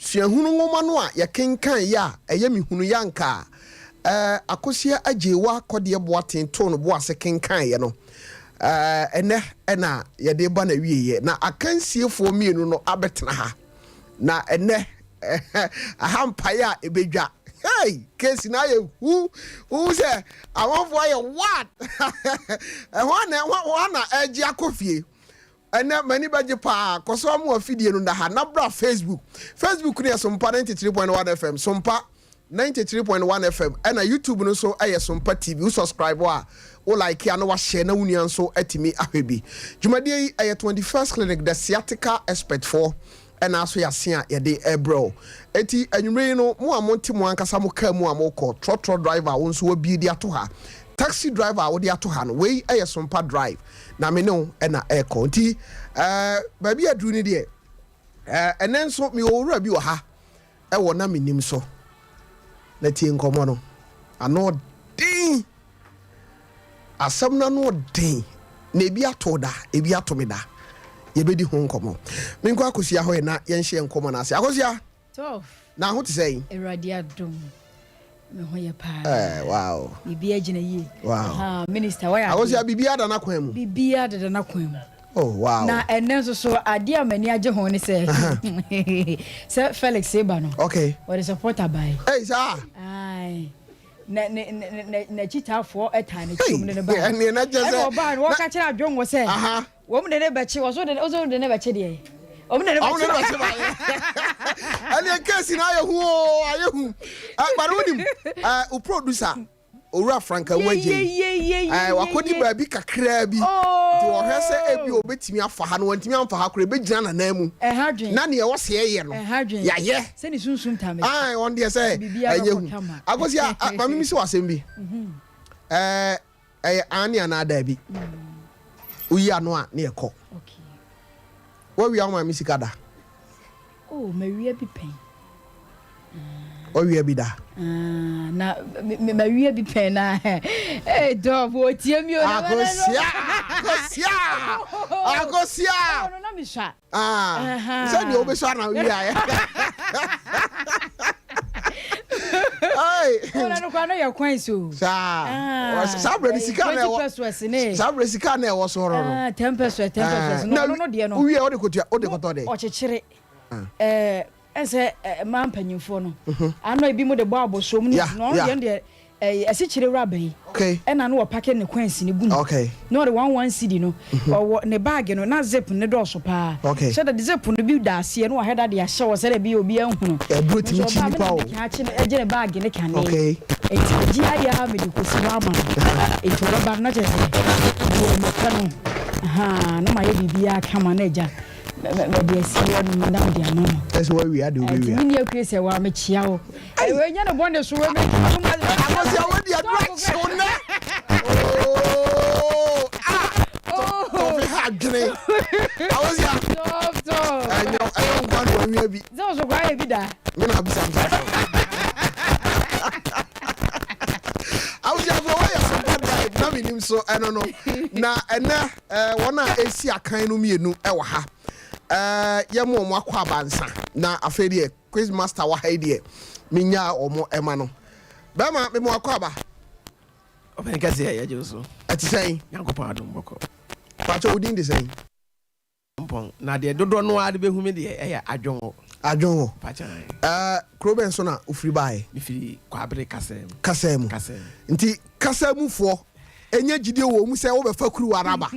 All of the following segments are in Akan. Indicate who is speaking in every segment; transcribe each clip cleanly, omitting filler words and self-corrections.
Speaker 1: Suahunu nwoma no a yɛkenkan yɛ a ɛyɛ Mehunu Yɛ Anka a eh, Akosua Agyeiwa Kɔdeɛ Boateng too no bo ase kenkaneeɛ no, eh, ɛnnɛ na yɛde reba n'awieeɛ. Na akansiefoɔ mmienu no abɛtena ha. Na ɛnnɛ, eh, aha mpaeɛ a ɛbɛdwa. Hey! Case no ayɛ hu. Wohu sɛ amanfoɔ ayɛ what? Ɛhɔ na, ɛhɔ na ɛregye akɔ fie. Ɛnɛ m'ani bɛgye paa. Kɔ so ara ma w'afidie no nna ha na bra Facebook. Facebook no yɛ Sompa 93.1 FM, Sompa 93.1 FM, ɛna YouTube no nso yɛ Sompa TV. Wo subscribe a, wo like a na wahyɛ na wo nua nso atumi ahwɛ bi. Dwumadie yi ɛyɛ 21st Clinic, the sciatica expert foɔ ɛna aso yɛ ase a yɛde ɛbrɛ wo. Eti anwummerɛ yi no, mo a monte mo ankasa mo kaa mu a mokɔ, trɔtrɔ driver a wo nso wabie de ato ha, taxi driver a wode ato ha no, wei yɛ Sompa Drive. Na me ne wo na ɛrekɔ. Nti eh, baabi a aduru no deɛ, eh, ɛnɛ nso mewɔ owura bi wɔ ha ɛwɔ na menim so. Na tie nkɔmmɔ no. Ano den. Asɛm no ano den. Na ebi ato da, ebi ato me da. Yɛbɛdi ho nkɔmmɔ. Menkɔ Akosua hɔ ɛ na yɛnhyɛ nkɔmmɔ no ase. Akosua!
Speaker 2: 12.
Speaker 1: Na ho te sɛn?
Speaker 2: Awurade adom, me ho yɛ paa.
Speaker 1: Eh, wow.
Speaker 2: Biribiara gyina yie.
Speaker 1: Wow.
Speaker 2: Aha, minister, wayɛ adeɛ.
Speaker 1: Akosua, biribiara da n'akwan mu.
Speaker 2: Biribiara deda n'akwan mu.
Speaker 1: Oh, wow.
Speaker 2: Na ɛnnɛ nso so, adeɛ a m'ani agye ho ne sɛ, sɛ Felix reba no,
Speaker 1: Okay.
Speaker 2: ɔde supporter bae.
Speaker 1: Ei, saa?
Speaker 2: Ae. Na ne ne ne n'akyitaafoɔ taa n'akyi wɔn de no bae.
Speaker 1: Ɛnneɛ na kyerɛ sɛ.
Speaker 2: Ɛna ɔbaa no, wɔka kyerɛ Adwongo sɛ.
Speaker 1: Aha.
Speaker 2: Wɔn de ne bɛkye wɔn so de wɔn de ne bɛkye deɛ wɔn de ne bɛkye.
Speaker 1: Wɔn de ne bɛkye ba yɛ. Ɛnna keesi na ayɛ hu oo ayɛ hu. Ɛgbari wo nim ɛɛ o producer owura Frank Awuagye yi ɛɛ wakɔdi baabi kakraa bi nti wɔhwɛ sɛ ebi obetumi afa ha no wɔntumi amfa ha koraa ebegyina n'anan mu na nea ɛwɔ sɛ yɛyɛ no yɛayɛ. Ae wɔn deɛ sɛ ɛnyɛ hu. Akosi a maame mi si wɔ asɛm bi ɛɛ. Ɛyɛ aane anaa daabi? Woyi ano a ne yɛkɔ. Woawia wo maame sika da?
Speaker 2: Oh, mawia bi pɛn.
Speaker 1: Woawia bi da?
Speaker 2: Ah, na mawia bi pɛn na. Hey, dɔb, wɔtie mi o.
Speaker 1: Akosia! Akosia! Akosia!
Speaker 2: Oh, no, na mesua.
Speaker 1: Ah, sɛ deɛ wobɛsɔ ana wowiaɛ. Saa saa berɛ no sika na ɛwɔ saa berɛ sika na ɛwɔ so hɔ no.
Speaker 2: Ten pesos, 10 pesos.
Speaker 1: Na wowie wode kɔtua wode kɔtɔ dɛ.
Speaker 2: Ɔkyekyere. Ɛsɛ mmaa mpanyinfoɔ no. Ano ebi mo de bɔ abɔsoɔ mu ne no ɔno deɛ deɛ Ɛyi asikyire wraba yi ɛna na wɔpake ne coins no gu mu na ɔde one one cedi no ɔwɔ ne bag no na zip no dɔɔso paa hyɛ da de zip no bi da aseɛ na wahwɛ da de ahyɛ hɔ sɛdeɛ ɛbɛyɛ obiara nhunu
Speaker 1: Ɛburo tumi
Speaker 2: nso
Speaker 1: kyi
Speaker 2: ɔbaa me
Speaker 1: nipa
Speaker 2: na
Speaker 1: o.
Speaker 2: meka akye no ɛgye ne bag no kane
Speaker 1: Okay.
Speaker 2: nti megye ayɛ ara mede kɔsi hɔ ama no nti ɔbɛba no na kyerɛ sɛ mewɔ mepɛ no ahaa na mayɛ biribiara kama na agya mede asi hɔ no na mede ama no
Speaker 1: Ɛsɛ wawia de
Speaker 2: nti
Speaker 1: wobɛwia.
Speaker 2: me nua kure sɛ wa mekyia wo Wei nyɛ ne bɔne so wei
Speaker 1: Akosi awo di adura kyew nɛ. Ooo ah tɔfi ha adwene. Akosi a. Ɛnyɛ ɛnyɛ nkwa na wawia bi.
Speaker 2: Sɛ ɔso kora yɛ bi da.
Speaker 1: Me na abisa msa. Akosi afɔ wɔyɛ sompa drive na mi nim so ɛno no na ɛnɛ wɔn a esi akan no mmienu ɛwɔ ha ɛɛ yɛ mo wɔn akɔ abansa na afei deɛ. Quiz master wɔ ha yi deɛ menyaa wɔn ɛma no. Bɛrima me mo akɔ aba.
Speaker 3: Ɔpɛni kɛseɛ yɛgye wo so.
Speaker 1: Ɛte sɛn?
Speaker 3: Nyankopɔn adom bɔkɔ.
Speaker 1: Pakyɛ wo din de sɛn?
Speaker 3: Mpɔn na deɛ dodoɔ no ara de bɛhu me deɛ ɛyɛ Adwongo.
Speaker 1: Adwongo.
Speaker 3: Pakyɛ ae.
Speaker 1: Ɛɛ kuro bɛn so na wofiri baeɛ?
Speaker 3: Mefiri Kwabere Kasaa mu.
Speaker 1: Kasaa mu.
Speaker 3: Kasaa mu.
Speaker 1: Nti Kasaa mufoɔ ɛnyɛ gyidie wɔ mu sɛ wobɛfa kuruwa no aba?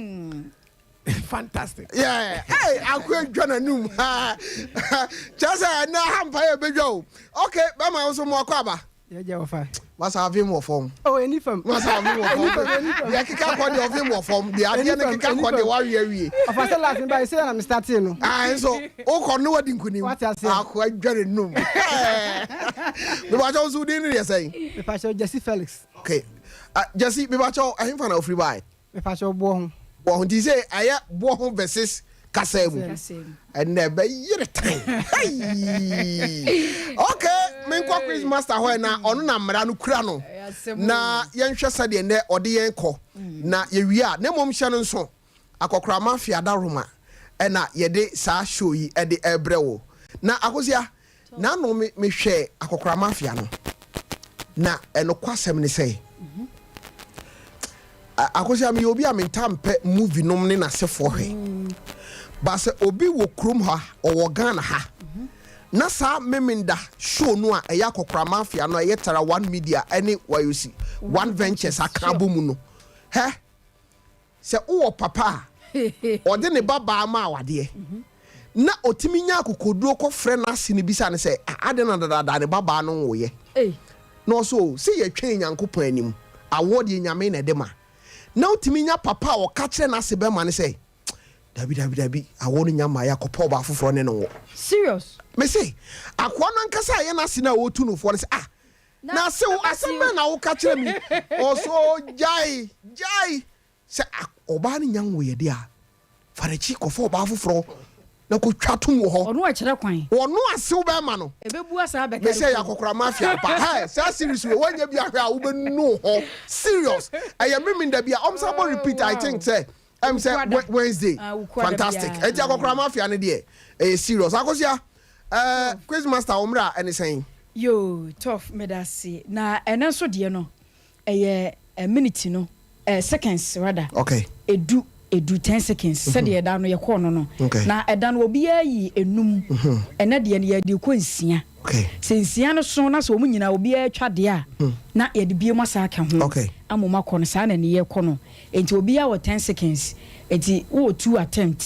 Speaker 3: Fantastic.
Speaker 1: Yeah. Hey, akɔ adwa n'anum. Kyerɛ sɛ ɛnɛ ha mpa yɛ bɛdwa o. Okay, bɛma wo nso mo akɔ aba.
Speaker 4: Yɛgya wɔfa.
Speaker 1: Masa avem wɔ fam.
Speaker 4: Oh, ɛni fam.
Speaker 1: Masa avem wɔ fam. Deɛ keka kɔ deɛ ɔvem wɔ fam. Deɛ adeɛ no keka kɔ deɛ wawe awie.
Speaker 4: Ɔfa sɛ last meba sɛ na me startee no.
Speaker 1: Ah, nso wokɔ no wadi nkunim.
Speaker 4: Wate aseɛ.
Speaker 1: Akɔ adwa n'anum. Mepakyɛ wo nso wo din ne deɛ sɛn?
Speaker 4: Mepakyɛ Jesse Felix.
Speaker 1: Okay. Jesse, mepakyɛ ɛhefa na wofiri bae?
Speaker 4: Mepakyɛw boɔ ho.
Speaker 1: Boɔ ho nti sɛ ayɛ boɔ ho versus kasa mu ɛnna ɛbɛyere tan ok menkɔ quiz master hɔ na ɔno na mmara no kura no na yɛnhwɛ sɛdeɛ nnɛ ɔde yɛn kɔ na yɛwie a na mmom hyɛ no nso akɔkora mafia da roma ɛna yɛde saa show yi ɛde ɛbrɛ wo na akosia. N'ano me mehwɛɛ Akɔkora Mafia no, na ɛnokwasɛm ne sɛ, Akosua meyɛ obi a mentaa mpɛ movie nom ne n'asefoɔ hwɛ. Ba sɛ obi wɔ kurom ha, ɔwɔ Ghana ha, na saa Memenda show no a ɛyɛ Akɔkora Mafia no a ɛyɛ Tara One Media ne Wayosi One Ventures aka abɔ mu no, hɛ! Sɛ wowɔ papa a ɔde ne babaa ma awadeɛ na ɔtumi nya akokoɔduro kɔfrɛ n'ase no bisa no sɛ, Ah, adɛn na dadaada ne babaa no nwoeɛ? Na ɔse, Oh, sɛ yɛtwɛn Nyankopɔn anim, awoɔ deɛ Nyame na ɛde ma. Na wotumi nya papa a ɔka kyerɛ n'ase bɛma no sɛ, Dabi, dabi, dabi, awoɔ no nya mmaeɛ a, kɔpɛ ɔbaa foforɔ ne no nwo.
Speaker 2: Serious?
Speaker 1: Mese, akoa no ankasa a ɛyɛ n'ase no a ɔretu no foɔ no sɛ, Ah, Na sew, asɛm bɛn na woka kyerɛ me yi? Ɔsoo, Gyae! Gyae! Sɛ ɔbaa no nya nwoeɛ deɛ a, fa n'akyi kɔfa ɔbaa foforɔ na kɔtwa tom wɔ hɔ.
Speaker 2: Ɔno ɛkyerɛ kwan.
Speaker 1: Ɔno asew bɛrima no.
Speaker 2: Ɛbɛbu asa abɛkari
Speaker 1: Mese ɛyɛ akɔkora mafia ampa. Hɛ! Saa series wei, woanyɛ bi ahwɛ a, wobɛnu wo ho. Serious. Ɛyɛ Memenda bi a, wɔsan bɔ repeat, I think sɛ, ɛm sɛ Wednesday. Fantastic. Ɛnti akɔkora mafia no deɛ, ɛyɛ serious. Akosua, Eh quiz master wo mmra ɛne sɛn?
Speaker 2: Yoo tough medase na ɛnɛ nso deɛ no ɛyɛ minute no eh seconds rather
Speaker 1: okay
Speaker 2: edu edu ten seconds mm -hmm. sɛdeɛ ɛda no yɛkɔɔ no no
Speaker 1: okay.
Speaker 2: na ɛda no obiara yi enum mm -hmm. ɛnɛ deɛ no yɛde kɔ nsia
Speaker 1: okay.
Speaker 2: sɛ nsia no so na sɛ wɔn nyinaa obiara twa deɛ a mm -hmm. na yɛde bie mu asa aka ho
Speaker 1: okay.
Speaker 2: ama wɔn akɔ no saa na ne yɛkɔ no Enti obiara wɔ ten seconds. Enti wowɔ two attempt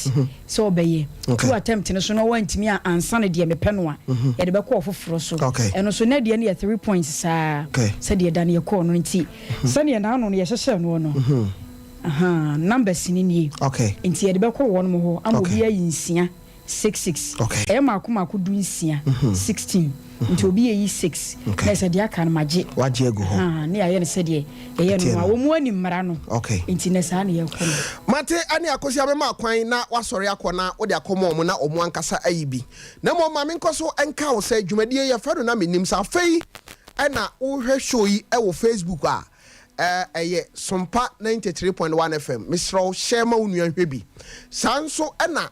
Speaker 2: sɛ wobɛyɛ. Two attempt no so na woantumi a ansa no deɛ mepɛ no a, yɛde bɛkɔ ɔfoforɔ so. Ɛno nso na deɛ no yɛ three points saa sɛdeɛ da no yɛkɔɔ no nti sɛdeɛ n'ano no yɛhyehyɛɛ noɔ no, ahaa, numbers no nie. Enti yɛde bɛkɔ wɔnom hɔ ama obiara ayi nsia. Six six ɛyɛ maako maako du nsia 16 nti obi yɛ yi six na ɛsɛ deɛ aka no magye
Speaker 1: wagye agu hɔ
Speaker 2: haa ne yɛayɛ no sɛdeɛ yɛyɛ no a wɔn ani mmara no nti na saa na yɛkɔ no.
Speaker 1: Mate ɛne Akosua mɛma kwan na wasɔre akɔ na wode akɔma wɔn na wɔn ankasa ayi bi. Na mmom ma menkɔ so nka wo sɛ dwumadie yi yɛfrɛ no na mennim sɛ afei na wohwɛ show yi wɔ Facebook a ɛyɛ Sompa 93.1 FM. Mesrɛ wo share ma wo nua nhwɛ bi. Saa nso na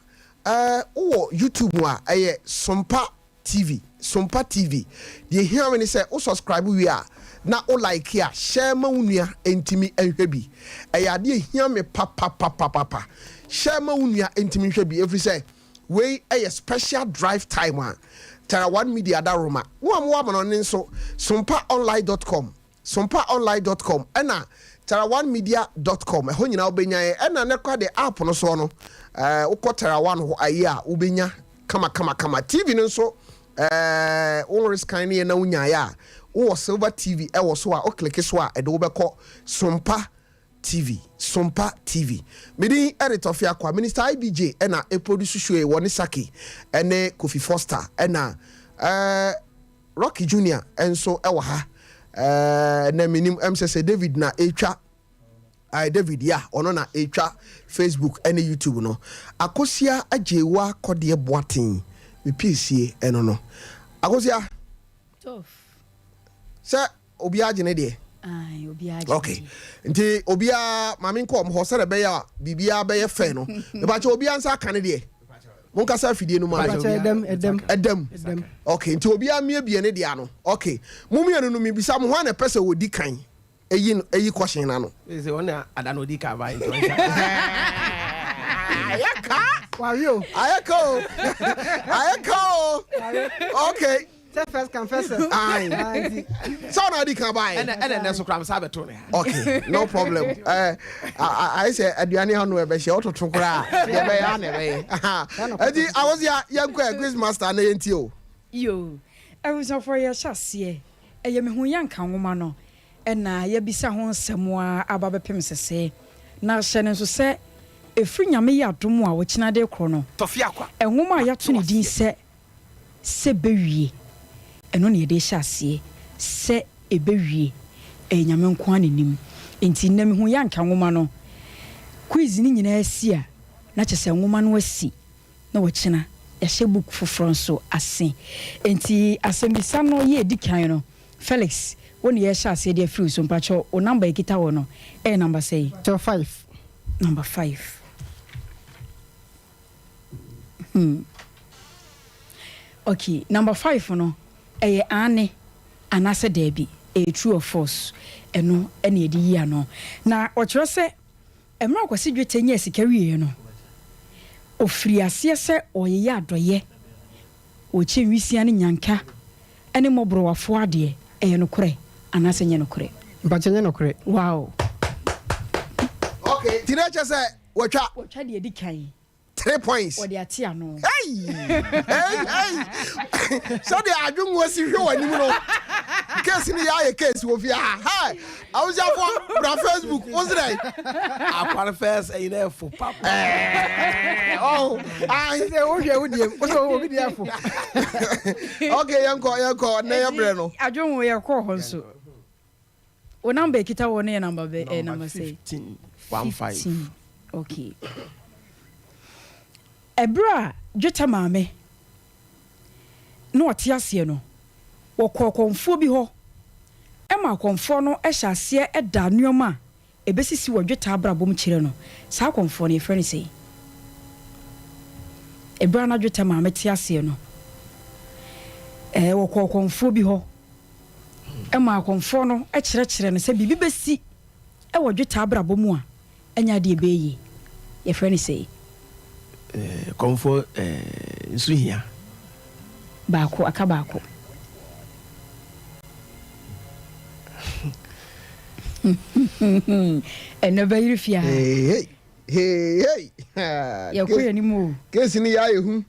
Speaker 1: Eh wowɔ YouTube mu a ɛyɛ Sompa TV, Sompa TV. Deɛ ehia me ne sɛ wo subscribe wie a na wo like a share ma wo nua ntumi nhwɛ bi. Ɛyɛ adeɛ ehia me papapapapa. Share ma wo nua ntumi nhwɛ bi ɛfiri sɛ wei ɛyɛ special drive time a Tara One Media adaworoma. Mo a mowɔ amanɔne nso sompaonline dot com Sompaonline dot com ɛna Tarawanmedia dot com ɛhɔ nyinaa wobɛnya yɛn ɛna nɛ kora deɛ app no soɔ no ɛɛ wokɔ Tarawan hɔ ayi a wobɛnya kama kama kama TV no nso ɛɛ wo rescan ne yɛ na wonyaeɛ a wowɔ Silver TV ɛwɔ so a wokleke so a ɛde wobɛkɔ Sompa TV Sompa TV me din ɛde Tɔfe Akwa Minister IBJ ɛna ɛproduce show yi wɔ ne Saki ɛne Kofi Foster ɛna ɛɛ Rocky Junior nso wɔ ha ɛɛ na menim ɛm sɛ sɛ David na ɛtwa ayi David ya ɔno na ɛtwa Facebook ɛne YouTube no Akosia Agyewa Kɔdeɛ Boateng me piesie ɛno no Akosia sɛ Obiara gye ne deɛ.
Speaker 2: Ae, obiara gye
Speaker 1: Okay. Nti obiara ma menkɔ wɔn hɔ sɛdeɛ ɛbɛyɛ a biribiara bɛyɛ fɛ no. Mepakyɛ obiara nsa aka ne deɛ. Monkasa afidie no mu ama.
Speaker 4: Mepakyɛ ɛdam, ɛdam.
Speaker 1: Ɛdam.
Speaker 4: Ɛdam.
Speaker 1: Okay, nti obiara mmiebie ne deɛ ano. Okay. Mo mmienu no mebisa mo hwan na ɛpɛ sɛ ɔdi kan eyi no eyi kɔhyen no ano?
Speaker 3: Sɛ ɔne ada na ɔdi kan bae nti ɔnhyɛ.
Speaker 1: Ayɛ ka.
Speaker 4: Wawe o.
Speaker 1: Ayɛ ka o. Ayɛ ka o. Okay.
Speaker 4: Sɛ first come first serve.
Speaker 1: Ayi. Sɛ ɔna adi kan ba yɛ.
Speaker 3: Ɛnɛ ɛnɛ nɛ so kura mi sa bɛ to ne ha.
Speaker 1: Okay, no problem. Ɛɛ ayi sɛ aduane ano ɛbɛhyɛ ɔtoto koraa deɛ ɛbɛyɛ ana ɛbɛyɛ. Ɛti awosia yɛn kɔ ɛ quiz master na yɛn ti o.
Speaker 2: Yoo, abusuafoɔ yɛhyɛ aseɛ. Ɛyɛ me hu yɛnka nwoma no ɛna yɛabisa ho nsɛm ara aba bɛpem sesɛɛ. Na hyɛ no nso sɛ ɛfiri Nyame yɛ adom a ɔkyena de rekorɔ no, nwoma a yɛato ne din sɛ Sɛ bɛwie, ɛno na yɛde rehyɛ aseɛ, sɛ ɛbɛwie, ɛyɛ Nyame nko ara na nim. Nti nnɛ mehu yɛ anka nwoma no, quiz no nyinaa asi a, na kyerɛ sɛ nwoma no asi, na ɔkyena yɛahyɛ book foforɔ nso ase. Nti asɛmmisa no yɛ ɛdi kan no, Felix, wo na yɛrehyɛ aseɛ de afiri wo so, mpakyɛw wo number a ɛkita wo no ɛyɛ number sɛn?
Speaker 4: Mpakyɛw five.
Speaker 2: Number five. Hmm. Okay, number 5 no, ɛyɛ aane anaasɛ daabi, ɛyɛ true or false, ɛno na yɛde yi ano. Na ɔkyerɛ sɛ mmerɛ a Kwasi Dwetɛ nyaa sika wieɛ no, ɔfirii aseɛ sɛ ɔreyeyɛ adɔeɛ, ɔrekyɛ nwisiaa ne nyanka ne mmɔborɔwafoɔ adeɛ, ɛyɛ nokorɛ anaasɛ ɛnyɛ nokorɛ?
Speaker 4: Mpakyɛ ɛnyɛ nokorɛ.
Speaker 2: Wow.
Speaker 1: Okay, nti na ɛkyɛ sɛ watwa.
Speaker 2: Watwa deɛ ɛdi kan.
Speaker 1: 3 points.
Speaker 2: Wɔde ate ano.
Speaker 1: Hey! Hey! Hey! Sɛdeɛ adwenwoɔ si hwɛ w'anim no, case no yɛ ayɛ case wɔ fie ha. Hey! Abusuafoɔ, bra Facebook, wo se dɛn?
Speaker 3: Akware first ɛyi na ɛfo papa.
Speaker 1: Ɛɛ, oh, ayi.
Speaker 4: Sɛ wohwɛ wo deɛ, wo sɛ obi deɛ ɛfo.
Speaker 1: Okay, yɛnkɔ, yɛnkɔ, nnɛ yɛ berɛ no.
Speaker 2: Adwenwo yɛkɔɔ hɔ nso. Wo number ekita wɔ no yɛ number bɛ eh, number sɛ.
Speaker 3: 15 15.
Speaker 2: 15. Okay. Ɛberɛ a dwetɛ maame na ɔte aseɛ no, wɔkɔɔ kɔmfoɔ bi hɔ ma akɔmfoɔ no hyɛ aseɛ da nneɛma a ɛbɛsisi wɔ dwetɛ abrabɔ mu kyerɛ no. Saa akɔmfoɔ no, yɛfrɛ no sɛn? Ɛberɛ a na dwetɛ maame te aseɛ no, ɛɛ wɔkɔɔ kɔmfoɔ bi hɔ ma akɔmfoɔ no kyerɛkyerɛ no sɛ biribi bɛsi wɔ dwetɛ abrabɔ mu a, ɛnyɛ adeɛ ɛbɛyɛ yie. Yɛfrɛ no sɛi.
Speaker 3: Kɔmfoɔ nso hia.
Speaker 2: Baako, aka baako. Ɛnɛ bɛyere fie ha.
Speaker 1: Hey, hey, hey.
Speaker 2: Yɛkɔ yɛn anim o.
Speaker 1: Kesi ni yɛ ayɛ hu.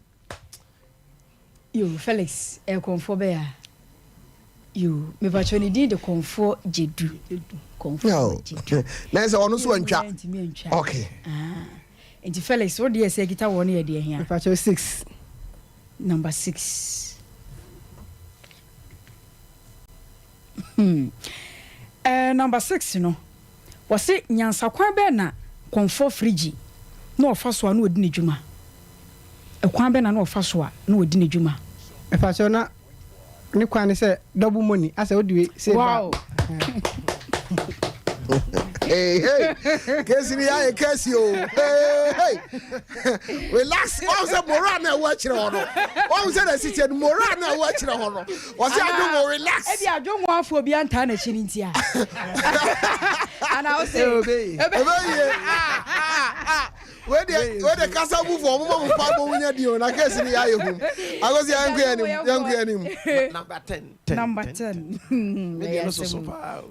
Speaker 2: Yoo Felix ɛyɛ kɔmfoɔ bɛyɛ a yoo mepakyɛw ne din de kɔmfoɔ Gyedu kɔmfoɔ Gyedu.
Speaker 1: Na ɛsɛ ɔno nso antwa okay.
Speaker 2: Ah nti Felix wo deɛ sɛ ɛkita wɔ no yɛ deɛ hia.
Speaker 4: Mepakyɛw 6.
Speaker 2: Number 6. Hmm eh number 6 no Wɔse nyansakwan bɛn na Kɔmfoɔ Firigyi na ɔfa so a na ɔdi ne dwuma? Ɛkwan bɛn na na ɔfa so a na ɔdi ne dwuma?
Speaker 4: Mepakyɛw na ne kwan ne sɛ double money asɛ wode wei sei ba.
Speaker 2: Wow.
Speaker 1: Hey, hey. Kesi ni ayɛ kesi o. Hey, hey. Relax. Wɔn sɛ moral na ɛwɔ akyerɛ hɔ no. Wɔn sɛ na ɛsi tiɛ no moral na ɛwɔ akyerɛ hɔ no. Wɔsi adwongo relax.
Speaker 2: Ebi adwongo afo obi antaa n'akyi ne nti a. Ana ose.
Speaker 1: Ebe yie. Ah ah ah. Wei deɛ wei deɛ kasa mu fo ɔmo ma mo pa bɔ mo nya di o na kesi ni ayɛ hum. Agosi yɛn kɔ anim yɛn kɔ anim.
Speaker 3: Number 10.
Speaker 2: Number 10.
Speaker 3: Me deɛ no soso paa o.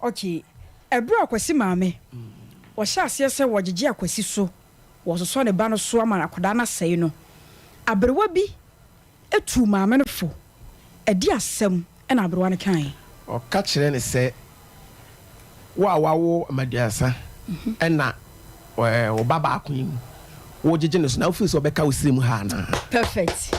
Speaker 2: Okay, ɛberɛ a Kwasi maame, wɔhyɛ aseɛ sɛ wɔgyegye Akwasi so, wɔsosɔ ne ba no so ama akwadaa no asɛe no, aberewa bi tuu maame no fo. Ɛdeɛ asɛm na aberewa no kaeɛ?
Speaker 3: Ɔka kyerɛɛ no sɛ, Wo a woawo mmaduasa na wo ba baako yi wogyegye no so na wofeel sɛ ɔbɛka wo siri mu ha anaa?
Speaker 2: Perfect.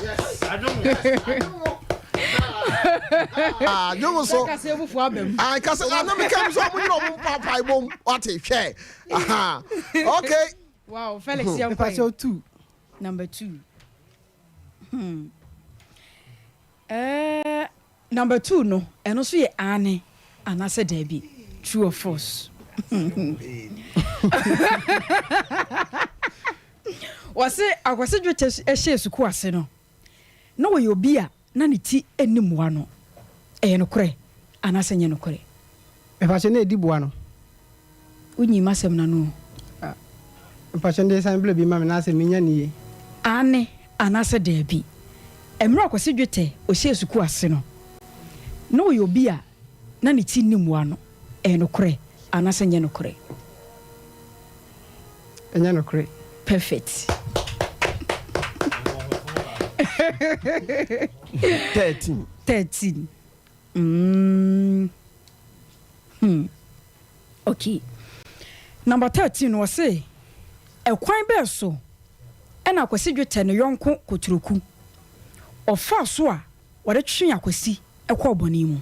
Speaker 1: Ah, dwom so.
Speaker 2: Sɛ kasa mu fo aba mu.
Speaker 1: Ah, kasa ah, na meka mi so ɔmo nyina ɔmo mpaepae bom. Wate hwɛ. Aha. Okay.
Speaker 2: Wow, Felix yɛn kɔ.
Speaker 4: Mepakyɛw 2.
Speaker 2: Number 2. Hmm. Eh, number 2 no, ɛno nso yɛ aane anaasɛ daabi, true or false. Wɔse Akwasi Dwetɛ hyɛɛ sukuu ase no, na ɔyɛ obi a na ne ti nni mmoa no. Ɛyɛ nokorɛ anaasɛ ɛnyɛ nokorɛ?
Speaker 4: Mepakyɛ na ɛdi boa no.
Speaker 2: Wonyii m'asɛm no ano o.
Speaker 4: Ah, mepakyɛ ndeɛ san bla bi ma me na asɛ menya ne yie.
Speaker 2: Aane anaasɛ daabi? Mmerɛ a Kwasi Dwetɛ ɔhyɛɛ sukuu ase no, na ɔyɛ obi a na ne ti nni mmoa no. Ɛyɛ nokorɛ anaasɛ ɛnyɛ nokorɛ?
Speaker 4: Ɛnyɛ nokorɛ.
Speaker 2: Perfect.
Speaker 3: 13.
Speaker 2: 13. Mm. Hmm. Okay. Number 13 no ɔse ɛkwan bɛɛ so ɛna Akwasi Dwetɛ ne yɔnko Koturoku ɔfaa so a wɔde twee Akwasi kɔɔ bɔne mu.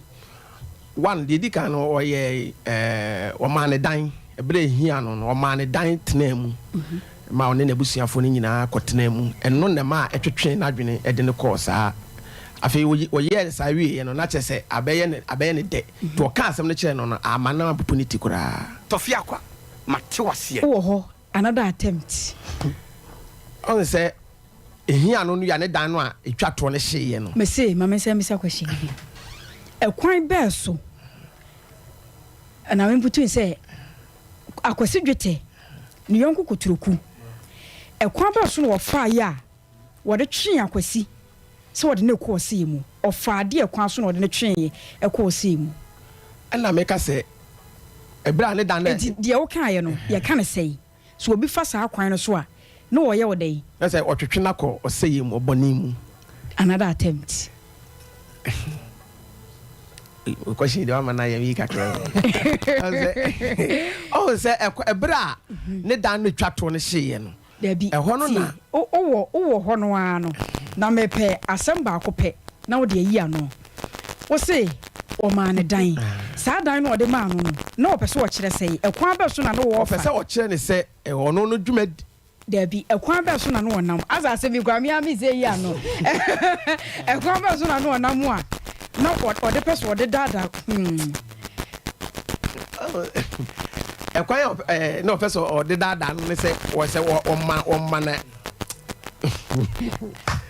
Speaker 3: One, deɛ ɛdi kan no, ɔyɛɛ ɛɛ ɔmaa ne dan, ɛberɛ a ɛhia no no, ɔmaa ne dan tenaa mu ma ɔne n'abusuafoɔ no nyinaa kɔtenaa mu. Ɛno na ɛmaa ɛtwetwee n'adwene de no kɔɔ saa. Afei ɔyi ɔyɛɛ saa wieeɛ no, na kyerɛ sɛ abɛyɛ no abɛyɛ no dɛ. Nti ɔkaa asɛm no kyerɛɛ no no, amma no ampopo ne ti koraa.
Speaker 5: Tɔfi Akwa, mate wo aseɛ.
Speaker 2: Wowɔ hɔ another attempt.
Speaker 3: Ɔn sɛ ehia no no ya ne dan no a etwa toɔ no hyeeɛ no.
Speaker 2: Mese ma mensan mmisa question bi. Ɛkwan bɛɛ so na memputu sɛ Akwasi Dwetɛ ne yɔnko Kotoku, ɛkwan bɛɛ so na wɔfaeɛ a wɔde twee Akwasi sɛ wɔde no rekɔ ɔsɛe mu? Ɔfaa deɛ kwan so na wɔde no tweeɛ kɔɔ ɔsɛe mu?
Speaker 3: Ɛna meka sɛ ɛberɛ a ne dan no.
Speaker 2: Enti deɛ wokaeɛ no, yɛka no sɛn? Sɛ obi fa saa kwan no so a, na ɔreyɛ wo dɛn?
Speaker 3: Na sɛ ɔtwetwe no akɔ ɔsɛeɛ mu, ɔbɔne mu.
Speaker 2: Another attempt.
Speaker 3: Wo question yi deɛ wama no ayɛ me yi kakra o. Ɔhu sɛ ɛberɛ a ne dan no twa toɔ no hyeeɛ no,
Speaker 2: Dabi,
Speaker 3: ɛhɔ no
Speaker 2: tie,
Speaker 3: na.
Speaker 2: Wowɔ, wowɔ hɔ no ara no, na mepɛ asɛm baako pɛ na wode ayi ano. Wose wɔmaa no dan. Saa dan no a ɔde maa no no, na ɔpɛ sɛ ɔkyerɛ sɛn? Ɛkwan bɛn so na na
Speaker 3: Ɔpɛ
Speaker 2: wɔfa?
Speaker 3: sɛ ɔkyerɛ no sɛ ɔno no dwumadi.
Speaker 2: Dabi, ɛkwan bɛn so na na ɔnam? Asa asɛm yi koraa, me ara mensɛ yi ano. Ɛkwan bɛn so na na ɔnam a na ɔde pɛ sɛ ɔde daadaa? Hmm.
Speaker 3: Ɛkwan a na ɔpɛ sɛ ɔde daadaa no ne sɛ sɛ ɔma ɔma na.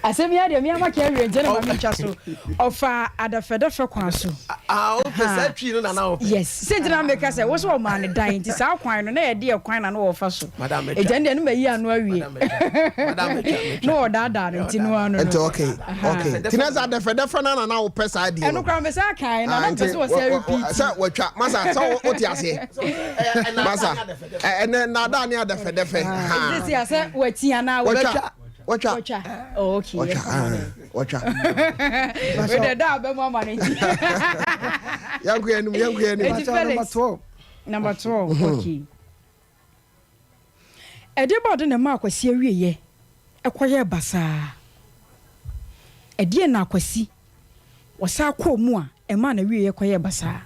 Speaker 2: Asɛm yi ara deɛ me ara maka awie nti na ma mentwa so. Ɔfaa adɛfɛdɛfɛ kwan so.
Speaker 3: Ah, wopɛ saa twi no na na wopɛ.
Speaker 2: Yes, sɛ nti na meka sɛ wo sɛ ɔmaa no dan nti saa kwan no na yɛde yɛ kwan na na wɔfa so.
Speaker 3: Madam Atwa.
Speaker 2: Nti ɛno deɛ no mayi ano awie.
Speaker 3: Madam Atwa. Madam Atwa.
Speaker 2: Na ɔdaadaa no nti no ano no.
Speaker 1: Nti okay, okay. Nti na sɛ adɛfɛdɛfɛ no na na wopɛ saa die no.
Speaker 2: Ɛno koraa mesa kan na na mpɛ sɛ wɔsɛ repeat.
Speaker 1: Sɛ watwa masa sɛ wote aseɛ. Masa ɛnɛ naadaa ne adɛfɛdɛfɛ.
Speaker 2: Sisi asɛ wati anaa
Speaker 1: watwa. Watwa.
Speaker 2: Watwa. Oh, okay.
Speaker 1: Watwa. Watwa.
Speaker 2: Wei deɛ da a bɛmu ama no nti.
Speaker 1: Yɛnkɔ yɛn anim, yɛnkɔ yɛn anim.
Speaker 2: Eti Felix.
Speaker 4: Number 12.
Speaker 2: Number 12, okay. Ɛdeɛ bɛ ɔde ne maa Akwasi awieɛ ɛkɔyɛɛ basaa. Ɛdeɛn na Akwasi wɔsan kɔɔ mu a ɛmaa n'awieɛ kɔyɛɛ basaa?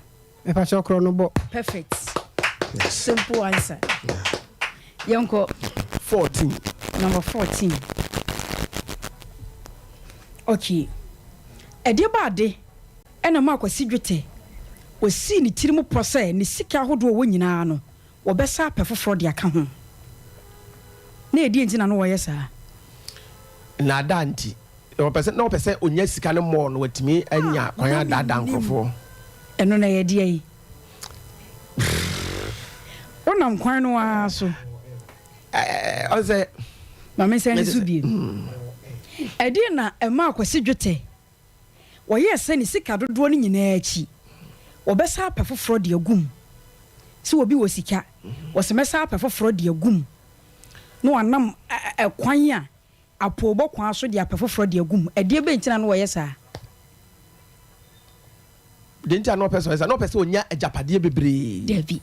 Speaker 4: Mepakyɛw korɔ no bɔ.
Speaker 2: Perfect. Simple answer. Yɛnkɔ.
Speaker 3: 14.
Speaker 2: Number 14. Okay. Ɛdeɛ ba ade ɛna maa Kwasi Dwetɛ ɔsii ne tirim pɔ sɛ ne sika ahodoɔ a ɔwɔ nyinaa no wɔbɛsa apɛ foforɔ de aka ho. Na ɛdeɛn nti na na ɔyɛ saa?
Speaker 3: Nnaadaa nti. Na ɔpɛ sɛ na ɔpɛ sɛ ɔnya sika no more na watumi anya kwan adaadaa nkurɔfoɔ.
Speaker 2: Ɛno na ɛyɛ deɛn? Wonam kwan no ara so.
Speaker 3: Ɛɛ ɔsɛ.
Speaker 2: Ma mensan nsi so bio. Ɛdeɛn na ɛmaa Kwasi Dwetɛ wɔyɛɛ sɛ ne sika dodoɔ no nyinaa akyi, wɔbɛsan apɛ foforɔ de agu mu? Sɛ obi wɔ sika, wɔse mɛsan apɛ foforɔ de agu mu, na wanam ɛkwan a apoobɔ kwan so de apɛ foforɔ de agu mu. Ɛdeɛ bɛn nti na na wɔyɛ saa?
Speaker 3: Deɛ nti a na ɔpɛ sɛ ɔyɛ saa, na ɔpɛ sɛ ɔnya agyapadeɛ bebree.
Speaker 2: Dabi.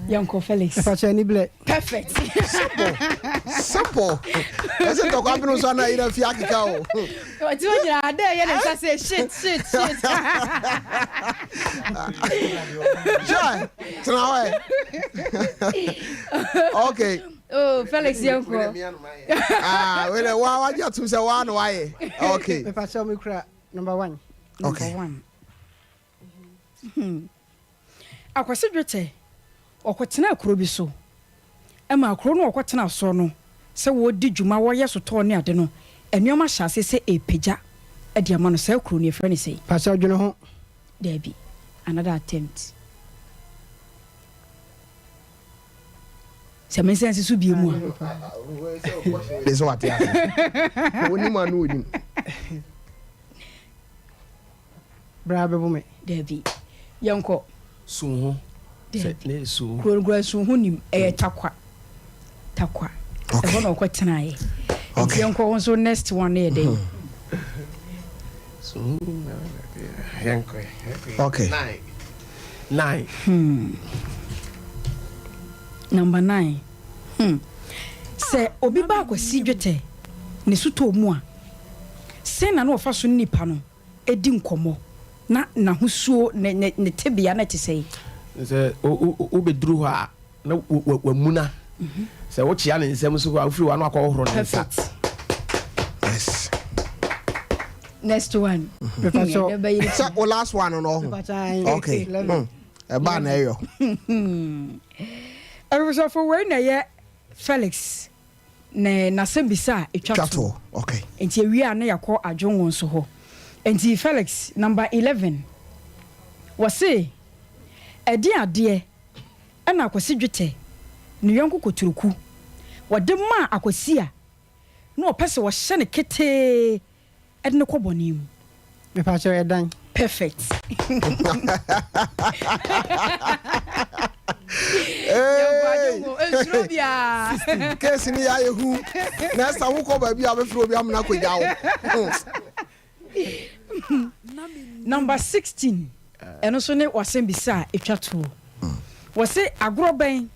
Speaker 2: Yɛnkɔ Felix.
Speaker 4: Ɛfakyɛ ani blɛ.
Speaker 2: Perfect.
Speaker 1: Simple. Simple. Ɛsɛ ntɔkwa bino nso ana yɛrɛ fi akeka o.
Speaker 2: Ɔti o nyina adɛ yɛ ne nsa sɛ shit shit shit.
Speaker 1: Sure. Tena hɔ ɛ. Okay.
Speaker 2: Oh, Felix yɛnkɔ.
Speaker 1: Ah, wei dɛ wa wagye atum sɛ wa na wayɛ. Okay.
Speaker 4: Mepakyɛw me kura number one.
Speaker 1: Okay.
Speaker 2: Number one. Hmm. Akwasi Dwetɛ, ɔkɔtenaa kuro bi so. Ɛmaa kuro no a ɔkɔtenaa soɔ no, sɛ wɔredi dwuma, wɔreyɛ sotɔɔ ne ade no, nneɛma hyɛɛ aseɛ sɛ ɛrepagya de ama no. Saa kuro no, yɛfrɛ no sɛn?
Speaker 4: Pakyɛw dwene ho.
Speaker 2: Daabi. Another attempt. Sɛ mensan nsi so bio mu a.
Speaker 1: De sɛ wate ase. Onim a na onim.
Speaker 4: Bra bɛbo me.
Speaker 2: Dabi. Yɛnkɔ.
Speaker 3: Su ho. Sɛ
Speaker 2: Dabi.
Speaker 3: na esu ho.
Speaker 2: Kuro no koraa su ho nim. Ɛyɛ Tarkwa. Tarkwa.
Speaker 1: Okay.
Speaker 2: Ɛhɔ na ɔkɔ tenaeɛ. Nti
Speaker 1: Okay.
Speaker 2: yɛnkɔ wo nso next one no yɛ dɛn?
Speaker 3: Su ho yɛnkɔ.
Speaker 1: Okay.
Speaker 3: Nine. Nine.
Speaker 2: Number nine. Hmm. Sɛ obi ba akwasi dwetɛ ne sotɔɔ mu a, sɛn na na ɔfa so ne nipa no di nkɔmmɔ, na n'ahosuo, ne, ne, ne tebea no te sɛn?
Speaker 3: Sɛ wobɛduru hɔ a, na wamuna. Sɛ wokyea ne nsam so a, wofiri hɔ a na wakɔhohoro ne nsa.
Speaker 2: Perfect.
Speaker 1: Yes.
Speaker 2: Next one.
Speaker 1: Sɛ wo last one no ɔho. Okay. Ɛbaa na ɛyɔ.
Speaker 2: Abusuafo wei na ɛyɛ. Felix ne n'asɛmbisa a ɛtwa toɔ.
Speaker 1: Okay.
Speaker 2: Nti ewie a na yɛakɔ Adwongo nso hɔ. Nti Felix, number 11, wɔse ɛdeɛn adeɛ ɛna Akwasi Dwetɛ ne yɔnko Kotoku wɔde maa Akwasi a na ɔpɛ sɛ wɔhyɛ no ketee de no kɔ bɔne mu?
Speaker 4: Mepakyɛw, ɛdan.
Speaker 2: Perfect.
Speaker 1: Case ni yɛ ayɛ hu na ɛsa ho kɔ baabi a bɛfrɛ obi amena kɔgya wo.
Speaker 2: Number 16, ɛno nso ne w'asɛmbisa a ɛtwa toɔ. Wɔse agorɔ bɛn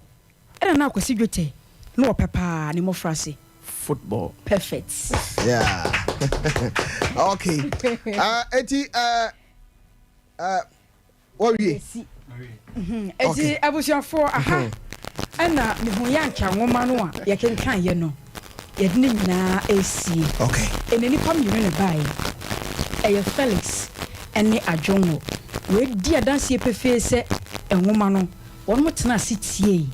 Speaker 2: ɛna na Akwasi Dwetɛ na ɔpɛ paa ne mmɔfraase?
Speaker 3: Football.
Speaker 2: Perfect.
Speaker 1: Yeah. Okay. Eti wawie.
Speaker 2: Eti abusuafoɔ aha ɛna mehu Yanka nwoma no a yɛkenkan yɛ no yɛde ne nyinaa esie.
Speaker 1: Okay.
Speaker 2: Ɛna nipa mmienu na baeɛ. Ɛyɛ Felix ɛne Adwongo. Wɔadi adanseɛ pefee sɛ nwoma no wɔn tena ase tiei.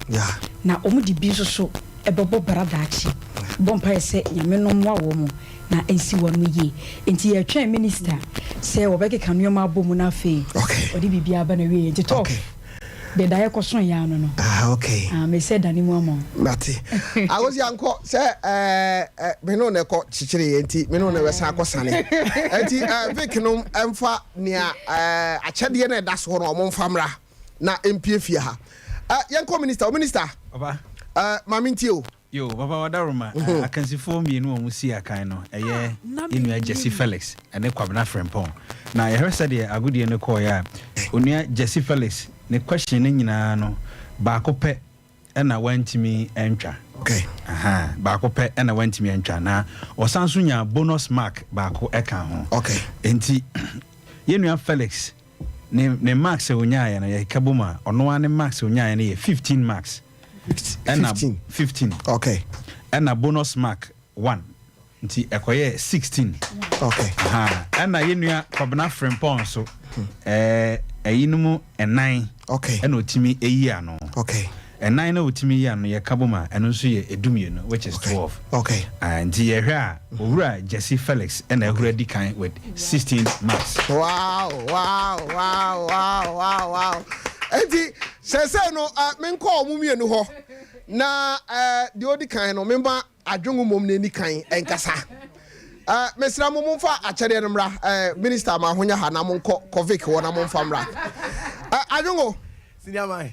Speaker 2: Na wɔn de bi nso so ɛbɛbɔ bra daakye. Bɔ mpaeɛ sɛ Nyame no mmoa wɔn na ɛnsi wɔn yie. Nti yɛretwɛn minister sɛ wɔbɛkeka nneɛma abɔ mu na afei ɔde biribiara aba n'awieɛ. Nti tɔf deɛ daeɛ kɔso yɛ ano no.
Speaker 1: Ah, okay.
Speaker 2: Ah, mesɛ dane mu ama wo.
Speaker 1: Mate. Agosi ankɔ sɛ ɛɛ me no na ɛkɔ kyekyere yɛ nti me no na ɛbɛsan akɔ sane. Nti Vic no ɛmfa nea akyɛdeɛ na ɛda soɔ no ɔmo mfa mmra na mpie fie ha. Yɛnkɔ minister, o minister.
Speaker 5: Papa.
Speaker 1: Maame ntie o.
Speaker 5: Yo, papa wadaroma, akansifoɔ mmienu a wɔn si akan no, ɛyɛ yɛn nua Jesse Felix ɛne Kwabena Frimpong. Na yɛhwɛ sɛdeɛ agodie no kɔɔeɛ a, onua Jesse Felix ne question no nyinaa no, baako pɛ ɛna wantumi antwa.
Speaker 1: Okay.
Speaker 5: Aha, baako pɛ ɛna wantumi antwa. Na ɔsan so nyaa bonus mark baako ɛka ho.
Speaker 1: Okay.
Speaker 5: Enti, yɛn nua Felix ne marks a onyaeɛ no, yɛka bom a, ɔno ara ne marks a onyaeɛ no yɛ 15 marks. Ɛna
Speaker 1: 15.
Speaker 5: 15.
Speaker 1: Okay.
Speaker 5: Ɛna bonus mark 1. Nti ɛkɔyɛ 16.
Speaker 1: Okay.
Speaker 5: Aha. Ɛna yɛn nua Kwabena Frimpong nso, ɛyinom ɛnan.
Speaker 1: Okay.
Speaker 5: Ɛna otimi eyi ano.
Speaker 1: Okay.
Speaker 5: Ɛnan na otimi yi ano yɛka bom a, ɛno nso yɛ 12, which is 12.
Speaker 1: Okay.
Speaker 5: Nti yɛhwɛ a, owura Jesse Felix ɛna ahura di kan with 16 marks.
Speaker 1: Wow. Enti sɛsɛ no menkɔ ɔmo mmienu hɔ na deɛ odi kan no memma Adwongo mmom n'ani kan nkasa. Mesrɛ mo momfa akyɛdeɛ no mmra. Minister ma ahonya ha na monkɔ Kovic hɔ na momfa mmra. Adwongo.
Speaker 3: Senior man.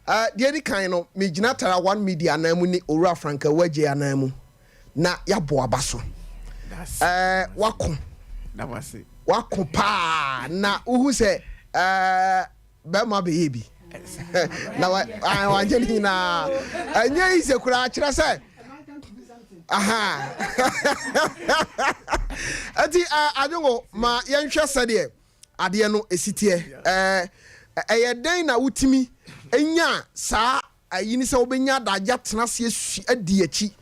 Speaker 1: Deɛ edi kan no megyina Tara One Media anan mu ne Owura Frank Awuagye anan mu na yɛabɔ aba so. Wako. Wako paa na wohu sɛ bɛrima bɛyɛ bi na wagye ne nyinaa ɛnyɛ easy koraa kyerɛ sɛ aha ɛti Adwongo ma yɛnhwɛ sɛdeɛ adeɛ no esi teɛ. Ɛyɛ dɛn na wotumi nya saa ayi ne sɛ wobɛnya adagye atena ase adi akyi?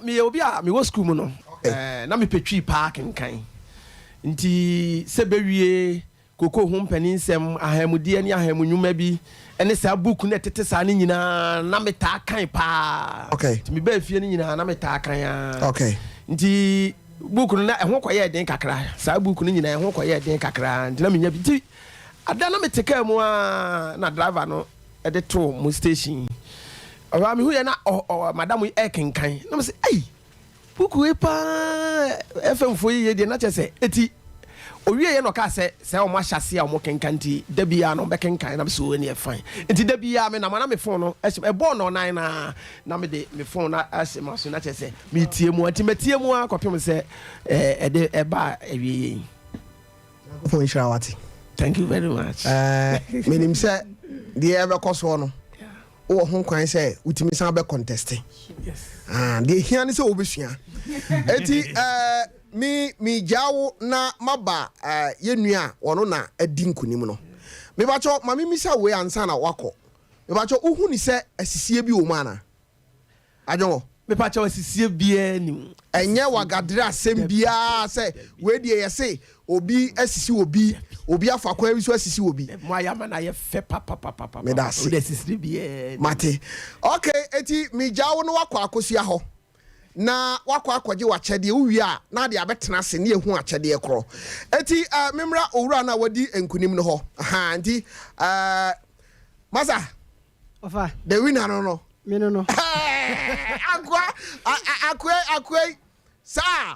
Speaker 3: Meyɛ obi a mewɔ school mu no, na mepɛ Twi paa kenkan. Nti sɛ bɛwie koko ho mpaninsɛm, ahamudeɛ ne ahamu nnwuma bi ne saa book no ɛtete saa no nyinaa na metaa kan paa.
Speaker 1: Okay.
Speaker 3: Nti mebaa fie no nyinaa na metaa kan a.
Speaker 1: Okay.
Speaker 3: Nti book no na ɛho kɔyɛɛ den kakra. Saa book no nyinaa ɛho kɔyɛɛ den kakra. Nti na menya bi. Nti ada na mete kaa mu a na driver no de too mo station. Ɔhɔ a mehu yɛ na madam yi ɛkenkan. Na mese, ei, book wei paa FM foɔ yi yɛ deɛ na kyerɛ sɛ eti owie yɛ na ɔkaa sɛ sɛ ɔmo ahyɛ ase a ɔmo kenkan nti da biara na ɔmo bɛkenkan na mesɛ ɛni fine. Nti da biara me nam na me phone no ɛhyɛ ɛbɔɔ na ɔnan na na mede me phone na ahyɛ ma so na kyerɛ sɛ metie mu nti matie mu a kɔpem sɛ ɛde ɛba awie yɛ yi.
Speaker 1: Nyankopɔn nhyira wate.
Speaker 3: Thank you very much.
Speaker 1: Menim sɛ deɛ ɛbɛkɔ soɔ no wowɔ ho kwan sɛ wotumi san bɛ contest. Deɛ hia ne sɛ wobɛsua. Enti me megyaa wo na maba yɛn nua a ɔno na adi nkonim no. Mebakyɛ ma memisa wei ansa na wakɔ. Mebakyɛ wohu ne sɛ asisie bi wɔ mu ana? Adwongo.
Speaker 3: Mepakyɛ asisie biara ni mu.
Speaker 1: Ɛnyɛ wagadere asɛm biara sɛ wei deɛ yɛse. obi asisi obi, obi afa kwan bi so asisi obi.
Speaker 3: Mo ayɛ ama no ayɛ fɛ papapapapa.
Speaker 1: Meda ase.
Speaker 3: Wode asisire biara ni.
Speaker 1: Mate. Okay, eti megyaa wo na woakɔ akosua hɔ na woakɔ akɔgye w'akyɛdeɛ. Wowie a na ade abɛtena ase ne yɛhu akyɛdeɛ korɔ. Eti eh, memmra owura no a wadi nkunim no hɔ. Ahaa, nti eh, masa.
Speaker 4: Ɔfa.
Speaker 1: The winner no no.
Speaker 4: Me no no.
Speaker 1: Akoa, akoa, akoa, saa.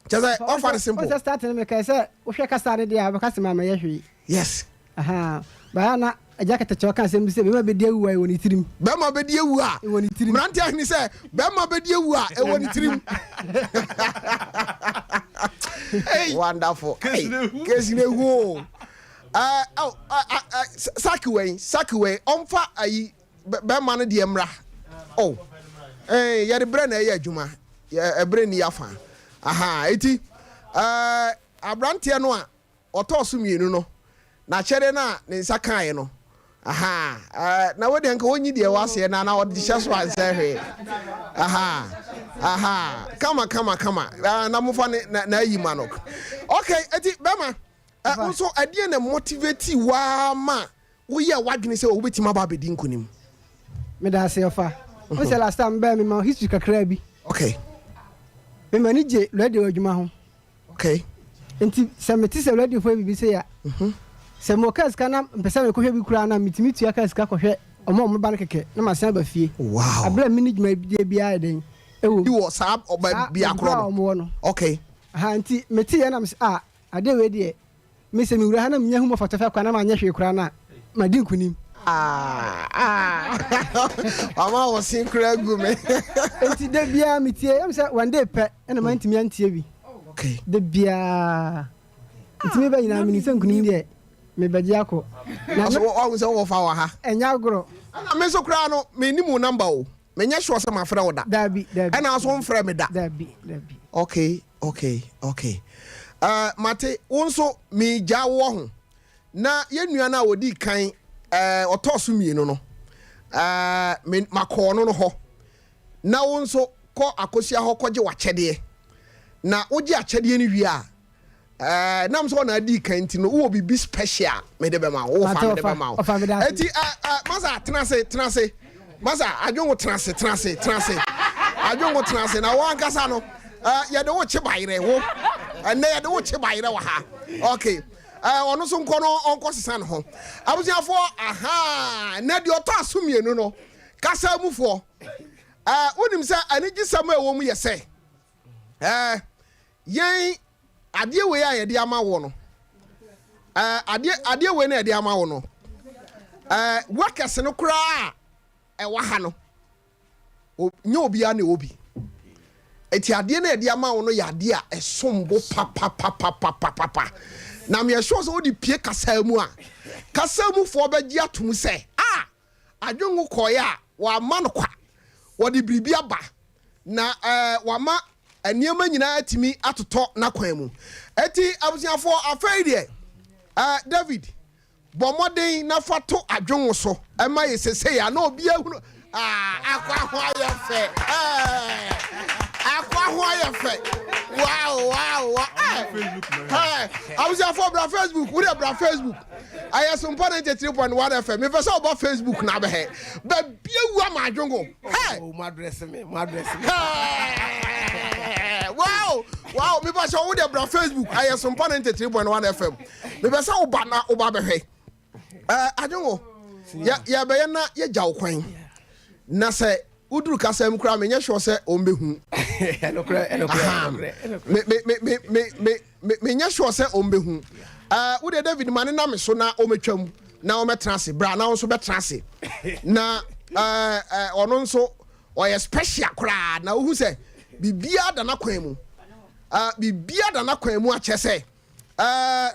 Speaker 1: Kyɛ sɛ ɔfa no simple.
Speaker 4: Ɔsɛ start no mekae sɛ wohwɛ kasa no deɛ a wobɛka sɛ mamɛyɛ hwee.
Speaker 1: Yes.
Speaker 4: Aha. Baa na agya kɛtɛkyɛ ɔka asɛm bi sɛ bɛrima bɛdi awu a ɛwɔ ne tirim.
Speaker 1: Bɛrima bɛdi awu a.
Speaker 4: Ɛwɔ ne tirim.
Speaker 1: Mmerante ahene sɛ bɛrima bɛdi awu a ɛwɔ ne tirim. Wonderful. Kesi na ehu o. Saki wɛn, saki wɛn, ɔmfa ayi bɛrima no deɛ mmra. Oh, eh, yɛde brɛ na ɛyɛ adwuma. Ɛbrɛ ni afa. Aha, eti eh, aberanteɛ no a ɔtɔɔ so mmienu no, n'akyɛdeɛ no a ne nsa kaeɛ no, aha, eh, na wo deɛ nka ɔnyi deɛ ɛwɔ aseɛ na na ɔde hyɛ so ansɛ hwee. Aha, aha, kama kama kama, na mofa ne na ayi ma no. Okay, eti bɛrima. Ɛ, wo nso, ɛdeɛn na ɛmotivate wo ara ma woyɛɛ w'adwene sɛ wobɛtumi aba abɛdi nkonim?
Speaker 4: Meda ase ɔfa. Wo sɛ last time bɛɛ mema wo history kakraa bi.
Speaker 1: Okay.
Speaker 4: Me m'ani gye radio adwuma ho.
Speaker 1: Okay.
Speaker 4: Nti sɛ mete sɛ radio fo yɛ biribi sei a, sɛ mewɔ kaa sika na mpɛ sɛ mekɔhwɛ bi koraa na metumi tua kaa sika kɔhwɛ ɔmo a ɔmo ba no kɛkɛ na masan aba fie.
Speaker 1: Wow.
Speaker 4: Abere a menni dwumadie biara yɛ dɛn ɛwɔ mu.
Speaker 1: Wɔ saa ɔba biara korɔ
Speaker 4: no. Saa baabi korɔ a ɔmo wɔ no.
Speaker 1: Okay.
Speaker 4: Aha nti mete yɛ na mese ah Adeɛ wei deɛ, me sɛ mewura ha na menya hu mɔfɔtɔfɛ koraa na manyɛ hwee koraa no a, madi nkonim.
Speaker 1: Ah, ah, wama wo se koraa gu me.
Speaker 4: Enti da biara metie, ɛm sɛ one day pɛ ɛna mantumi antie bi.
Speaker 1: Okay.
Speaker 4: Da biara. Nti meba nyinaa menim sɛ nkonim deɛ mebɛgye akɔ.
Speaker 1: Na wahu sɛ wowɔ fa wɔ ha.
Speaker 4: Ɛnyɛ agorɔ.
Speaker 1: Ɛna me nso koraa no, mennim wo number o. Menyɛ sure sɛ mafrɛ wo da.
Speaker 4: Dabi, dabi.
Speaker 1: Ɛna nso womfrɛ me da.
Speaker 4: Dabi, dabi.
Speaker 1: Okay, okay, okay. Uh, mate, wo nso megyaa wo wɔ ho. Na yɛn nua no a wɔdii kan, uh, ɔtɔɔ so mmienu no, uh, me, makɔɔ no no hɔ. Na wo nso kɔ akɔsia hɔ kɔgye w'akyɛdeɛ. Na wogye akyɛdeɛ no wie a, Ɛɛ nam sɛ ɔna adi kan nti no wowɔ biribi special mede bɛma wo wofa mede bɛma wo eti ɛ ɛ masa tena ase tena ase masa adwongo tena ase tena ase tena ase adwongo tena ase na wɔn ankasa no ɛ yɛde wo kye bayerɛ wo ɛnɛ yɛde wo kye bayerɛ wɔ ha okay ɛ ɔno nso nkɔ no ɔnkɔ sesa ne ho abusuafoɔ aha na deɛ ɔtɔ aso mmienu no kasa mufoɔ ɛ wonim sɛ anigyesɛm a ɛwɔ mu yɛ sɛ ɛɛ yɛn adeɛ wei a yɛde ama wo no ɛɛ adeɛ adeɛ wei na yɛde ama wo no ɛɛ workers no koraa a ɛwɔ ha no nyɛ obiara na ɛwɔ bi eti adeɛ na yɛde ama wo no yɛ adeɛ a ɛsom bo papapapapapa na meyɛ sure sɛ wode pie kasa mu a kasa mufoɔ bɛgye atom sɛ a Adwengo kɔeɛ a, wɔamma no kwa. Wɔde biribi aba, na wɔama nneɛma nyinaa atumi atotɔ n'akwan mu. Enti abusuafoɔ, afei deɛ, David, bɔ mmɔden na fa to adwengo so ma yɛ sesei a na obiara hunu. Ah, akwa ho ayɛ fɛ. Akwa ho ayɛ fɛ. Wow, wow, wow. Abusuafoɔ, bra Facebook. Wo deɛ bra Facebook. Ɛyɛ Sompa 93.1 FM. Mepɛ sɛ ɔba Facebook na abɛhɛ. Baabi awu ama adwongo. Hey!
Speaker 3: Oh, mo address me, mo address me.
Speaker 1: Hey! Wow! Wow! Mepɛ sɛ wo deɛ bra Facebook. Ɛyɛ Sompa 93.1 FM. Mepɛ sɛ woba na woba bɛhwɛ. Eh, adwongo. Yɛ yɛbɛyɛ na yɛgya wo kwan. Na sɛ woduru kasa mu koraa menyɛ sure sɛ ɔmbɛhu.
Speaker 3: Ɛnokorɛ, ɛnokorɛ, ɛnokorɛ, ɛnokorɛ.
Speaker 1: Me me me me me me Me menyɛ sure sɛ ɔmbɛhu. Eh, wo deɛ David ma ne na me so na ɔmɛtwa mu na ɔmɛtena ase. Bra na wo nso bɛtena ase. Na eh, eh, ɔno nso ɔyɛ special koraa na wohu sɛ biribiara da n'akwan mu. Eh, biribiara da n'akwan mu akyɛ sɛ eh,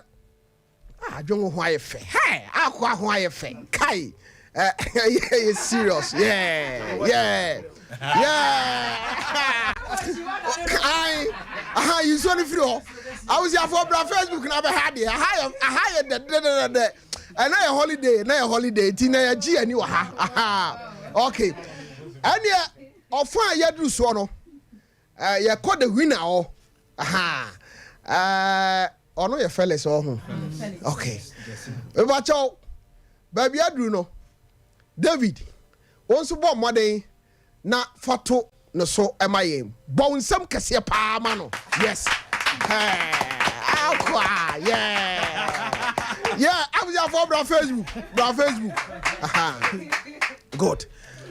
Speaker 1: Ah, adwongo ho ayɛ fɛ. Hey, akoa ho ayɛ fɛ. Kai. Eh, ɛyɛ serious. Yeah, yeah. Yeah. Kai. Aha, yi nsuo no firi hɔ. Abusuafoɔ bra Facebook na bɛha adeɛ. Aha yɛ aha yɛ dɛdɛdɛdɛ. Ɛnɛ yɛ holiday, ɛnɛ yɛ holiday. Nti na yɛgye ani wɔ ha. Aha. Okay. Ɛneɛ ɔfa a yɛduru soɔ no, yɛkɔ the winner hɔ. Aha. Ɛɛ ɔno yɛ Felix ɔho. Okay. Mepakyɛw baabi aduru no David wo nso bɔ mmɔden na fa to no so ma yɛn. Bɔ wo nsam kɛseɛ paa ma no. Yes. Akwa. Yeah. Yeah. Abusuafoɔ bra Facebook. Bra Facebook. Aha. Good.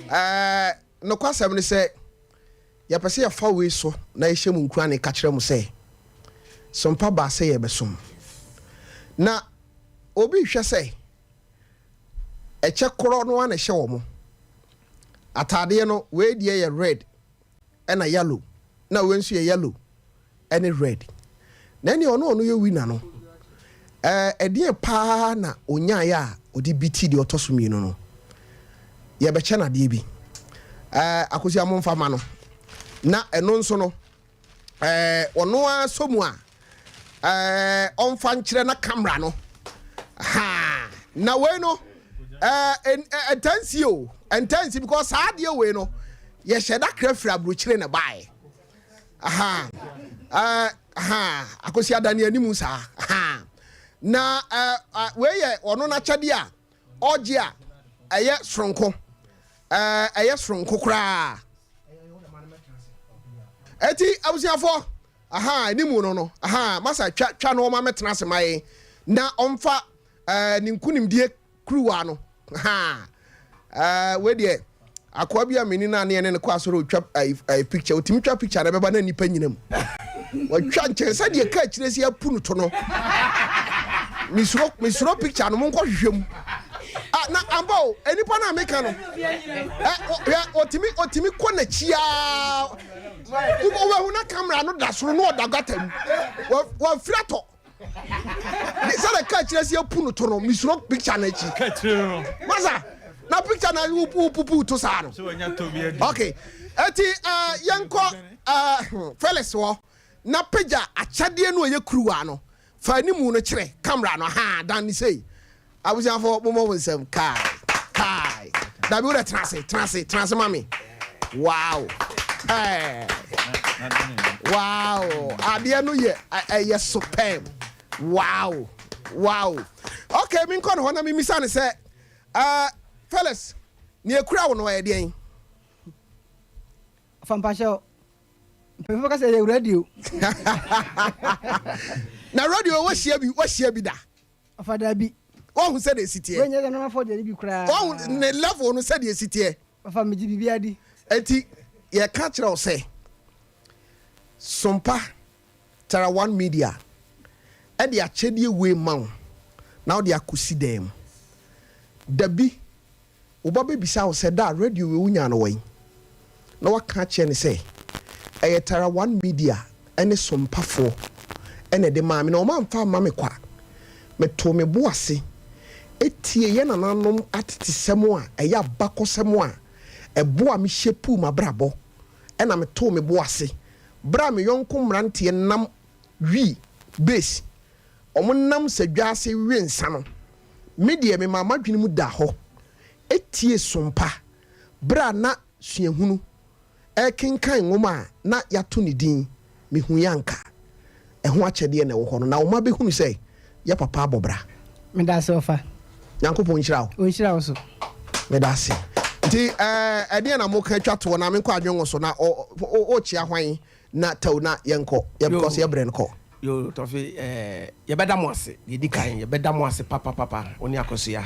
Speaker 1: Ɛɛ nokwasɛm ne sɛ yɛpɛ sɛ yɛfa wei so na yɛhyɛ mu nkuran ka kyerɛ mo sɛ sompa baa sɛ yɛbɛsom. Na obi hwɛ sɛ ɛkyɛ korɔ no ara na ɛhyɛ wɔn. Ataadeɛ no, wei deɛ yɛ red ɛna yellow, na wei nso yɛ yellow ɛne red. Na ɛneɛ ɔno ɔno yɛ winner no, ɛɛ ɛdeɛn paa na ɔnyaeɛ a ɔde beati deɛ ɔtɔ so mmienu no? Yɛbɛkyɛ no adeɛ bi. Ɛɛ Akosua momfa ma no. Na ɛno nso no, ɛɛ ɔno ara sɔ mu a ɛɛ ɔmfa nkyerɛ na camera no ha na wei no ɛɛ ɛntansi o ɛntansi because saa adeɛ wei no yɛhyɛ da kra firi aburokyire na baeɛ aha ɛɛ aha akosi adane anim saa aha na ɛɛ wei yɛ ɔno n'akyɛdeɛ a ɔgye a ɛyɛ soronko ɛɛ ɛyɛ soronko koraa eti abusuafoɔ aha animu no no aha masa twa twa no ɔma mɛtena ase ma yɛn na ɔmfa ɛɛ ne nkunimdie kuruwa no ha ɛɛ wei deɛ Akoa bi a meni no a ne yɛne no kɔ asɔre otwa ayi ayi picture otumi twa picture na ɛbɛba na nipa nyina mu watwa nkyɛn sɛdeɛ kaa akyire si apu no to no mesuro mesuro picture no monkɔ hwehwɛ mu ah na ampa o nipa no a meka no ɛ hwɛ otumi otumi kɔ n'akyi aa wobɛhu na camera no da soro na ɔda gata mu wafiri atɔ sɛdeɛ kaa kyerɛ sɛ apu no to no mesuro picture no akyi masa na picture na wopupu to saa no ok ɛti eh, yɛnkɔ eh, Felix hɔ na pagya akyɛdeɛ no ɛyɛ kuruwa no fa animu no kyerɛ camera no ha dan ne sei Abusuafo mommɔ mo nsam kai kai dabi wodɛ tena ase tena ase tena ase ma me wow hey. Wow adeɛ no yɛ ɛyɛ superb wow wow okay menkɔ ne hɔ na memisa ne sɛ uh, Felix nea ekura wo no ɛyɛ deɛn?
Speaker 4: Fampahyɛ mpanyinfoɔ bɛka sɛ ɛyɛ radio.
Speaker 1: Na radio wahyia bi wahyia bi da?
Speaker 4: Ɔfa dabi.
Speaker 1: Wahu sɛdeɛ ɛsi teɛ.
Speaker 4: Wei nyɛ nanafoɔ deɛ no bi koraa.
Speaker 1: Wahu ne level no sɛdeɛ ɛsi teɛ.
Speaker 4: Ɔfa megye biribiara di.
Speaker 1: Enti yɛka kyerɛ wo sɛ Sompa Tara One Media de akyɛdeɛ wei ma wo na wode akɔsi dan mu. Dabi Wo ba bɛbisa wo sɛ, Da, radio wei wonyaa no wɛn? Na woaka akyerɛ no sɛ, Ɛyɛ Tara One Media ne Sompafoɔ na ɛde maa me, na wɔamfa amma me kwa. Metoo me bo ase tiee yɛn nananom atetesɛm a ɛyɛ abakɔsɛm a ɛboaa me shapuu m'abrabɔ, ɛnna metoo me bo ase berɛ a me yɔnko mmeranteɛ nam wii, bass, Wɔnam sadwa ase we nsa no, me deɛ memaa m'adwene mu daa hɔ tiee som pa berɛ a na suahunu rekenkan nwoma a na yɛato ne din Mehui Anka Ɛho Akyɛdeɛ na ɛwɔ hɔ no, na wɔn abɛhunu sɛ yɛ papa abɔ bra.
Speaker 4: Medase ɔfa.
Speaker 1: Nyankopɔn nhyira
Speaker 4: wo. Ɔnhyira wo so.
Speaker 1: Medase. Nti ɛɛ ɛdeɛn na moka twa toɔ na menkɔ adwenwo so na ɔ ɔ ɔkyia hwan na tɛw na yɛnkɔ yɛ because yɛ brɛ no kɔ.
Speaker 3: Yoo Tɔfe eh, yɛbɛda mo ase, deɛ ɛdi kan yɛbɛda mo ase papapapa, wo ne Akosua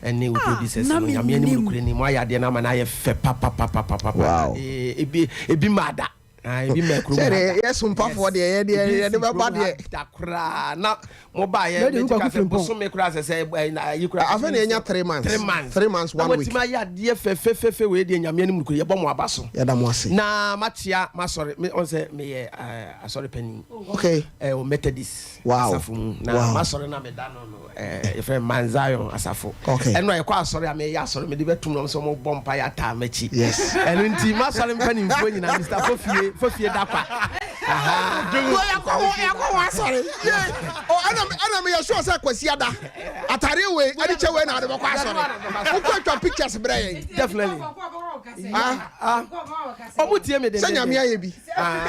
Speaker 3: ɛne wo producers no, Nyame anim nokorɛ ni, mo ayɛ adeɛ no ama no ayɛ fɛ papapapapapa,
Speaker 1: Wow.
Speaker 3: Eh, ebi, ebi mmaa da, ah, ebi mmaa kurom ha
Speaker 1: Sɛdeɛ
Speaker 3: da.
Speaker 1: yɛ sompafoɔ
Speaker 3: Yes,
Speaker 1: deɛ yɛ deɛ
Speaker 3: ebi
Speaker 1: yɛde
Speaker 3: nsi
Speaker 1: bɛba
Speaker 3: kurom ha
Speaker 1: deɛ.
Speaker 3: da koraa, na mo baa yɛ,
Speaker 4: Lady,
Speaker 3: mɛti
Speaker 4: wo
Speaker 3: ka
Speaker 4: kwaku
Speaker 3: sɛ
Speaker 4: frimpong.
Speaker 3: bosome koraa sɛ sɛ, eh, na ayi koraa,
Speaker 1: Afei na
Speaker 3: bosome
Speaker 1: yɛnya
Speaker 3: nsia,
Speaker 1: 3 months,
Speaker 3: 3 months,
Speaker 1: 3 months
Speaker 3: na
Speaker 1: 1 week.
Speaker 3: moatumi ayɛ adeɛ fɛfɛfɛfɛ wei deɛ Nyame anim nokorɛ yɛbɔ mo aba so.
Speaker 1: Yɛda mo ase.
Speaker 3: Na makyea m'asɔre, me, ɔn sɛ meyɛ eh, asɔre panin.
Speaker 1: Okay.
Speaker 3: Eh, wɔ Methodist
Speaker 1: Wow.
Speaker 3: asafo mu. Na
Speaker 1: Wow.
Speaker 3: m'asɔre na meda no no, eh, yɛfrɛ no Mount Zion asafo.
Speaker 1: Okay.
Speaker 3: Ɛno a yɛkɔ asɔre a meyɛ asɔre mede bɛtom na wɔn sɛ wɔbɔ mpaeɛ ataa m'akyi.
Speaker 1: Yes.
Speaker 3: Ɛno nti m'asɔre mpanimfoɔ nyinaa, Mr. Fofie, Fofie Dakwa. Aha.
Speaker 1: Wɔ yɛkɔ hɔ yɛkɔ hɔ asɔre. Yee. Oh, ɛna ɛna meyɛ sure sɛ Kwasi ada. Atare wei ɛde kyɛ wei na ade bɛkɔ asɔre. Wokɔ atwa pictures brɛ yɛn.
Speaker 3: Definitely.
Speaker 1: Ah.
Speaker 3: Ah. Ɔmo tie me
Speaker 1: Sɛ
Speaker 3: dendenden.
Speaker 1: Nyame ayɛ bi.
Speaker 3: Ah.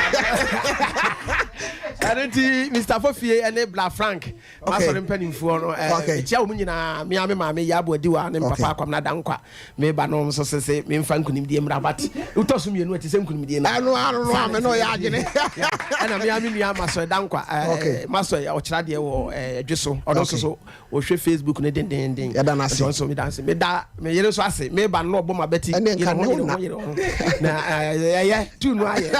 Speaker 3: Ɛno nti Mr. Fofie ne Bla Frank m'asɔre mpanimfoɔ no mekyia wɔn nyinaa. Me ara me maame Yaabo Adiwa ne me papa Kwamina Dankwa. Me ba no nso sese memfa nkunimdie mmra but wotɔ so mmienu ɛte sɛ nkunimdie no.
Speaker 1: Ɛno ano no a me na ɔyɛ adwene.
Speaker 3: Ɛna me ara me nua Masɔe Dankwa Masɔe ɔkyerɛ adeɛ wɔ Ɛdwe so ɔno nso so ɔhwɛ Facebook no dendenden.
Speaker 1: Yɛda no ase.
Speaker 3: Nso nso meda ase. Meda me yere nso ase. Me ba no na ɔbɔ m'abati.
Speaker 1: Ɛne nka ne wo na.
Speaker 3: Yere ho na ɛyɛ tu no ayɛ.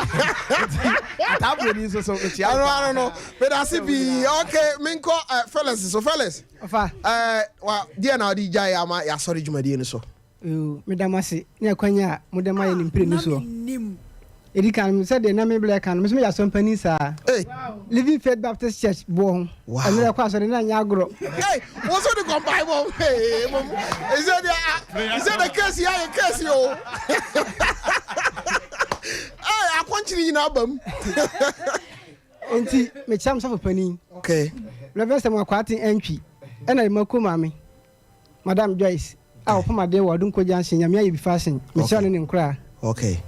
Speaker 3: Ataa buroni nso so mekyia.
Speaker 1: Ɛno ano no meda ase pii. Okay menkɔ Felix so Felix.
Speaker 4: Ɔfa.
Speaker 1: Ɛɛ wa deɛ na ɔde gyae ama yɛasɔre dwumadie no so.
Speaker 4: Yoo, meda mo ase ne akwanya a mode ma yɛn ne mprenu soɔ. Ɛdi kan, sɛdeɛ na me berɛ ka no, me nso meyɛ asɔre panin saa. Living Faith Baptist Church boɔ ho. Ɛno yɛkɔ asɔre na nyɛ agorɔ.
Speaker 1: Hey, wo nso de kɔ mpaebɔ. Hey, mom. Ɛsɛ deɛ, ɛsɛ deɛ kɛsi ayɛ kɛsi o. Hey, akɔnkyere nyinaa ba mu.
Speaker 4: Enti mekyia me sɔfo panin.
Speaker 1: Okay.
Speaker 4: Reverend Samuel Kwarteng Antwi ɛna Emako maame, Madam Joyce a ɔpam adeɛ wɔ Adonko Junction, Nyame ayɛ bi fashion. Mekyia ɔne ne nkoraa.
Speaker 1: Okay.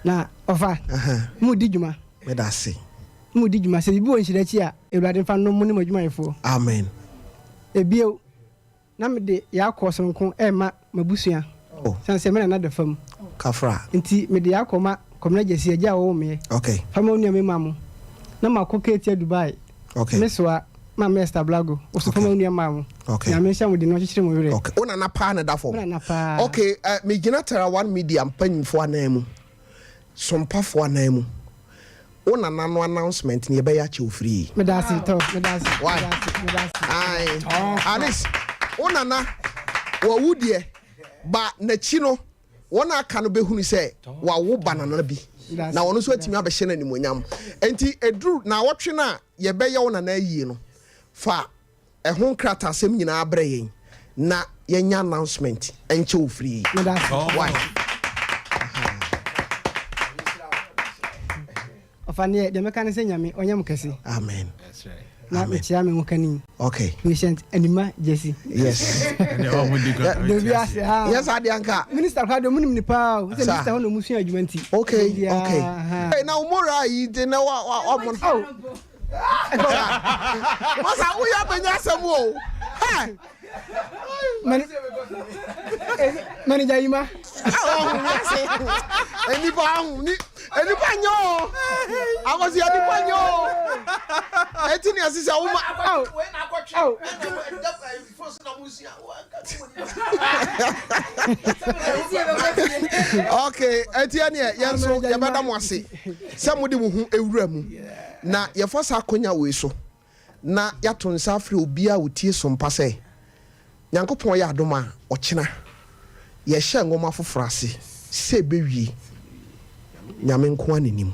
Speaker 4: Na ɔfa, mo di dwuma.
Speaker 1: Meda ase.
Speaker 4: Mo di dwuma. Sɛ biribi wɔ nhyira akyi a, Awurade mfa nnom mo ne mo adwumayɛfoɔ.
Speaker 1: Amen.
Speaker 4: Ebio, Na mede Yaakɔ sononko rema m'abusua, sane sɛ me nana da fam.
Speaker 1: Kafra.
Speaker 4: Nti mede Yaakɔ ma Kɔmena Gyasi, agya a ɔwoo meɛ.
Speaker 1: Okay.
Speaker 4: Fa ma wo nua mema mo. Na makɔ Ketia Dubai.
Speaker 1: Okay.
Speaker 4: Me soa Maame Esther Blago, wo so fa ma wo nua maa mo.
Speaker 1: Okay.
Speaker 4: Nyame nhyɛ mo den na ɔnkyekyere mo werɛ.
Speaker 1: Okay. Wo nana paa na da fam.
Speaker 4: Me nana paa.
Speaker 1: Okay, eh, megyina Tara One Media mpanyimfoɔ anan mu, sompafoɔ anan mu. Wo nana no announcement no yɛbɛyɛ akyɛ wo free.
Speaker 4: Medase tɔ medase
Speaker 1: Why?
Speaker 4: medase medase.
Speaker 1: Ae at least wo nana wawu deɛ ba nakyi no wɔn a aka no bɛhunu sɛ wawo ba nana bi na ɔno nso atumi abɛhyɛ no animuonyam. Enti ɛduru naawɔtwe no a yɛbɛyɛ wo nana ayie no fa Ɛho nkrataasɛm nyinaa brɛ yɛn na yɛnyɛ announcement nkyɛ wo free. Why?
Speaker 4: Ɔfa neɛ deɛ mɛka ne sɛ Nyame ɔnyɛ mo kɛse.
Speaker 1: Amen.
Speaker 4: Na mekyea me ho kani.
Speaker 1: Okay.
Speaker 4: Patient Anima Jesse.
Speaker 1: Yes.
Speaker 4: Dobi ase ha.
Speaker 1: Yes adi anka.
Speaker 4: Minister kwa de mu nim ne paa o. Sɛ minister hɔ na ɔmu sua adwuma nti.
Speaker 1: Okay, okay. Hey, na umura yi de na wa wa wa mo.
Speaker 4: Oh.
Speaker 1: Masa woyɛ abɛnya asɛm o. Hey.
Speaker 4: Manager Yima.
Speaker 1: Nipa ahu ni nipa nyɛ o. Akɔsi nipa nyɛ o. Eti ni ɛsisi awo ma. Okay, eti ɛneɛ yɛn nso yɛbɛda mo ase sɛ mo de mo ho ewura mu. Na yɛfa saa akwanya wei so na yɛato nsa afrɛ obiara a ɔtie Sompa sɛ, Nyankopɔn yɛ adom a, ɔkyena yɛhyɛ nwoma foforɔ ase sɛ ɛbɛwie, Nyame nko ara na nim.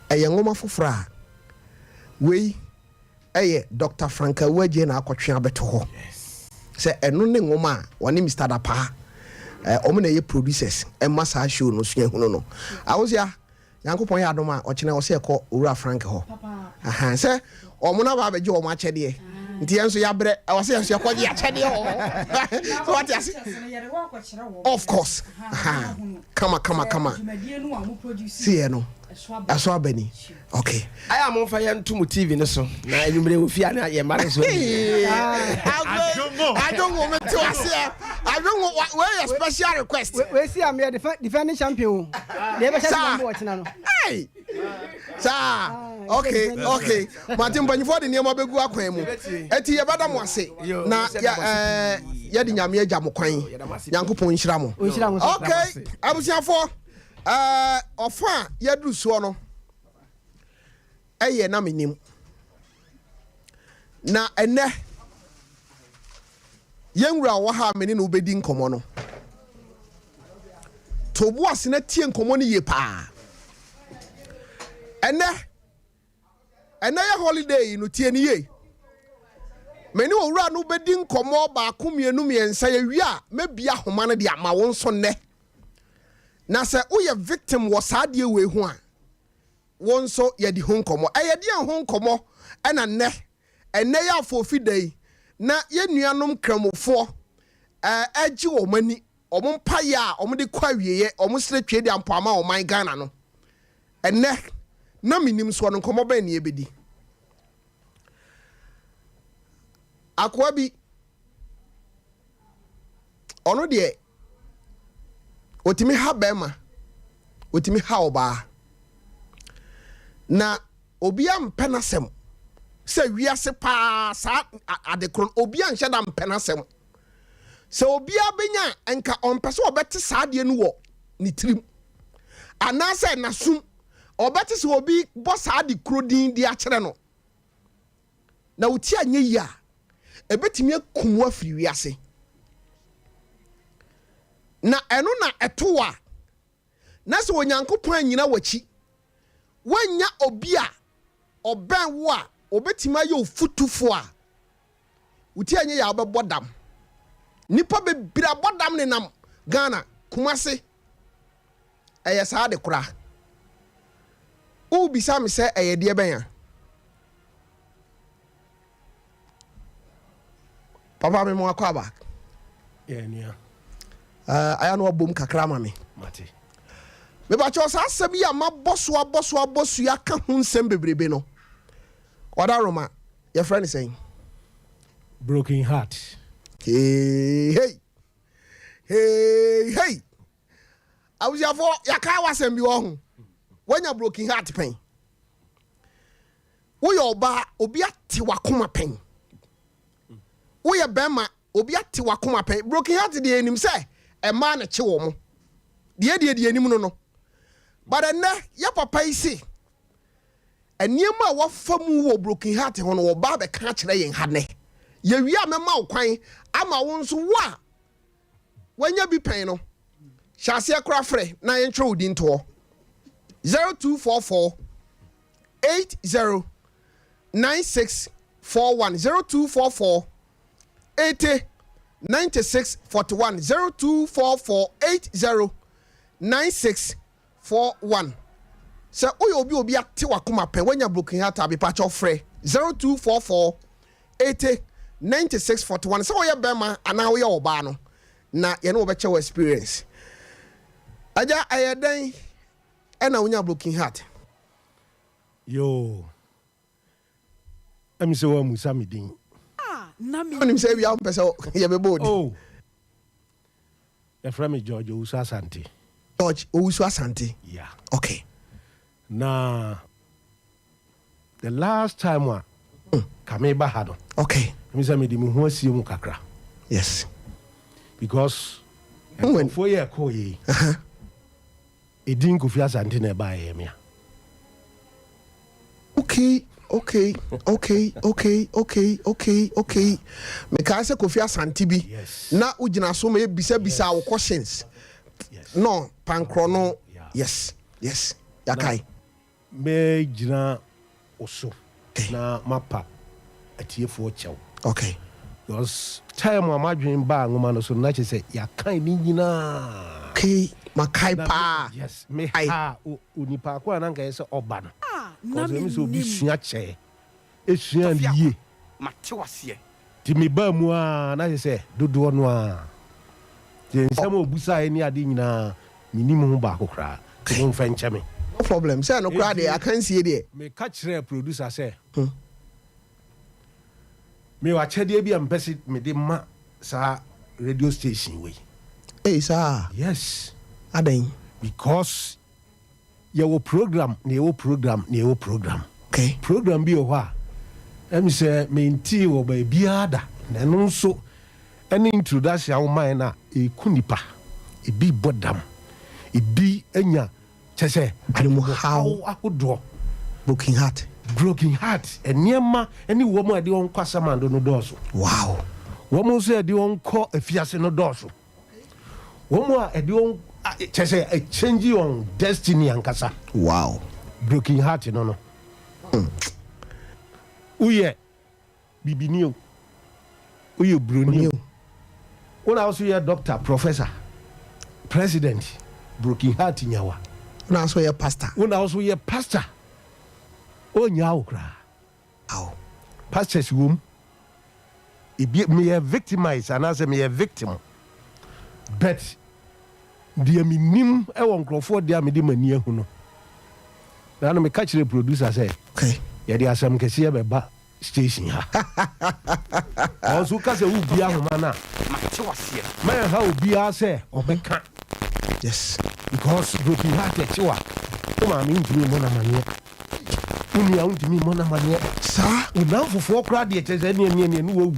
Speaker 1: Ɛyɛ nwoma foforɔ a wei yɛ Dɔkta Frank Awuagyei na akɔtwe abɛto hɔ sɛ ɛno ne nwoma a ɔne Mister Dapaah wɔn na ɛyɛ producers ɛma saa show no suahunu no. Awosea. Nyankopɔn yɛ adom a, ɔkyena ɛwɔ sɛ yɛkɔ Owura Frank hɔ. Ahaa, sɛ wɔn no aba abɛgye wɔn akyɛdeɛ, nti yɛn nso yɛabrɛ, ɛwɔ sɛ yɛn nso yɛkɔgye akyɛdeɛ wɔ hɔ. So wate ase? Of course. Ahaa, kama kama kama. Si yɛ no, ɛso aba ni. Okay.
Speaker 3: Ayɛ a momfa yɛn nto mo TV no so na anwummere wɔ fie a na yɛn mma no nso ahu.
Speaker 1: Adwongo me te waseɛ. Adwongo wei yɛ special request.
Speaker 4: Wei si a meyɛ defending champion o. Deɛ ɛbɛhyɛ sɛ mo ɔkyena no.
Speaker 1: Hey! Saa. Okay, okay. Mate mpanyinfoɔ de nneɛma bɛgu akwan mu. Eti yɛbɛda mo ase na yɛde Nyame agya mo kwan. Nyankopɔn nhyira mo. Okay, abusuafoɔ, ɔfa a yɛaduru soɔ no ɛyɛ na menim. Na ɛnɛ yɛn wura a ɔwɔ ha a me ne no bɛdi nkɔmmɔ no, to bo ase na tie nkɔmmɔ no yie paa. Ɛnɛ, ɛnɛ yɛ holiday yi no, tie no yie. Me ne owura no bɛdi nkɔmmɔ baako mmienu mmiɛnsa yɛwie a mɛbia ahoma no de ama wo nso nnɛ. Na sɛ woyɛ victim wɔ saa adeɛ wei ho a, Wo nso yɛadi ho nkɔmmɔ. Ɛyɛ deɛn ho nkɔmmɔ na nnɛ, ɛnnɛ yi afoofi da yi, na yɛn nuanom Nkramofoɔ regye wɔn ani, wɔn mpaeɛ a wɔde kɔ awieɛ, wɔn srɛ Tweaduampɔ ama ɔman Ghana no? Ɛnnɛ, na menim soɔ no, nkɔmmɔ bɛn na yɛbɛdi? Akoa bi, ɔno deɛ ɔtumi ha bɛrima, ɔtumi ha ɔbaa. Na obiara mpɛ n'asɛm sɛ wiase paa saa ade koro no, obiara nhyɛ da mpɛ n'asɛm. Sɛ obiara bɛnya a, nka ɔmpɛ sɛ ɔbɛte saa adeɛ no wɔ ne tirim anaasɛ n'asom. Ɔbɛte sɛ obi bɔ saa ade koro din de akyerɛ no. Na wo ti anyɛ yie a, ɛbɛtumi akum wo afiri wiase. Na ɛno na ɛto wo a, na sɛ Onyankopɔn annyina w'akyi, woannya obi a ɔbɛn wo a ɔbɛtumi ayɛ wo fotufoɔ a, wo ti anyɛ yie a wobɛbɔ dam. Nnipa bebree abɔ dam nenam Ghana, Kumasi. Ɛyɛ saa de koraa. Wobisa me sɛ ɛyɛ deɛ bɛn a? Papa me mo akɔ aba.
Speaker 3: Yeah, nua.
Speaker 1: Uh, aya no abom kakra ma me.
Speaker 3: Mate.
Speaker 1: Mebakyɛw saa asɛm yi a mabɔ so abɔ so abɔ so yi aka ho nsɛm bebrebe no. Ɔda Roma, yɛfrɛ no sɛn?
Speaker 3: Broken heart.
Speaker 1: Hey, hey. Hey, hey. Abusuafoɔ, yɛakae w'asɛm bi wɔ ho. Woanya broken heart pɛn? Woyɛ ɔbaa, obi ate w'akoma pɛn? Woyɛ bɛrima, obi ate w'akoma pɛn? Broken heart deɛ yɛnim sɛ mmaa na ɛkye wɔn. Deɛ deɛ deɛ yɛnim no no. But ɛnnɛ, yɛ papa yi se, nneɛma a wafa mu wɔ broken heart ho no, wɔba abɛka akyerɛ yɛn ha nnɛ. Yɛwie a mɛma wo kwan ama wo nso wo a Wanya bi pɛn no, hyɛ aseɛ koraa frɛ na yɛntwerɛ wo din nto hɔ. 0244 80 96 41 0244 80 96 41 0244 80 96 41 Sɛ woyɛ obi a obi ate w'akoma pɛn, woanya broken heart a, mepakyɛw frɛ 0244 80 96 41 sɛ woyɛ bɛrima anaa woyɛ ɔbaa no na yɛne wo bɛkyɛ wo experience. Agya, ɛyɛ dɛn ɛna wonya broken heart?
Speaker 3: Yoo, ɛmi sɛ woamusa me din.
Speaker 1: Wonim sɛ awia wompɛ sɛ yɛbɛbɔ wo din.
Speaker 3: Oh, Yɛfrɛ me George Owusu Asante.
Speaker 1: George Owusu Asante.
Speaker 3: Yeah.
Speaker 1: Okay.
Speaker 3: Na the last time a ka me ba ha no.
Speaker 1: Okay.
Speaker 3: Mi sɛ me de me ho asie mu kakra.
Speaker 1: Yes.
Speaker 3: Because nkurɔfoɔ yɛ ɛkɔɔ yɛ yi. Edin Kofi Asante na ɛbaeɛ yɛ me a.
Speaker 1: Okay, okay, okay, okay, okay, okay, okay. Mekae sɛ Kofi Asante bi
Speaker 3: Yes.
Speaker 1: na wogyina so ma yɛbisabisa wo questions.
Speaker 3: Yes.
Speaker 1: No, pankorɔ no.
Speaker 3: Yeah.
Speaker 1: Yes, yes, yɛakae.
Speaker 3: Mɛgyina wo so na mapa atiefoɔ kyɛw.
Speaker 1: Okay.
Speaker 3: Because time a m'adwene baa nwoma no so no na kyerɛ sɛ yɛakan ne nyinaa.
Speaker 1: Okay, makae paa.
Speaker 3: Yes, me ha onipa ko a na nka yɛ sɛ ɔba no. Because ɛmi sɛ obi sua kyɛɛ, esua no yie. Nti mebaa mu ara na kyerɛ sɛ dodoɔ no ara. Nti nsɛm a ɔbusaeɛ ne adeɛ nyinaa mennim ho baako koraa. Nti momfa nkyɛ me.
Speaker 1: No problem, sɛ ɛno koraa deɛ akansie deɛ.
Speaker 3: Meka kyerɛɛ producer sɛ mewɔ akyɛdeɛ bi a mepɛ sɛ mede ma saa radio station wei.
Speaker 1: Ei saa?
Speaker 3: Yes.
Speaker 1: Adɛn?
Speaker 3: Because Yɛwɔ program na yɛwɔ program na yɛwɔ program.
Speaker 1: Okay.
Speaker 3: Program bi wɔ hɔ a, ɛmi sɛ mentee wɔ baabiara da, na ɛno nso ɛne introduction a womae no a ɛku nipa. Ebi bɔ dam, ebi anya kyɛ sɛ adwenemhaw ahodoɔ.
Speaker 1: Broken heart.
Speaker 3: Broken heart, nneɛma ne wɔn a ɛde wɔn kɔ asamando no dɔɔso.
Speaker 1: Wow.
Speaker 3: Wɔn nso a ɛde wɔn kɔ afiase no dɔɔso. Wɔn a ɛde wɔn kyɛ sɛ ɛkyɛngye wɔn destiny ankasa.
Speaker 1: Wow.
Speaker 3: Broken heart no no. Woyɛ bibini o, woyɛ buroni o, wo na wo so yɛ doctor, professor, president, broken heart nyawa.
Speaker 1: Wo na wo so yɛ pastor.
Speaker 3: Wo na wo so yɛ pastor. Ɔnyaa wo koraa.
Speaker 1: Aw.
Speaker 3: Pastors wom. Ebi meyɛ victimize anaasɛ meyɛ victim but deɛ menim wɔ nkurɔfoɔ deɛ a mede m'ani ahu no.
Speaker 6: Na no meka kyerɛɛ producer sɛ yɛde asɛm kɛseɛ bɛba station ha. Ɔnso woka sɛ wobie ahoma no a, ma ɛnha obiara sɛ ɔbɛka.
Speaker 1: Yes.
Speaker 6: Because broken heart ɛkye wo a, wo maame wontumi mmɔ no amaneɛ. Wo nua wontumi mmɔ no amaneɛ.
Speaker 1: Saa.
Speaker 6: Wo nnamfofoɔ koraa deɛ kyerɛ sɛ ɛneɛ neɛ neɛ ne wawu.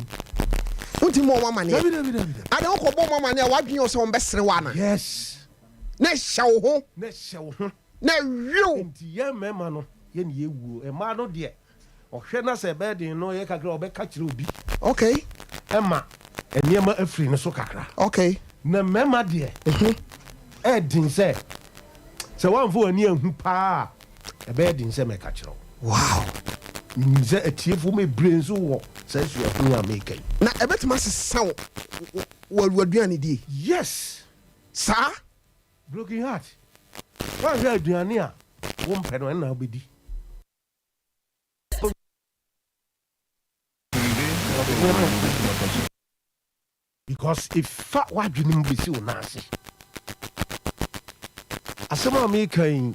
Speaker 1: Wontumi mmɔ wɔn amaneɛ.
Speaker 6: Dabi dabi dabi.
Speaker 1: Ade wokɔbɔ wɔn amaneɛ a w'adwene yɛ wo sɛ wɔbɛsere wo ana?
Speaker 6: Yes.
Speaker 1: Na ɛhyɛ wo ho.
Speaker 6: Na ɛhyɛ wo ho.
Speaker 1: Na ɛwe wo.
Speaker 6: Enti yɛn mmarima no, yɛn na yɛwuo. Mmaa no deɛ, ɔhwɛ na sɛ ɛbɛyɛ den no yɛ kakra a, ɔbɛka kyerɛ obi.
Speaker 1: Okay.
Speaker 6: Ɛma nneɛma afiri ne so kakra.
Speaker 1: Okay.
Speaker 6: Na mmarima deɛ, ɛyɛ den sɛ, sɛ woamfa w'ani anhu paa a, ɛbɛyɛ den sɛ mɛka kyerɛ wo.
Speaker 1: Wow.
Speaker 6: Menim sɛ atiefoɔ bebree nso wɔ saa suahunu a mereka yi.
Speaker 1: Na ɛbɛtumi asesa wo w'aduane die?
Speaker 6: Yes.
Speaker 1: Saa?
Speaker 6: Broken heart, woanhwɛ aduane a wompɛ no ɛnna wobɛdi. Because efa w'adwene mu bɛsi wo nan ase. Asɛm a meka yi,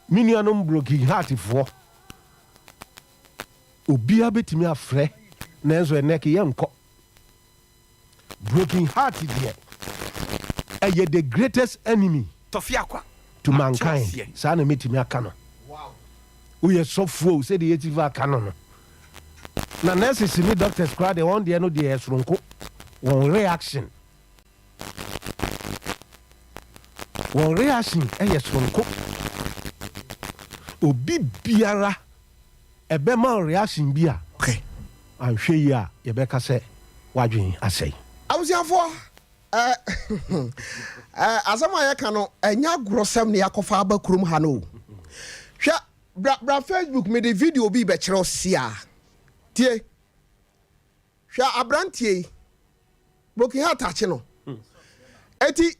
Speaker 6: me nuanom broken heart foɔ, obiara bɛtumi afrɛ nanso ɛnnɛ ke yɛnkɔ. Broken heart deɛ ɛyɛ the greatest enemy to mankind saa na mɛtumi aka no. Woyɛ sɔfoɔ o sɛdeɛ yɛsi fa aka no no na nurses ne doctors koraa deɛ wɔn deɛ no deɛ yɛ soronko wɔn reaction wɔn reaction ɛyɛ soronko obi biara Ɛbɛma wo reaction bi a anhwɛ yie a yɛbɛka sɛ w'adwene asɛe.
Speaker 1: Abusuafoɔ eh, eh, asɛm a yɛka no ɛnyɛ agorɔsɛm na yɛakɔfa aba kurom ha no o. Hwɛ, bra, bra Facebook mede video bi bɛkyerɛ wo sia. Tie. Hwɛ aberanteɛ yi, broken heart akye no. Eti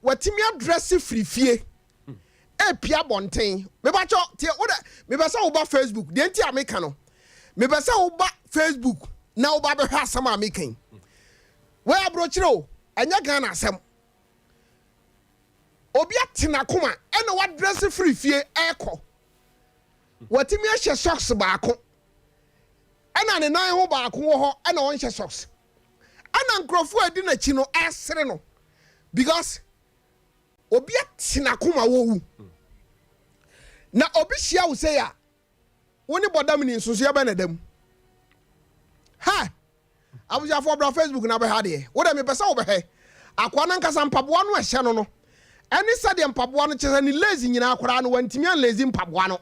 Speaker 1: watumi adrɛse firi fie epia abɔnten. Mebakyɛ tie wo dɛ mepɛ sɛ woba Facebook deɛ nti a meka no mepɛ sɛ woba Facebook na woba bɛhwɛ asɛm a meka yi. Wei aburokyire o, ɛnyɛ Ghana asɛm. Obi ate n'akoma ɛna wadrɛse firi fie ɛkɔ. Watumi ahyɛ socks baako ɛna ne nan ho baako wɔ hɔ ɛna ɔnhyɛ socks. Ɛna nkurɔfoɔ a ɛdi n'akyi no ɛsere no because Obi ate n'akoma wɔwu. Na obi hyia wo sei a, wo ne bɔdam ni nsonsoeɛ bɛn na ɛda mu? Ha! Abusuafoɔ bra Facebook na bɛhwɛ adeɛ. Wo deɛ mepɛ sɛ wobɛhwɛ. Akoa no ankasa mpaboa no a ɛhyɛ no no, ɛne sɛdeɛ mpaboa no kyɛ sɛ ne lace nyinaa koraa no wantumi anlace mpaboa no.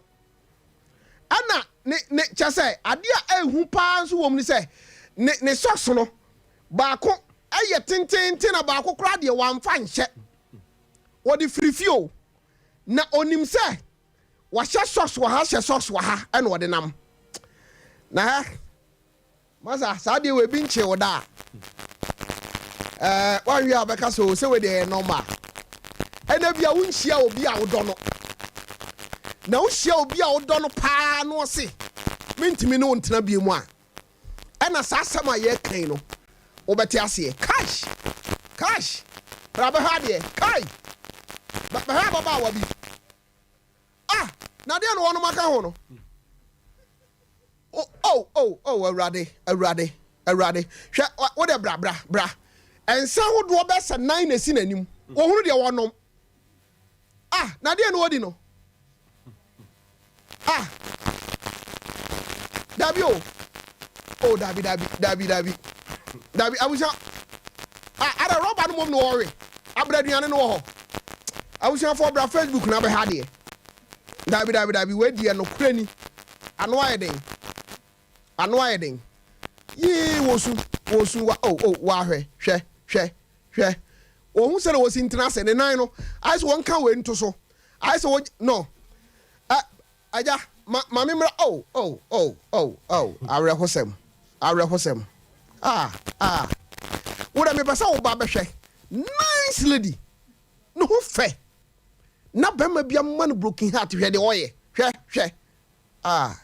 Speaker 1: Ɛna ne ne kyɛ sɛ adeɛ a ɛhu paa nso wɔ mu ne sɛ ne ne socks no Baako yɛ tenteenten na baako koraa deɛ wamfa nhyɛ. Ɔde firi fie o, na ɔnim sɛ wahyɛ socks wɔ ha hyɛ socks wɔ ha ɛna ɔde nam. Na hɛ, masa saa deɛ wei bi nkyee wo da a, ɛɛ wanhwɛ a bɛka sɛ o sɛ wei deɛ ɛyɛ normal. Ɛna bi a wonhyia obi a wodɔ no. Na wohyia obi a wodɔ no paa na ɔse mentumi ne wo ntena bio mu a, Ɛna saa asɛm a yɛreka yi no wobɛte aseɛ. Cash! Cash! Bra bɛhwɛ adeɛ. Kai! Bɛhwɛ ababaawa bi. Ah! Na deɛ na wɔnom aka ho no. Oh, oh, oh, oh, Awurade, Awurade, Awurade. Hwɛ, wo deɛ bra, bra, bra. Nsa ahodoɔ bɛsɛ nan na esi n'anim. Wɔhunu deɛ wɔnom. Ah, na deɛ na wɔdi no. Ah! Dabi o. Oh, dabi, dabi, dabi, dabi. Dabi, abusua. Ah, ada rɔba no mom na wɔwe. Abra aduane no wɔ hɔ. Abusuafoɔ bra Facebook na bɛha adeɛ. Dabi, dabi, dabi, wei deɛ nokorɛ ni. Ano ayɛ den. Ano ayɛ den. Yee, wɔsu, wɔsu, wa, oh, oh, wahwɛ, hwɛ, hwɛ, hwɛ. Wɔhu sɛdeɛ wɔsi ntena ase, ne nan no, ayɛ sɛ wɔnka wei nto so. Ayɛ sɛ wɔ no ɛ agya ma ma me mmra oh oh oh oh oh awerɛhosɛm awerɛhosɛm ah ah wo dɛ mepɛ sɛ wo ba bɛhwɛ nice lady ne ho fɛ na bɛrima bi ama no broken heart hwɛ deɛ ɔyɛ hwɛ hwɛ ah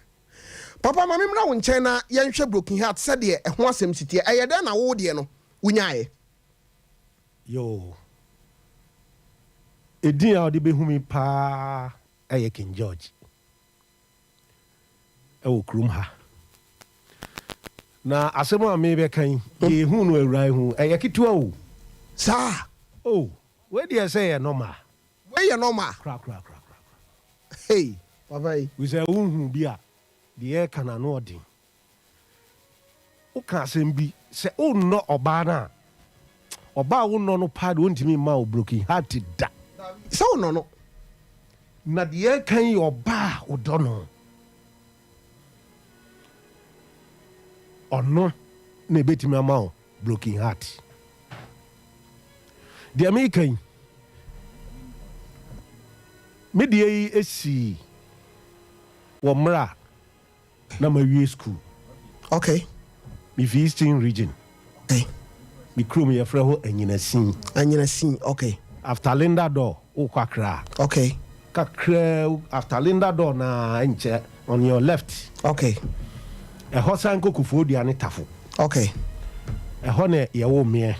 Speaker 1: papa ma me mmra wo nkyɛn na yɛnhwɛ broken heart sɛdeɛ ɛho asɛm si teɛ ɛyɛ dɛn na wo deɛ no wonyaeɛ.
Speaker 6: Yoo. Edin a wode bɛhu me paa ɛyɛ King George ɛwɔ kurom ha. Na asɛm a mebɛka yi, deɛ ɛhu no awura yi ho, ɛyɛ ketewa o.
Speaker 1: Saa.
Speaker 6: Oh, wei deɛ sɛ yɛ normal.
Speaker 1: Wei yɛ normal.
Speaker 6: Kora kora kora kora.
Speaker 1: Hey, papa yi.
Speaker 6: Wisɛ wohu bi a, deɛ yɛreka no ano ɔden. Woka asɛm bi sɛ wonnɔ ɔbaa no a, ɔbaa a wonnɔ no paa deɛ ɔntumi mma wo broken heart da.
Speaker 1: Sɛ wonnɔ no.
Speaker 6: Na deɛ yɛreka yi yɛ ɔbaa a wodɔ no. Ɔno na ɛbɛtumi ama wo broken heart. Deɛ meka yi, me deɛ yi sii wɔ mmerɛ a na mawie school.
Speaker 1: Okay.
Speaker 6: Mefi Eastern Region.
Speaker 1: Okay.
Speaker 6: Me kurom yɛfrɛ hɔ Anyinasin.
Speaker 1: Anyinasin, okay.
Speaker 6: After Linda Door, wokɔ Accra.
Speaker 1: Okay.
Speaker 6: Kakra after Linda Door na nkyɛ on your left.
Speaker 1: Okay.
Speaker 6: Ɛhɔ san kɔ Koforidua ne Tafo.
Speaker 1: Okay.
Speaker 6: Ɛhɔ na yɛwoo meɛ.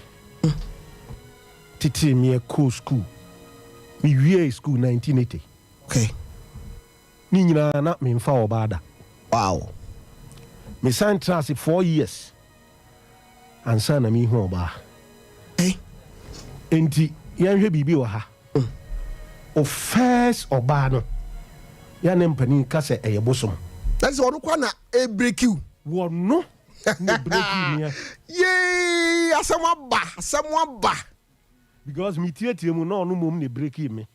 Speaker 6: Tetee meɛ kɔɔ school. Mewiee school 1980.
Speaker 1: Okay.
Speaker 6: Ne nyinaa na memfa ɔbaa da.
Speaker 1: Wow.
Speaker 6: Mesan tenaa ase 4 years ansa na mehu ɔbaa.
Speaker 1: Hey.
Speaker 6: Enti yɛnhwɛ biribi wɔ ha. O first ɔbaa no, yɛn ne mpanin ka sɛ ɛyɛ bosom.
Speaker 1: Na sɛ ɔno kwa na ebreak wo.
Speaker 6: Wɔno na ebreak meɛ.
Speaker 1: Yee, asɛm aba, asɛm aba.
Speaker 6: Because me tietie mu na ɔno mmom na ebreak me.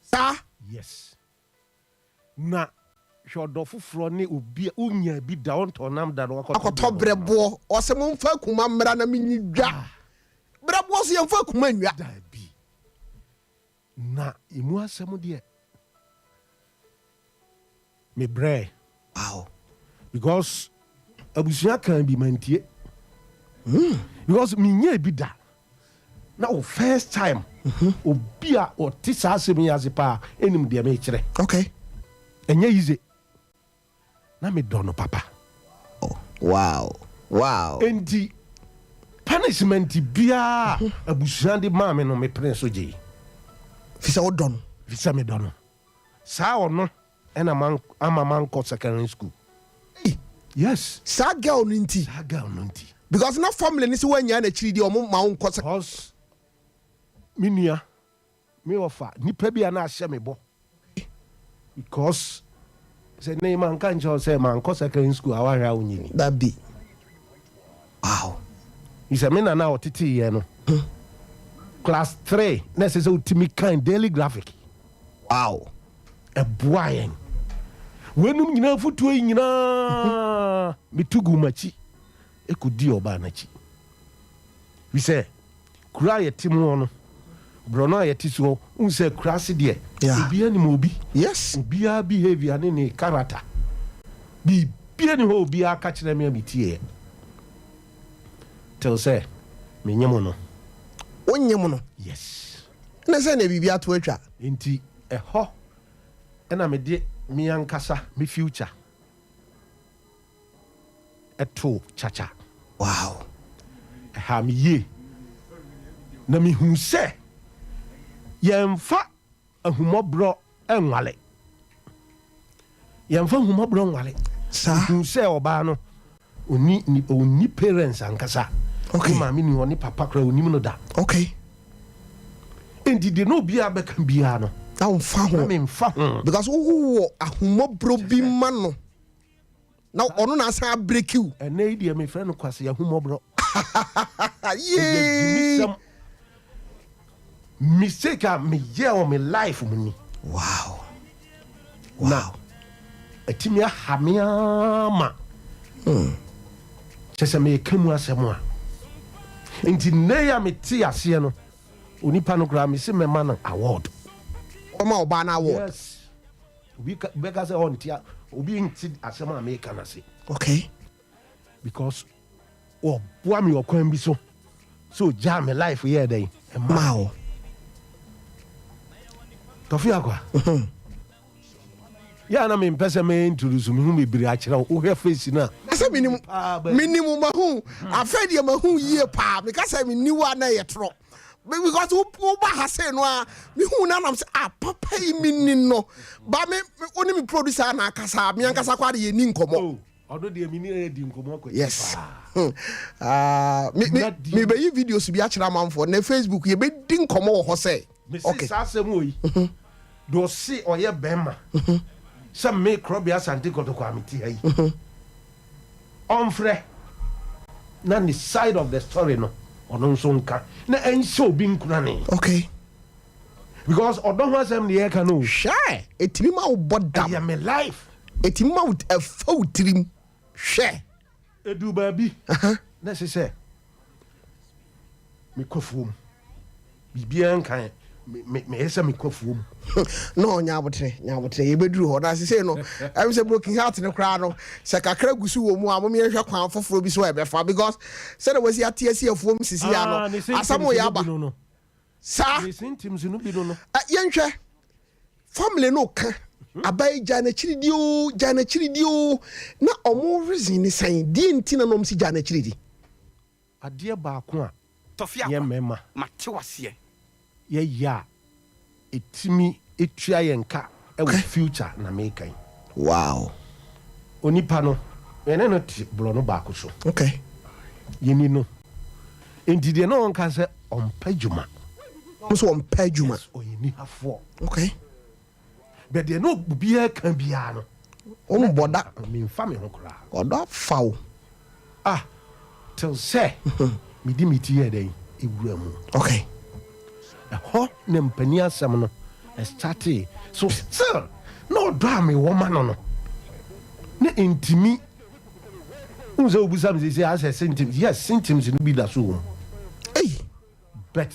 Speaker 1: Saa.
Speaker 6: Yes. Na hwɛ, ɔdɔ foforɔ ne obi a wonya bi da, ɔntɔ nam da no wakɔtɔ.
Speaker 1: Akɔtɔ brɛboɔ, ɔsɛ momfa akuma mmra na menyi dwa brɛboɔ so, yɛmfa akuma nnwa.
Speaker 6: Dabi, na emu asɛm deɛ mebrɛ. Because abusua kan bi mantie because menyɛ bi da na o first time obi a ɔte saa asɛm yi ase paa ɛnim deɛ mekyerɛ. Ɛnyɛ easy na medɔ no papa. Enti punishment biara abusua de maa me no, mepene so gyee.
Speaker 1: Fi sɛ wodɔ no.
Speaker 6: Fi sɛ medɔ no saa, ɔno ɛna ama mankɔ secondary school.
Speaker 1: Hey.
Speaker 6: Yes.
Speaker 1: Saa girl no nti.
Speaker 6: Saa girl no nti.
Speaker 1: Because na family ne sɛ woanyaa n'akyiri deɛ, ɔmo ma wo nkɔ sɛ.
Speaker 6: Because me nua, me ɔfa nipa bi a na ahyɛ me bɔ because sɛ ne manka nkyɛw sɛ mankɔ secondary school a, wahwɛ a wonyɛ ni.
Speaker 1: Dabi, wow.
Speaker 6: Sɛ me nana a ɔtete yɛ no, class 3 na ɛsɛ sɛ wotumi kan Daily Graphic. Ɛboa yɛn. Weinom nyinaa, fotuo yi nyinaa metu gu m'akyi ɛkɔdi ɔbaa n'akyi fi sɛ kuro a yɛte mu no, borɔno a yɛte soɔ, wohu sɛ kuro ase deɛ, obiara nim obi. Obiara behavior ne ne character, biribia ni hɔ, obiara ka kyerɛ me a metieɛ till sɛ menye mo no.
Speaker 1: Wonye mo no.
Speaker 6: Yes.
Speaker 1: Na sɛ na biribi ato atwa.
Speaker 6: Nti ɛhɔ ɛna mede me ankasa me future ɛto kyakya. Ɛha me yie na mehu sɛ yɛmfa ahummɔborɔ nwale, yɛmfa ahummɔborɔ nwale.
Speaker 1: Saa.
Speaker 6: Mehu sɛ ɔbaa no ɔni ɔni parents ankasa. Ne maame ni hɔ, ne papa koraa onim no da. Enti deɛ na obiara bɛka biara no,
Speaker 1: na womfa ho.
Speaker 6: Na memfa ho.
Speaker 1: Because wowɔ ahummɔborɔ bi ma no na ɔno na asan abreak wo.
Speaker 6: Ɛnɛ yi deɛ mefrɛ no kwase ahummɔborɔ.
Speaker 1: Yee.
Speaker 6: Ɛyɛ mistake a meyɛ wɔ me life mu ni. Na ɛtumi aha me ama kyɛ sɛ meka mu asɛm a, nti nnɛ yi a mete aseɛ no, onipa no koraa mese mɛma no award.
Speaker 1: Ɔma ɔbaa no award.
Speaker 6: Yes, obi bɛka sɛ ɔnte a, obi nte asɛm a meka no ase. Because ɔboa me ɔkwan bi so sɛ ogyaa me life yɛɛ dɛn.
Speaker 1: Ma wo.
Speaker 6: Tɔfe Akwa yɛ a na mempɛ sɛ mɛ introduce me ho bebree akyerɛ wo, wohwɛ face no a.
Speaker 1: Sɛ menim, menim, mahu afei deɛ mahu yie paa. Meka sɛ menni wo a, na ɛyɛ torɔ. Because woba ha sei no a, mehu no anam sɛ ah papa yi menni no. Ba me wo ne me producer na akasa, me ankasa koraa de yɛnni nkɔmmɔ.
Speaker 6: Oh, ɔno deɛ me ne no adi nkɔmmɔ akɔ akyiri
Speaker 1: Yes.
Speaker 6: paa.
Speaker 1: Ah, me me
Speaker 6: Na deɛ
Speaker 1: mebɛyi videos bi akyerɛ amanfoɔ na Facebook yɛbɛdi nkɔmmɔ wɔ hɔ sɛ.
Speaker 6: Mese
Speaker 1: Okay.
Speaker 6: saa asɛm wɔ yi, deɛ ɔse ɔyɛ bɛrima sɛ me Korɔbea Asante Kɔtɔkɔ a mete ha yi, ɔmfrɛ na ne side of the story no ɔno nso nka na ɛnhyɛ obi nkurane.
Speaker 1: Okay.
Speaker 6: Because ɔdɔ ho asɛm ne yɛreka no o.
Speaker 1: Hwɛ! Ɛtumi ma wo bɔ dam.
Speaker 6: Ɛyɛ me life.
Speaker 1: Ɛtumi ma wo ɛfa wo tirim. Hwɛ!
Speaker 6: Ɛduru baabi na ɛsɛ sɛ mekɔ afuom. Biribiara nka ɛ, me, me, meyɛ sɛ mekɔ afuom.
Speaker 1: No, nya aboterɛ, nya aboterɛ, yɛbɛduru hɔ. Na sesei no, ɛm sɛ broken heart no koraa no, sɛ kakra gu so wɔ mu a, mom yɛnhwɛ kwan foforɔ bi so a ɛbɛfa because sɛdeɛ wɔasi ate asi afuom sisi a no,
Speaker 6: Ah, ne symptoms
Speaker 1: asɛm yɛ
Speaker 6: no
Speaker 1: aba.
Speaker 6: bi no no.
Speaker 1: Saa.
Speaker 6: Ne symptoms no bi no no.
Speaker 1: Ɛ, yɛnhwɛ, family no ka, aba yi gya n'akyiri di o, gya n'akyiri di o, na ɔmo reason ne sɛn? Deɛ nti na na ɔmo si gya n'akyiri di?
Speaker 6: Adeɛ baako a
Speaker 7: Tɔfe
Speaker 6: yɛn
Speaker 7: akwa,
Speaker 6: mmarima
Speaker 7: mate wo aseɛ.
Speaker 6: yɛyɛ a ɛtumi tua yɛn ka wɔ future na meka yi.
Speaker 1: Wow.
Speaker 6: Onipa no, yɛne no te borɔno baako so.
Speaker 1: Okay.
Speaker 6: Yɛni no. Enti deɛ na ɔnka sɛ ɔmpɛ adwuma.
Speaker 1: Ɔmo sɛ ɔmpɛ adwuma.
Speaker 6: Yes, ɔyɛ nihafoɔ.
Speaker 1: Okay.
Speaker 6: But deɛ na obiara ka biara no.
Speaker 1: Wombɔ da.
Speaker 6: Memfa me ho koraa.
Speaker 1: Ɔdɔ afa wo.
Speaker 6: Ah, till sɛ mede me ti yɛɛ dɛn? Ewura mu.
Speaker 1: Okay.
Speaker 6: Ɛhɔ na mpanin asɛm no startee. So still na ɔdɔ a mewɔ ma no no, na ɛntumi. Wohu sɛ wobisa me seesei asɛ symptoms, yes, symptoms no bi da so wɔ mu.
Speaker 1: Ei!
Speaker 6: But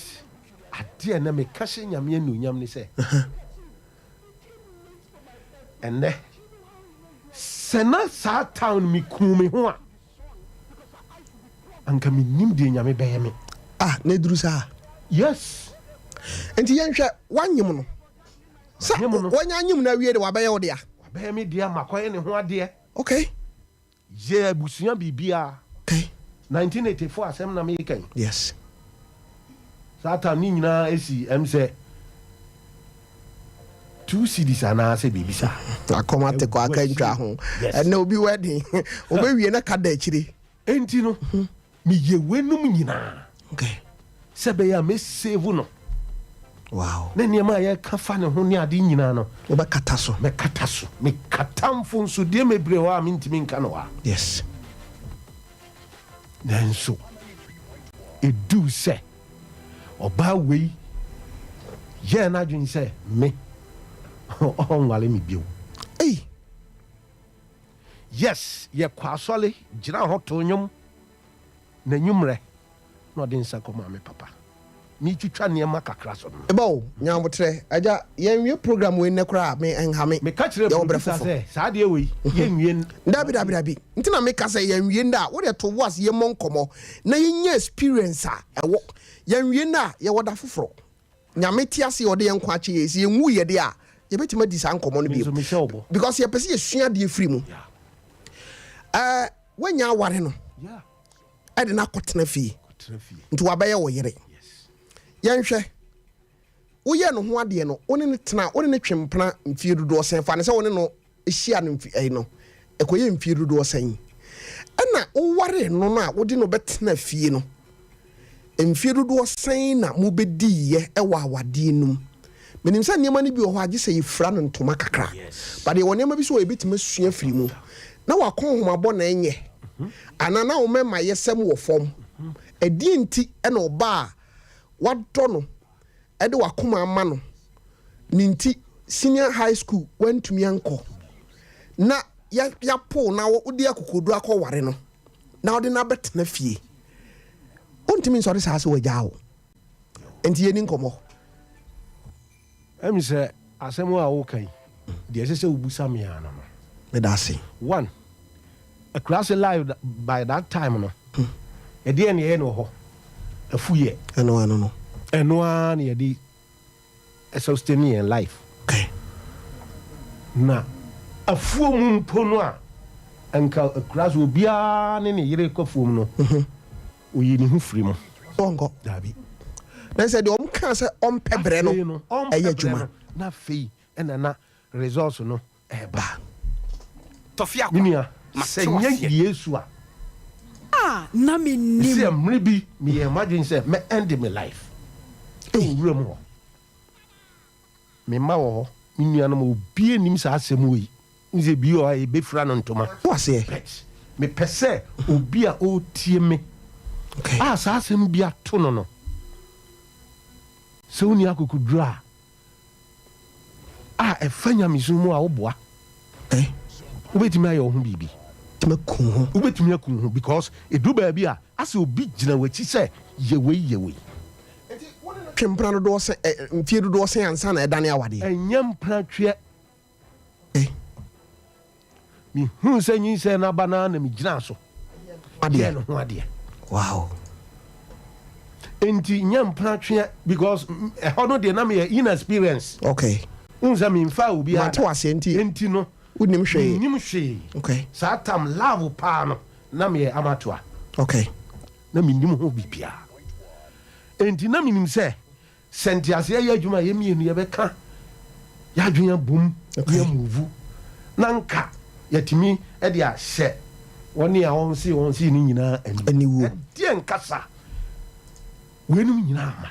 Speaker 6: adeɛ a ɛnnɛ meka hyɛ Nyame anuonyam ne sɛ, ɛnnɛ sɛ na saa town mekuu me ho a, anka mennim deɛ Nyame bɛyɛ me.
Speaker 1: Ah, na ɛduru saa?
Speaker 6: Yes.
Speaker 1: Nti yɛnhwɛ, woanyem no? Sɛ
Speaker 6: Manyem no.
Speaker 1: wanya anyem no awie de, wabɛyɛ wo dea?
Speaker 6: Wabɛyɛ me dea, makɔyɛ ne ho adeɛ.
Speaker 1: Okay.
Speaker 6: Yɛ abusua biribiara.
Speaker 1: Okay.
Speaker 6: 1984 asɛm na meka yi.
Speaker 1: Yes.
Speaker 6: Saa time ne nyinaa esi ɛm sɛ 2 cedis anaasɛ biribi saa.
Speaker 1: Akɔm ate kɔ aka ntwa ho.
Speaker 6: Yes.
Speaker 1: Ɛnna obi wedding obewie na ka da akyire.
Speaker 6: Enti no Meyɛ weinom nyinaa sɛ ɛbɛyɛ a mɛsave no.
Speaker 1: Wow.
Speaker 6: Ne nneɛma a yɛka fa ne ho ne ade nyinaa no.
Speaker 1: Wobɛkata so.
Speaker 6: Mɛkata so. Mekata mfomsodeɛ bebree hɔ a mentumi nka no hɔ a.
Speaker 1: Yes.
Speaker 6: Nanso, ɛduu sɛ ɔbaa wei yɛɛ n'adwene sɛ me, ɔnware me bio.
Speaker 1: Ei!
Speaker 6: Yes, yɛkɔ asɔre, gyina hɔ to nnwom, na anwummerɛ na ɔde nsa kɔmaa me papa. Meretwitwa nneɛma kakra so no.
Speaker 1: Eba o, nya aboterɛ. Agya, yɛnwie program wei nnɛ koraa a, me, ɛnha me.
Speaker 6: Meka kyerɛɛ
Speaker 1: Yɛwɔ berɛ
Speaker 6: producer
Speaker 1: foforɔ.
Speaker 6: sɛ, saa adeɛ wei, yɛnwie nnɛ.
Speaker 1: Dabi, dabi, dabi. Nti na meka sɛ yɛnwie nnɛ a, wo deɛ to wo ase yɛmmɔ nkɔmmɔ na yɛnya experience a ɛwɔ. Yɛnwie nnɛ a, yɛwɔ da foforɔ. Nyame te ase a ɔde yɛn nkwa akyɛ yɛn, sɛ yɛnwu yɛ deɛ a, yɛbɛtumi adi saa nkɔmmɔ no bio. Because yɛpɛ sɛ yɛsua adeɛ firi mu. Ɛɛ, woanya aware no, ɛde no akɔtena fie, nti wabɛyɛ wo yere. Yɛnhwɛ, woyɛ no ho adeɛ no, wo ne no tena, wo ne no twe mpena mfie dodoɔ sɛn, fa no sɛ wo ne no hyia no mfe ɛyi no, ɛkɔyɛ mfie dodoɔ sɛn? Ɛna wowaree no no a wode no bɛtena fie no, mfie dodoɔ sɛn na mobɛdiiɛ wɔ awadeɛ no mu? Menim sɛ nneɛma no bi wɔ hɔ a gye sɛ yɛfira no ntoma kakra, but yɛwɔ nneɛma bi so wɔ yɛbɛtumi asua firi mu. Na wakɔnhomabɔ na ɛnyɛ, anaa na wo mɛmayɛsɛm wɔ fam. Ɛdeɛn nti na ɔbaa a wadɔ no de w'akoma ama no ne nti senior high school wantumi ankɔ na yɛapow na wode akokoɔduru akɔware no na wode no abɛtena fie wontumi nsɔre saa sɛ wagyaa wo nti yɛni nkɔmmɔ.
Speaker 6: Ɛmi sɛ asɛm a woka yi deɛ ɛsɛ sɛ wobusa me ara no no.
Speaker 1: Meda ase.
Speaker 6: One, Akuraase live by that time no, ɛdeɛn na yɛyɛ no wɔ hɔ? Afuyɛ.
Speaker 1: Ɛno ano no.
Speaker 6: Ɛno ara na yɛde sustain yɛn life.
Speaker 1: Okay.
Speaker 6: Na afuo mu mpo no a, nka Akuraase obiara ne ne yere kɔ afuom no, oyi ne ho firi mu.
Speaker 1: Ɔnkɔ.
Speaker 6: Daabi.
Speaker 1: Na sɛ deɛ ɔmo kaa sɛ ɔmpɛ brɛ no
Speaker 6: Afei no, ɔmpɛ
Speaker 1: ɛyɛ
Speaker 6: brɛ
Speaker 1: adwuma.
Speaker 6: no, na afei ɛna na results no ɛreba.
Speaker 7: Tɔfe
Speaker 6: Me
Speaker 7: akwa,
Speaker 6: nua,
Speaker 7: mate
Speaker 6: sɛ nyɛ
Speaker 7: waseɛ.
Speaker 6: Yesu a,
Speaker 8: Ah, na
Speaker 6: mese
Speaker 8: mennim.
Speaker 6: mmere bi meyɛɛ m'adwene sɛ mɛ end me life ɛwɔ wuram hɔ. Me mma wɔ hɔ, me nuanom, obiara nnim saa asɛm wei. Wohu sɛ bi wɔ hɔ a yɛbɛfira no ntoma.
Speaker 1: Wo aseɛ.
Speaker 6: But mepɛ sɛ obi a ɔretie me
Speaker 1: Okay.
Speaker 6: a saa asɛm bi ato no no, sɛ wonni akokoduru a, a ɛfa nyamesom mu a woboa.
Speaker 1: Okay.
Speaker 6: Wobɛtumi ayɛ wo ho biribi.
Speaker 1: Wobɛtumi aku wo ho.
Speaker 6: Wobɛtumi aku wo ho because ɛdu baabi a asɛ obi gyina w'akyi sɛ yɛ wei yɛ wei.
Speaker 1: Enti wo ne no twe mpena dodoɔ sɛn, ɛ, mfie dodoɔ sɛn ansa na ɛdane awadeɛ?
Speaker 6: Ɛnyɛ mpena tweɛ. Mehuu sɛ nyinsɛn no aba no ara na megyinaa so yɛɛ ne ho adeɛ.
Speaker 1: Wow.
Speaker 6: Enti nyɛ mpena tweɛ because ɛhɔ no deɛ na meyɛ inexperience.
Speaker 1: Okay.
Speaker 6: Wohu sɛ memfaa obiara
Speaker 1: Mate waseɛ nti.
Speaker 6: Enti no.
Speaker 1: Wonim hwee.
Speaker 6: Mennim hwee.
Speaker 1: Okay.
Speaker 6: Saa tam love paa no na meyɛ amateur.
Speaker 1: Okay.
Speaker 6: Na mennim ho biribiara. Enti na menim sɛ Sɛ nteaseɛ yɛ adwuma a, yɛn mmienu yɛbɛka yɛn adwene abom na yɛamuvu na nka yɛatumi de ahyɛ wɔn a wɔnsee wɔn see no nyinaa aniwuo. Ɛdeɛn kasa weinom nyinaa ma?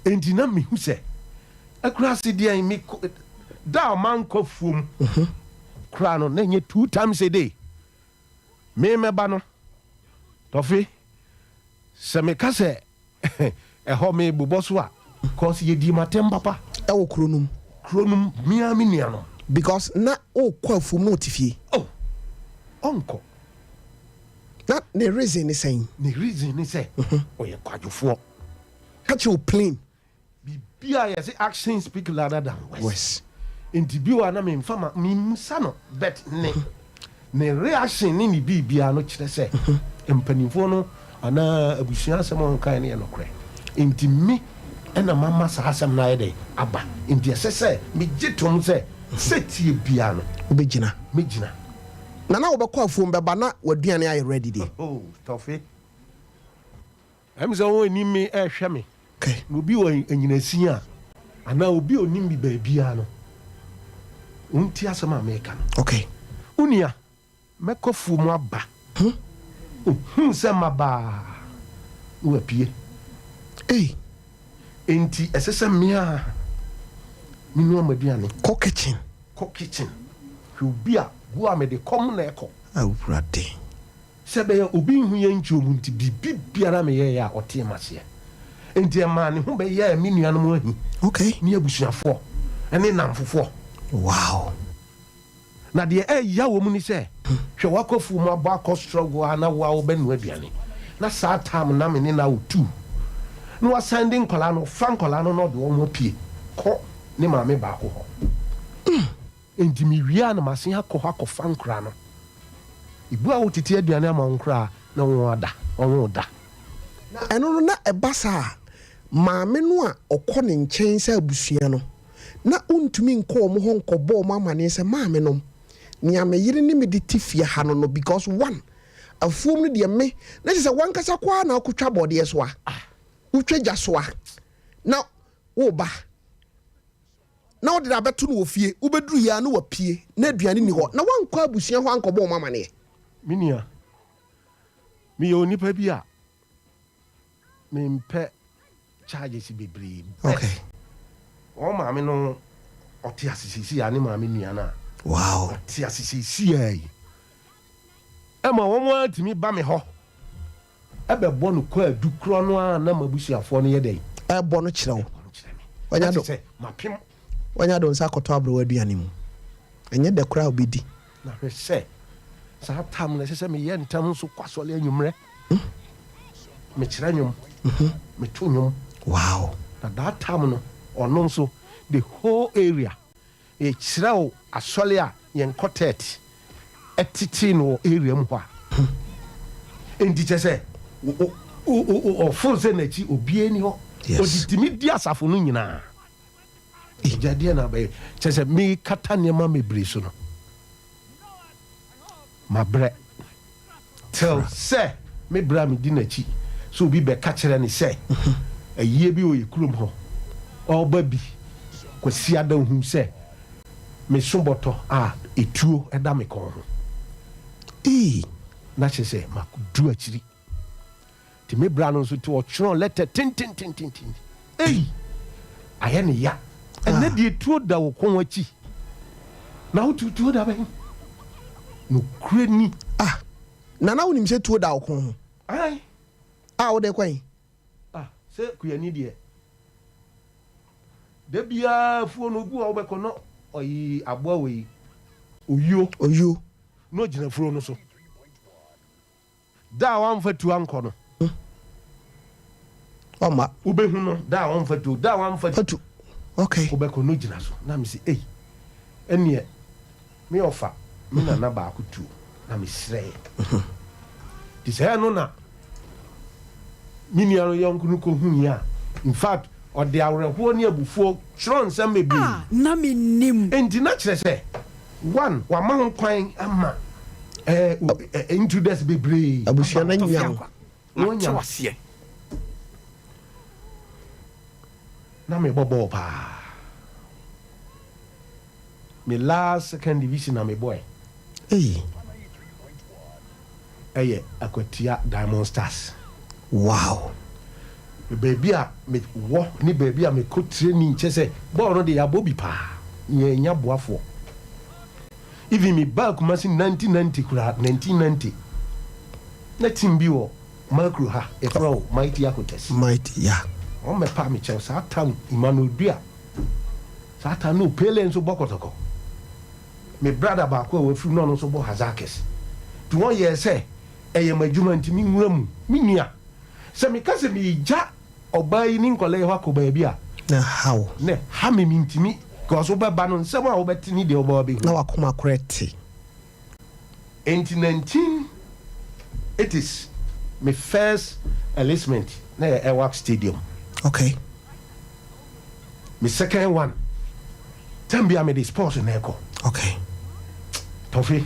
Speaker 6: Enti na mehu sɛ akuraase deɛn me da a mankɔ afuom koraa no na ɛnyɛ two times a day. Me mɛba no, Tɔfe, sɛ meka sɛ Ɛhɔ me bobɔ so a. Cause yɛ dii m'atɛm papa.
Speaker 1: Ɛwɔ kuro no mu.
Speaker 6: Kuro no mu, me ara me nuanom.
Speaker 1: Because na ɔɔkɔ afuom na ɔte fie.
Speaker 6: Oh, ɔnkɔ.
Speaker 1: Na ne reason ne sɛn?
Speaker 6: Ne reason ne sɛ, ɔyɛ kwadwofoɔ.
Speaker 1: Ka kyerɛ wo plain.
Speaker 6: Biribiara yɛse action speak louder than words nti bi wɔ a na menfa ma memmisa no but ne ne reaction ne ne biribiara no kyerɛ sɛ mpanimfoɔ no anaa abusua asɛm a wɔkae no yɛ nokorɛ nti me ɛna mama saa asɛm no ayɛ dɛn aba nti ɛsɛ sɛ megye tom sɛ sɛ tie biara no
Speaker 1: Wobɛgyina.
Speaker 6: mɛgyina.
Speaker 1: Na na wobɛkɔ afuom bɛba na w'aduane ayɛ ready deɛ.
Speaker 6: Oh Tɔfe. Ɛm sɛ wɔn anim me ɛrehwɛ me. Na obi wɔ anyinasin a, anaa obi a onim me baabiara no, ɔntie asɛm a mereka no.
Speaker 1: Okay.
Speaker 6: Wo nua, mɛkɔ afuom aba. Ohuu sɛ maba a, na wapue.
Speaker 1: Ei.
Speaker 6: Enti ɛsɛ sɛ me ara menoa m'aduane.
Speaker 1: Kɔ kitchen.
Speaker 6: Kɔ kitchen. Hwɛ obi a, wo a mede kɔm na ɛkɔ.
Speaker 1: Awurade.
Speaker 6: Sɛ ɛbɛyɛ a obi nhu yɛn nkyerɛ mu nti, biribi biara meyɛeɛ a ɔtee m'aseɛ. Enti ɛmaa ne ho bɛyɛɛ me nuanom ahi,
Speaker 1: Okay.
Speaker 6: ne abusuafoɔ, ne nnamfofoɔ.
Speaker 1: Wow.
Speaker 6: Na deɛ ɛya wɔ mu ne sɛ, hwɛ woakɔ afuom abɔ akɔ struggle a na wo a wobɛnoa aduane. Na saa time na me ne no awo two. Na wasan de nkwadaa no, ɔfa nkwadaa no na ɔde wɔn apue kɔ ne maame baako hɔ. Enti mewie a na masen akɔ hɔ akɔfa nkoraa no. Ebu a wotete aduane ama wo nkoraa na wɔada, wɔn da.
Speaker 1: Na ɛno no na ɛba saa a, maame no a ɔkɔ ne nkyɛn sɛ abusua no, na ontumi nkɔ wɔn hɔ nkɔbɔ wɔn amaneɛ sɛ maame nom, nea me yere ne me de te fie ha no no because one, afuom no deɛ me, na kyerɛ sɛ w'ankasa kɔ ara na wokɔtwa bɔdeɛ so a, wotwa gya so a, na woreba. na wode no abɛto no wɔ fie, wobɛduru yi ara na wapue, na aduane nni hɔ, na woankɔ abusua hɔ ankɔbɔ wɔn amaneɛ.
Speaker 6: Me nua, meyɛ onipa bi a mempɛ charges bebree but
Speaker 1: Okay.
Speaker 6: wɔn maame no ɔte ase seesei a ne maame nua no a
Speaker 1: Wow.
Speaker 6: ɔte ase seesei a yi ɛma wɔn ara tumi ba me hɔ Ɛbɛbɔ no kwaadu korɔ no ara na m'abusuafoɔ no yɛ dɛn?
Speaker 1: Ɛbɔ no kyerɛ wo.
Speaker 6: Ɛbɔ no kyerɛ me.
Speaker 1: Wanya
Speaker 6: Na
Speaker 1: do.
Speaker 6: kyerɛ sɛ mapem.
Speaker 1: Wanya do nsa akɔtɔ aberewa aduane mu. Ɛnyɛ dɛ koraa a wobɛdi.
Speaker 6: Na hwɛ sɛ, saa tam no, ɛsɛ sɛ meyɛ ntɛm nso kɔ asɔre anwummerɛ. Mekyerɛ nnwom. Meto nnwom.
Speaker 1: Wow.
Speaker 6: Na that time no, ɔno nso, the whole area, Mekyerɛw asɔre a yɛn quartet tetee no wɔ area mu hɔ a. Enti kyerɛ sɛ ɔforo sɛ n'akyi obiara nni hɔ. Ɔde tumi di asafo no nyinaa. Agya deɛ na abɛyɛ. Kyerɛ sɛ mekata nneɛma bebree so no, mabrɛ. Till sɛ me berɛ a medi n'akyi sɛ obi bɛka kyerɛ no sɛ. Ayie bi wɔ yɛ kurom hɔ, ɔreba bi Kwasiada ohuu sɛ meso bɔtɔ a etuo da me kɔn ho.
Speaker 1: Eii.
Speaker 6: Na kyerɛ sɛ madu akyiri. Nti me bra no nso nti ɔtwerɛɔ lɛtɛ tententententen. Ei! Ayɛ no ya. Ɛnnɛ deɛ tuo da wo kɔn akyi. Na wotu tuo da bɛn? Nokorɛ ni.
Speaker 1: Ah! Nana wonim sɛ tuo da wo kɔn ho?
Speaker 6: Ae.
Speaker 1: A wode kɔ he?
Speaker 6: Ah! Sɛ kuani deɛ, da biara afuo no obi wɔ hɔ wobɛkɔ na ɔyi aboa wei, oyuo.
Speaker 1: Oyuo.
Speaker 6: Na ɔgyina afuo no so. Da a wamfa tuo ankɔ no.
Speaker 1: Ɔmma.
Speaker 6: Wobɛhu no da a ɔmfa tuo, da a wamfa
Speaker 1: tu. Okay.
Speaker 6: Wobɛkɔ no gyina so. Na mese ei, ɛnneɛ me ɔfa me nana baako tuo na mesrɛɛ. Nti sɛ ɛno na me nua no yɔnko no kɔhuiɛ a, in fact ɔde awerɛhoɔ ne abufuo twerɛ nsɛm bebree.
Speaker 8: A na mennim.
Speaker 6: Enti na kyerɛ sɛ One, wama ho kwan ama ɛɛ intruders bebree.
Speaker 1: Abusua no anya wo.
Speaker 6: Wɔanya wo. Na mebɔ bɔɔl paa. Me last second division na mebɔɛ.
Speaker 1: Ei.
Speaker 6: Ɛyɛ Akwatia Diamond Stars.
Speaker 1: Wow.
Speaker 6: Baabi a me wɔ ne baabi a me kɔ training kyɛ sɛ bɔɔl no de yɛabɔ bi paa yɛn nya boafoɔ. Even me baa Kumasi 1990 koraa 1990 na team bi wɔ Makro ha yɛfrɛ wɔ Mighty Akotas.
Speaker 1: Mighty yeah.
Speaker 6: Wɔn mɛ paa me kyɛw saa tam Emmanuel Dua saa tam no Pele nso bɔ kɔtɔkɔ. Me brada baako a wafiri mu na ɔno nso bɔ Hazakes nti wɔn yɛɛ sɛ ɛyɛ m'adwuma nti me nwura mu. Me nua, sɛ meka sɛ meregya ɔbaa yi ne nkwadaa yi hɔ akɔ baabi a,
Speaker 1: Na ɛha wo.
Speaker 6: Na ɛha me, mentumi, because wobɛba no, nsɛm a wobɛte ne deɛ wobɛba abɛhu.
Speaker 1: Na w'akoma korɛ te.
Speaker 6: Enti 1980s, me first enlistment na ɛyɛ Elwak Stadium.
Speaker 1: Okay.
Speaker 6: Me second one, time biara mede sports na ɛkɔ.
Speaker 1: Okay.
Speaker 6: Tɔfe.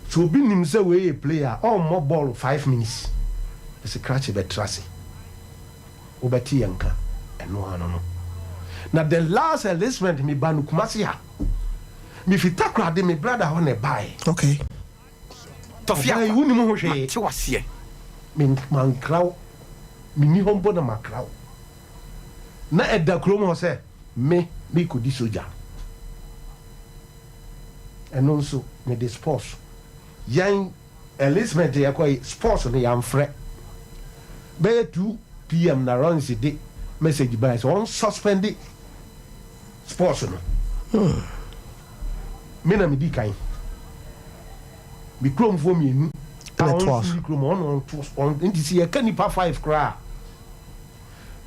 Speaker 6: Sɛ obi nim sɛ wei yɛ player a, ɔmmɔ bɔɔlo five minutes. Ɛsɛ krakye bɛtra ase. Wobɛte yɛn nka. Ɛno ara no no. Na the last enlistment me ba no Kumasi ha. Me fi Takoradi me brother hɔ na ɛbaeɛ.
Speaker 1: Okay.
Speaker 7: Tɔfe
Speaker 6: Ɔbaa yi
Speaker 7: akwa,
Speaker 6: wonim ho hwee.
Speaker 7: mate wo aseɛ.
Speaker 6: Me mankra wo. Menni hɔ mpo na makra wo. Na ɛda kurom hɔ sɛ me merekɔdi sogya. Ɛno nso mede sports yɛn enlistment yɛkɔ yi sports no yɛamfrɛ. Bɛyɛ 2 pm na Ronzi de message bae sɛ wɔn suspend sports no. Me na medi kan. Me kuromfoɔ mmienu a wɔn nso ni kurom wɔn na wɔn to nti sɛ yɛka nipa five koraa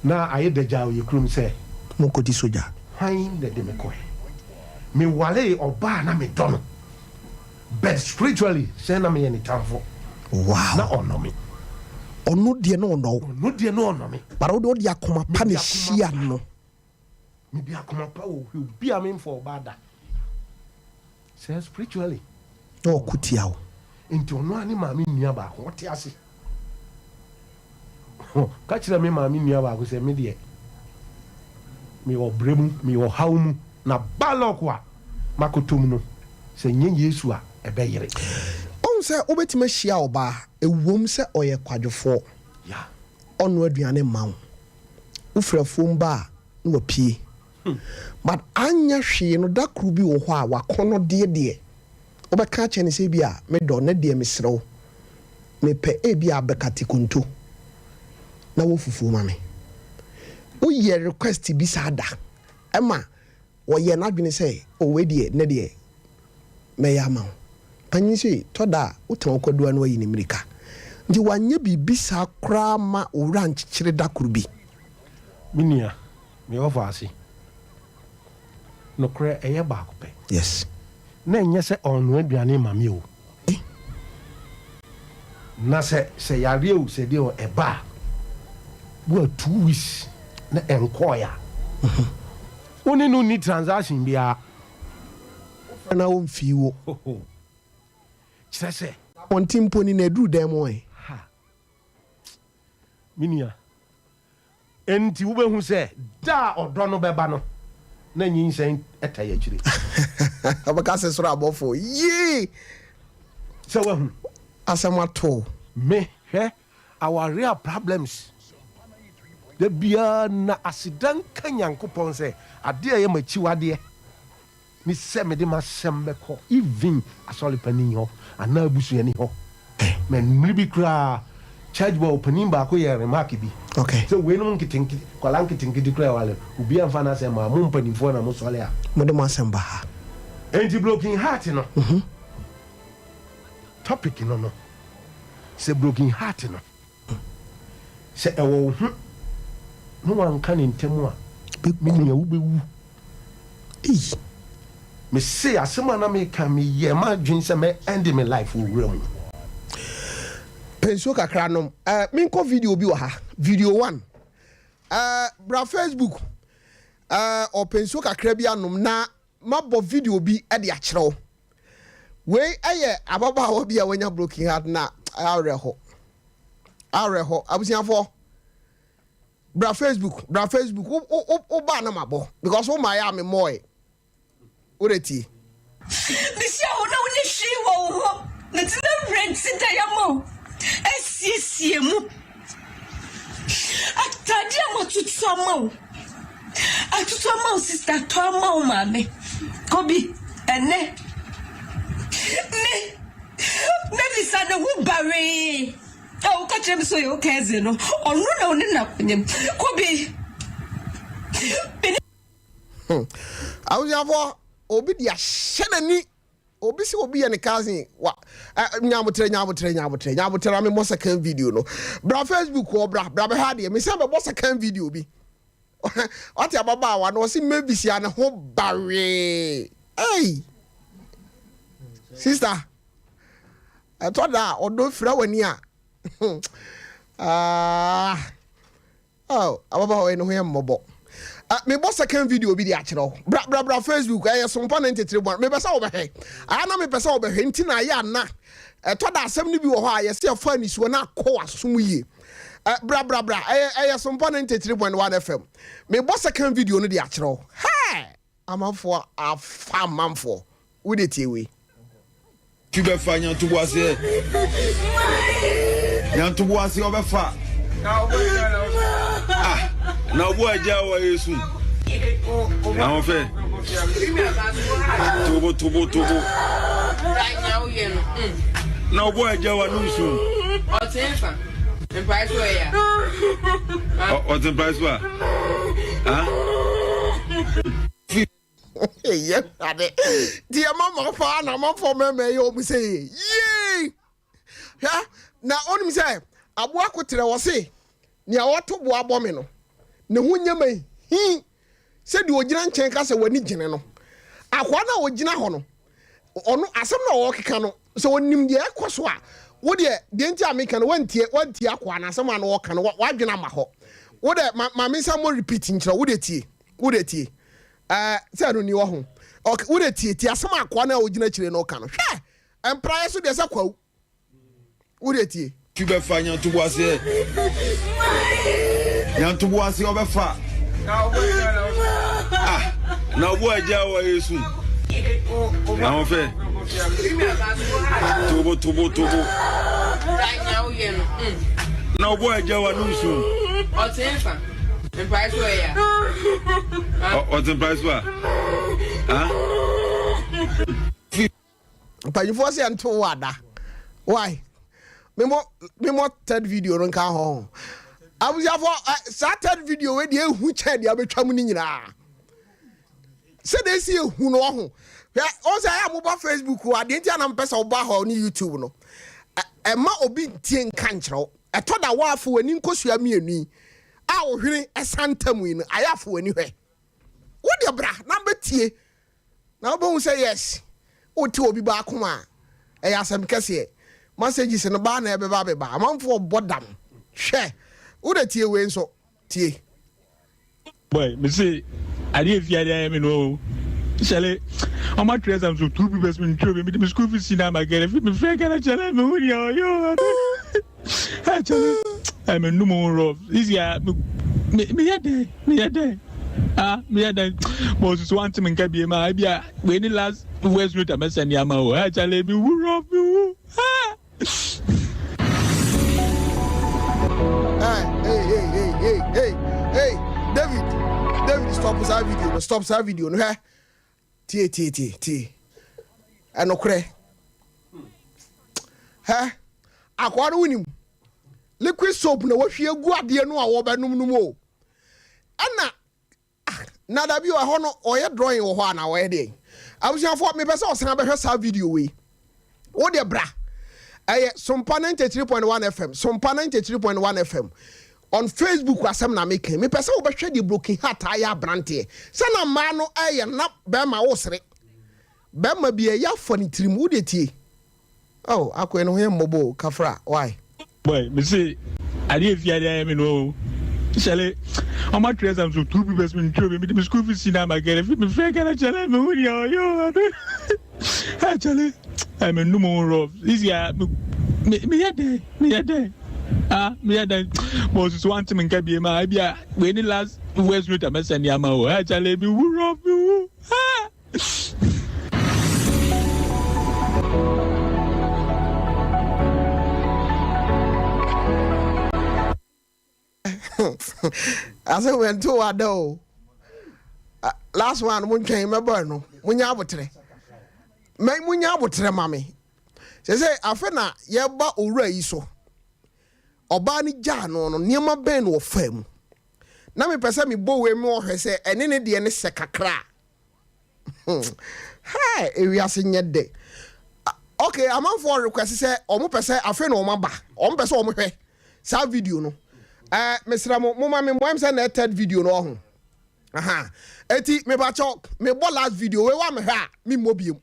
Speaker 6: Na ayɛ dagyaa wɔ yɛ kurom sɛ.
Speaker 1: Monkɔdi sogya.
Speaker 6: Hwan na ɛde me kɔɛ? Me waree ɔbaa a na me dɔ no but spiritually sɛ na meyɛ ne tamfo.
Speaker 1: Wow.
Speaker 6: Na ɔnnɔ me.
Speaker 1: Ɔno deɛ na ɔnnɔ wo.
Speaker 6: Ɔno deɛ na ɔnnɔ me.
Speaker 1: But wo deɛ wode akoma pa na ɛhyia no.
Speaker 6: Mede akoma pa wɔ hwɛ obi a memfa ɔbaa da. Sɛ spiritually.
Speaker 1: Na ɔko tia wo.
Speaker 6: Nti ɔno ara ne maame nua baako ɔte ase. Ka kyerɛ me maame nua baako sɛ me deɛ mewɔ brɛ mu, mewɔ haw mu, na balɔk a makɔtɔ mu no, sɛ nyɛ Yesu a, ɛbɛyere.
Speaker 1: Wohu sɛ wobɛtumi ahyia ɔbaa, ɛwom sɛ ɔyɛ kwadwofoɔ, ɔnnoa aduane mma wo, wofiri afuom ba a na wapue, but anyɛ hwee no da koro bi wɔ hɔ a w'akɔnnɔdeɛ deɛ wobɛka akyerɛ no sɛ ebia me dɔ nnɛ deɛ mesrɛ wo mepɛ ebia abɛkate konto na wɔ fufuo ma me. Woyɛ request bi saa da ɛma wɔyɛ n'adwene sɛ oh wei deɛ nnɛ deɛ mɛyɛ ama wo. Panyin sei tɔ da a wotena wo kwadu ano ayi ne mmirika nti wanyɛ biribi saa koraa ma wo werɛ ankyekyere da koro bi.
Speaker 6: Me nua, me ɔfa ase. Nokorɛ ɛyɛ baako pɛ.
Speaker 1: Yes.
Speaker 6: Na ɛnyɛ sɛ ɔrenoa aduane ma me o. Na sɛ sɛ yareɛ o sɛ deɛ o ɛba a, wo a 2 weeks na ɛnkɔɔɛ a, wo ne no nni transaction biara.
Speaker 1: Wofrɛ no a ɔmfii wo.
Speaker 6: Kyerɛ sɛ.
Speaker 1: Abɔnten mpo ni na aduru dan mu ɛ.
Speaker 6: Ha! Me nua. Enti wobɛhu sɛ da a ɔdɔ no bɛba no, na nyinsɛn ta yɛ akyire.
Speaker 1: Ɔbɛka sɛ soro abɔfoɔ, yee!
Speaker 6: Sɛ wahu.
Speaker 1: Asɛm ato wo.
Speaker 6: Me, hwɛ, aware a problems da biara na aseda nka Nyankopɔn sɛ adeɛ a ɛyɛ m'akyiwadeɛ ne sɛ mede m'asɛm bɛkɔ even asɔre panin hɔ anaa abusuani hɔ. Na mmere bi koraa church boy panin baako yɛɛ remark bi sɛ weinom nketenkete, nkwadaa nketenkete koraa ɛware, obiara mfa n'asɛm mmaa, mo mpanimfoɔ na mosɔre a.
Speaker 1: Mode mo asɛm ba ha.
Speaker 6: Enti broken heart no, topic no no, sɛ broken heart no. Sɛ ɛwɔ wo ho na wanka no ntɛm a, me nua wobɛwu.
Speaker 1: Ei!
Speaker 6: Mese asɛm a na meka, meyɛɛ m'adwene sɛ mɛ end me life wɔ wura mu.
Speaker 1: Pɛ nsuo kakra nom. Eh, menkɔ video bi wɔ ha. Video one. Eh, bra Facebook. Eh, ɔpɛ nsuo kakra bi anom na mabɔ video bi de akyerɛ wo. Wei yɛ ababaawa bi a wanya broken heart na awerɛho. Awerɛho. Abusuafoɔ, bra Facebook, bra Facebook. Wo wo wo baa na mabɔ because wo maa yɛ a me mmɔɔe. Wo de tie.
Speaker 9: Mehyia wo na wonni hwee wɔ wo ho. Mede m'awerɛnti dan ama wo asiesie mu. Atade a matutu ama wo. Atutu ama wo sista, atɔ ama wo maame. Kobi, ɛnɛ, me, mɛbisa ne ho bawee. A woka kyerɛ me sɛ ɔyɛ wo cousin no, ɔno na ɔne na kɔnyam. Kobi, me ne.
Speaker 1: Hmm. Abusuafoɔ, obi de ahyɛ n'ani. Obi sɛ obi yɛ ne cousin wa eh, nyabotrɛ nyabotrɛ nyabotrɛ nyabotrɛ na memmɔ second video no bra Facebook hɔ bra bra bɛhwɛ adeɛ mesan bɛbɔ second video bi wate ababaawa no ɔse Mavis a ne ho bawee ei sister ɛtɔ da a ɔdɔ fira w'ani a ah Oh, ababaawa yi ne ho yɛ mmɔbɔ. Uh, mebɔ second video bi de akyerɛ wo. Bra bra bra Facebook, ɛyɛ sompa 93 bɔ. Mepɛ sɛ wobɛhwɛ. Ayɛ na mepɛ sɛ wobɛhwɛ nti na ayɛ ana. Ɛtɔ da asɛm no bi wɔ hɔ a yɛsɛ yɛfa anisuo na akɔ w'asom yie. Uh, bra bra bra, ɛyɛ ɛyɛ sompa 93.1 FM. Mebɔ second video no de akyerɛ wo. Hey! Amanfoɔ afa amanfoɔ. Wo de tie wei.
Speaker 10: Tu bɛfa nyantoboaseɛ. Nyantoboaseɛ ɔbɛfa. Ah, na ɔbɔ agya wɔ yesu. Ahoɔfɛ. Tobo tobo tobo. Na ɔbɔ agya wɔ anum su. Ɔte mpae so a. Ah.
Speaker 1: Yɛ ade nti yɛ mama paa na amanfoɔ mmarima yɛ wɔn sɛ yie yie hwɛ na onim sɛ aboa koterɛ wɔ se nea ɔto boa bɔ me no ne ho nyɛ ma hi sɛ deɛ ogyina nkyɛn ka sɛ w'ani gyene no akoa no a ogyina hɔ no ɔno asɛm na ɔrekeka no sɛ onim deɛ ɛkɔ so a wo deɛ deɛ nti a meka no wantie wantie akoa no asɛm a na ɔreka no wadwene ama hɔ wo deɛ ma ma me nsa mmɔ repeat nkyerɛ wo deɛ tie Wo de tie. Ɛɛ, sɛ ɛno ni wɔ ho. Ok, wo de tie, tie asɛm a akoa no a ogyina akyire no reka no. Hwɛ! Mpraeɛ so deɛ sɛ kwawu. Wo de tie.
Speaker 10: Tu bɛfa nyantoboaseɛ. Nyantoboaseɛ ɔbɛfa. Ah, na ɔbɔ agya wɔ yesu. Ahoɔfɛ. Tobo tobo tobo. Na ɔbɔ agya wɔ anum su.
Speaker 11: Mpae so ɛyɛ
Speaker 10: a. Ɔte mpae so a.
Speaker 1: Mpanyinfoɔ sɛ nto wo ada. Why? Memo memo third video no nka ho. Abusuafoɔ saa third video wei deɛ ehu kyɛn deɛ abɛtwa mu ne nyinaa. Sɛdeɛ esi ehu no ɔho. Hwɛ ɔn sɛ ɛyɛ a moba Facebook o adeɛ nti a na mpɛ sɛ ɔba hɔ ne YouTube no. Ɛma obi ntie nka nkyerɛ wo. Ɛtɔ da woafo w'ani nkosua mmienu yi a wo hwene sa ntam yi no ayɛ afo w'ani hwɛ. Wo deɛ bra na bɛtie na wobɛhu sɛ yes wote obi baako a ɛyɛ asɛm kɛseɛ. Messages no baa na ɛbɛba abɛba amanfoɔ bɔ dam hwɛ wo deɛ tie wei nso tie.
Speaker 12: Boy, me se adeɛ efi adeɛ ayɛ me no o. Kyale, ɔmo atwerɛ exam so two papers me ntwerɛ bi, mede me school fees nyinaa ma Ghana, fi me frɛ Ghana kyale, me hu nea ɔyɛ o. Ɛ kyale, ɛ me num ho rough. Sisi a me Me meyɛ dɛn meyɛ dɛn ah meyɛ dɛn ma osusu wante me nka biem a ebi a wei ne last voice note a mɛsɛn de ama wo ah kyale me wu rough me wu ah.
Speaker 1: Hey, hey, hey, hey, hey, hey, hey, David, David, stop saa video no, stop saa video no, hɛ, tie, tie, tie, tie, ɛnokorɛ, hɛ, akoa no wonim, liquid soap na wahwie agu adeɛ no a wɔbɛnom no mu o ɛna ah na dabi o ɛhɔ no ɔyɛ drawing wɔ hɔ a na ɔyɛ deɛ abusuafoɔ mepɛ sɛ ɔsan bɛhwɛ saa video wei wo deɛ bra ɛyɛ sompa 93.1 fm sompa 93.1 fm on facebook asɛm na meka mepɛ sɛ wobɛhwɛ deɛ broken heart ayɛ aberanteɛ sɛ na mmaa no ɛyɛ na bɛrima wo sere bɛrima bi ɛyɛ afa ne tirim wo deɛ tie Oh akoe no ho yɛ mmɔbɔ o kafra why.
Speaker 12: Boy me se adeɛ efie adeɛ ayɛ me no o kyale ɔmo atwerɛ exam so two papers me ntwerɛ bi me de me school fees nyinaa ma kɛrɛ fi me frɛ kɛrɛ kyale me hu nea ɔyɛ o ado ɛ kyale ɛ me num ho rough sisi a me me me yɛ dɛn me yɛ dɛn ah me yɛ dɛn ma osusu wante me nka bie ma ebi a wei ne last voice note a mɛsɛn de ama o ɛ kyale me wu rough me wu ah.
Speaker 1: Ase wɛnto wada o. Last one mo ntwɛn mɛbɔ no. Munya abotrɛ. Mɛ munya abotrɛ ma me. Sɛ sɛ afe na yɛba owura yi so. Ɔbaa no gyaa no no nneɛma bɛn na ɔfaa mu. Na mepɛ sɛ mebɔ wei mu ɔhwɛ sɛ ɛne ne deɛ ne sɛ kakra a. Hey, ewiase nyɛ dɛ. Okay, amanfoɔ request sɛ wɔn pɛ sɛ afei na wɔn aba, wɔn pɛ sɛ wɔn hwɛ saa video no. Ɛɛ, eh, mesrɛ mo, mo ma me mmoa sɛ na third video no ɔho. Aha, eti mebakyɛw, mebɔ last video wei wa mehwɛ a, memmɔ biem.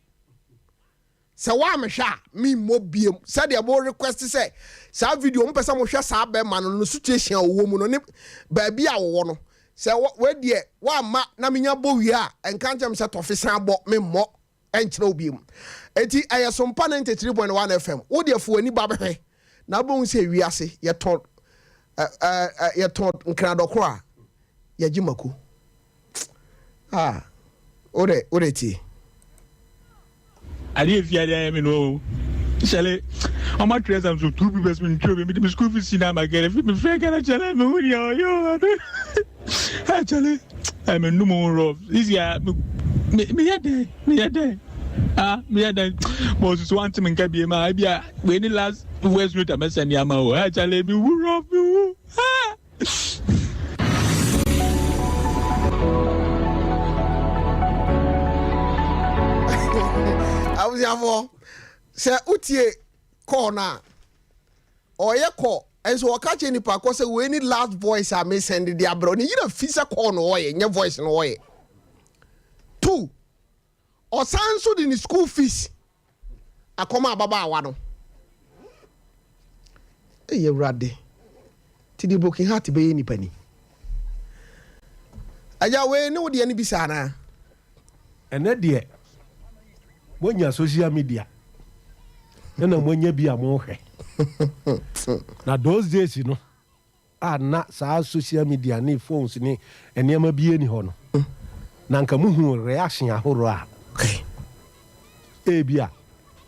Speaker 1: Sɛ woammehwɛ a memmɔ biom. Sɛdeɛ mo request sɛ saa video mopɛ sɛ mohwɛ saa bɛma no no situation a ɔwɔ mu no ne baabi a ɔwɔ no sɛ wei deɛ woamma na menya bɔ wie a ɛnka nkyerɛ me sɛ tɔfe san bɔ memmɔ ɛnkyerɛ wo biom. Enti ɛyɛ Sompa 93.1 FM wo deɛ fo w'ani ba bɛhwɛ na wobɛhu sɛ wiase yɛtɔn yɛtɔn nkradɔkorɔ a yɛgye mako. Ah, wo de, wo de tie.
Speaker 12: Adeɛ efi adeɛ ayɛ me no o. Kyale, ɔmo atwerɛ exam so two papers me ntwerɛ bi, mede me school fees nyinaa ma kɛrɛ fi me frɛ kɛrɛ kyale me hu nea ɔyɛ o ado. Ɛ kyale, ɛ me num ho rough. Sisi a me me meyɛ dɛn meyɛ dɛn ah meyɛ dɛn ma osusu wante me nka bie ma ebi a wei ne last voice note a mɛsɛn de ama o. Ɛ kyale me wu rough me wu ah.
Speaker 1: Abusuafoɔ, sɛ wotie call no a, ɔyɛ call nso ɔka kyerɛ nipa kɔ sɛ wei ne last voice a me send de abrɛ ne yere fi sɛ call no ɔyɛ nyɛ voice no ɔyɛ two ɔsan nso de ne school fees akɔma ababaawa no. Ei Awurade, nti deɛ broken heart bɛyɛ nipa ni. Agya wei ne wo deɛ no bi saa anaa?
Speaker 6: Ɛnɛ deɛ moanya social media ɛna moanya bi a mohwɛ na those days no a na saa social media ne phones ne nneɛma bi nni hɔ no, na anka muhu reaction ahorow a ebia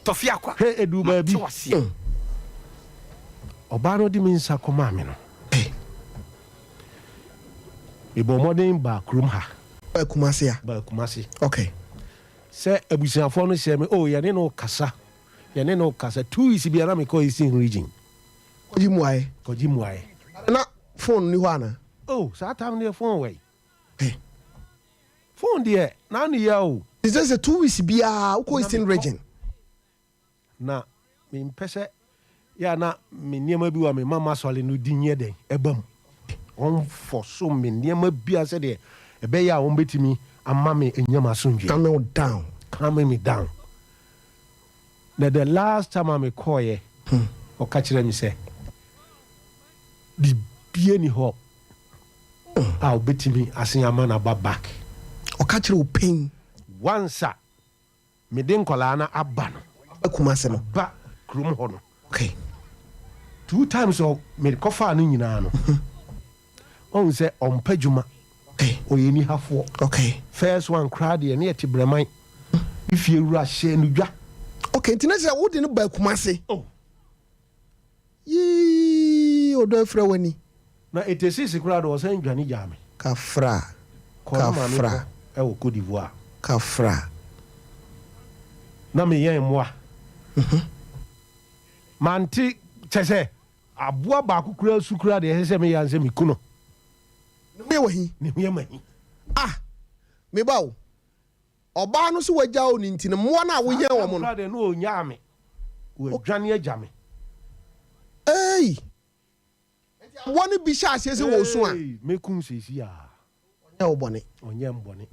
Speaker 6: hwɛ eduu baabi ɔbaa no de me nsa kɔmaa me no, mebɔɔ mmɔden baa kurom ha.
Speaker 1: Baa Kumasi a?
Speaker 6: Baa Kumasi.
Speaker 1: Okay.
Speaker 6: Sɛ abusuafoɔ no hyɛɛ me, oh yɛne no kasa, yɛne no kasa. 2 weeks biara na mekɔ Eastern Region.
Speaker 1: Kɔgye mmuaeɛ.
Speaker 6: Kɔgye mmuaeɛ.
Speaker 1: Na phone nni hɔ anaa?
Speaker 6: Oh, saa time no deɛ phone wɔ yi. Eh. Phone deɛ, n'ano yɛ o.
Speaker 1: Te sɛ sɛ 2 weeks biara wokɔ Eastern Region.
Speaker 6: Na mempɛ sɛ yɛ a na me nneɛma bi wɔ a mema m'asɔre no din yɛ dɛn ɛba mu. Wɔmfɔ so me nneɛma biara sɛdeɛ ɛbɛyɛ a wɔbɛtumi ama me anya m'asomdwoeɛ.
Speaker 1: Calm wo down.
Speaker 6: Calm me down. Na the last time a mekɔeɛ, ɔka kyerɛɛ me sɛ biribiara nni hɔ a ɔbɛtumi asen ama no aba back.
Speaker 1: Ɔka kyerɛ wo pɛn?
Speaker 6: Once a mede nkwadaa no aba no.
Speaker 1: Aba Kumasi no.
Speaker 6: Aba kurom hɔ no.
Speaker 1: Okay.
Speaker 6: Two times a mekɔfaa no nyinaa no. Wahu sɛ ɔmpɛ adwuma. Ɔyɛ nihafoɔ.
Speaker 1: Okay.
Speaker 6: First one koraa deɛ ne yɛte Brɛman. Ne fie wura hyɛɛ no dwa.
Speaker 1: Okay, nti na kyerɛ wode no baa Kumase.
Speaker 6: Oh.
Speaker 1: Yii, ɔdɔ afira w'ani.
Speaker 6: Na 86 koraa de ɔsan dwane gyaa me.
Speaker 1: Kafra,
Speaker 6: Kɔɔ ne maame
Speaker 1: kafra.
Speaker 6: hɔ wɔ Cote d'Ivoire.
Speaker 1: Kafra.
Speaker 6: Na meyɛn mmoa. Mante, kyerɛ sɛ aboa baako koraa su koraa deɛ ɛsɛ sɛ meyɛ ara ne sɛ meku no.
Speaker 1: Ne ho yɛ w'ahi.
Speaker 6: Ne ho yɛ m'ahi.
Speaker 1: Ah, me ba o, ɔbaa no so wagya wo no nti no, mmoa no a woyɛn
Speaker 6: Saa
Speaker 1: wɔn
Speaker 6: tam
Speaker 1: no.
Speaker 6: koraa deɛ na ɔnnyaa me. Wadwane agya me.
Speaker 1: Ei! Enti aboa no bi hyɛ aseɛ sɛ wɔresu a.
Speaker 6: Ei! Mɛkum seesei ara.
Speaker 1: Ɔnyɛɛ wo bɔne.
Speaker 6: Ɔnyɛɛ me bɔne.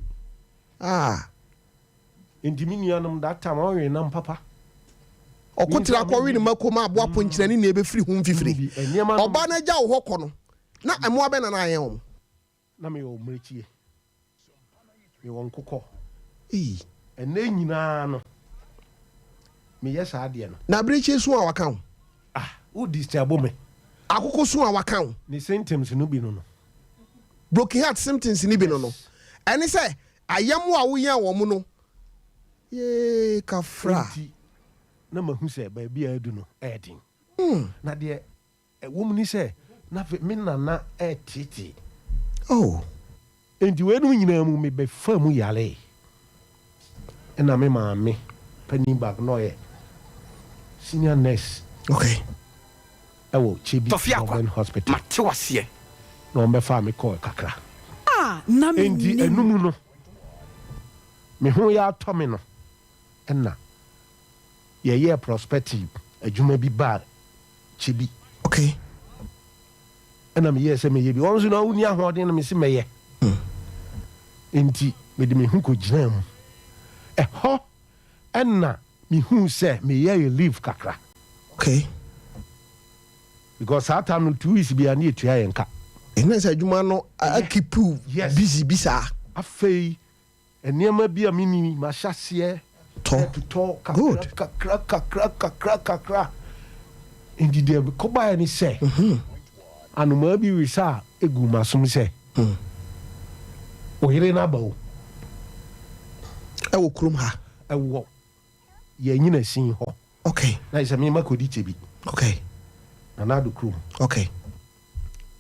Speaker 1: Ah.
Speaker 6: Enti me nuanom, that time ɔnwe nam papa.
Speaker 1: Ɔko tra kɔwe ne mako ma aboa ponkyerɛne na ɛbɛfiri ho mfifire. Ɔbaa no agya wo hɔ kɔ no, na mmoa bɛn na na ayɛn wɔn?
Speaker 6: Na meyɛ ɔmmirekyie. Mewɔ nkokɔ.
Speaker 1: Ei.
Speaker 6: Ɛnnɛ nyinaa no, meyɛ saa adeɛ no.
Speaker 1: Na abirekyie su a waka wo?
Speaker 6: Ah, wo disturb me.
Speaker 1: Akoko su a waka wo?
Speaker 6: Ne symptoms no bi no no.
Speaker 1: Broken heart symptoms no bi no no. Ɛne sɛ, ayɛmmoa a woyɛn wɔn no, yee, kafra.
Speaker 6: Enti, na mahu sɛ baabi a adu no ɛyɛ den. Na deɛ ɛwɔ mu ne sɛ, na afei me nana reteetee.
Speaker 1: Oh.
Speaker 6: Enti weinom nyinaa mu, mebɛfaa mu yaree. Ɛna me maame panin baako, na ɔyɛ senior nurse.
Speaker 1: Okay.
Speaker 6: Ɛwɔ Kyebi
Speaker 7: Tɔfi Akwa,
Speaker 6: Government Hospital.
Speaker 7: mate wo aseɛ.
Speaker 6: Na wɔbɛfaa me kɔɔ kakra.
Speaker 8: A na
Speaker 6: Enti
Speaker 8: mennim.
Speaker 6: ɛno mu no, me ho yɛ atɔ me no, ɛna yɛyɛɛ prospective adwuma bi baa Kyebi.
Speaker 1: Okay.
Speaker 6: Ɛna meyɛɛ sɛ mɛyɛ bi. Wɔn nso na wonni ahoɔden no, mese mɛyɛ. Enti mede me ho kɔgyinaa mu. Ɛhɔ na mehuu sɛ meyɛ relief kakra.
Speaker 1: Okay.
Speaker 6: Because saa time no 2 weeks biara ne yɛtua yɛn ka.
Speaker 1: Ɛna sɛ adwuma no akeep wo busy bi saa.
Speaker 6: Afei Nneɛma bi a menni, mahyɛ aseɛ
Speaker 1: Tɔ.
Speaker 6: retotɔ kakra
Speaker 1: Good.
Speaker 6: kakra kakra kakra kakra. Enti deɛ ɛkɔbaeɛ ne sɛ, anomaa bi wesa guu m'asom sɛ, Wo yere no aba o.
Speaker 1: Ɛwɔ kurom ha?
Speaker 6: Ɛwɔ yɛn nyinasin hɔ.
Speaker 1: Okay.
Speaker 6: Na ayɛ sɛ me makɔdi kyɛ bi.
Speaker 1: Okay.
Speaker 6: Nana Addo kurom.
Speaker 1: Okay.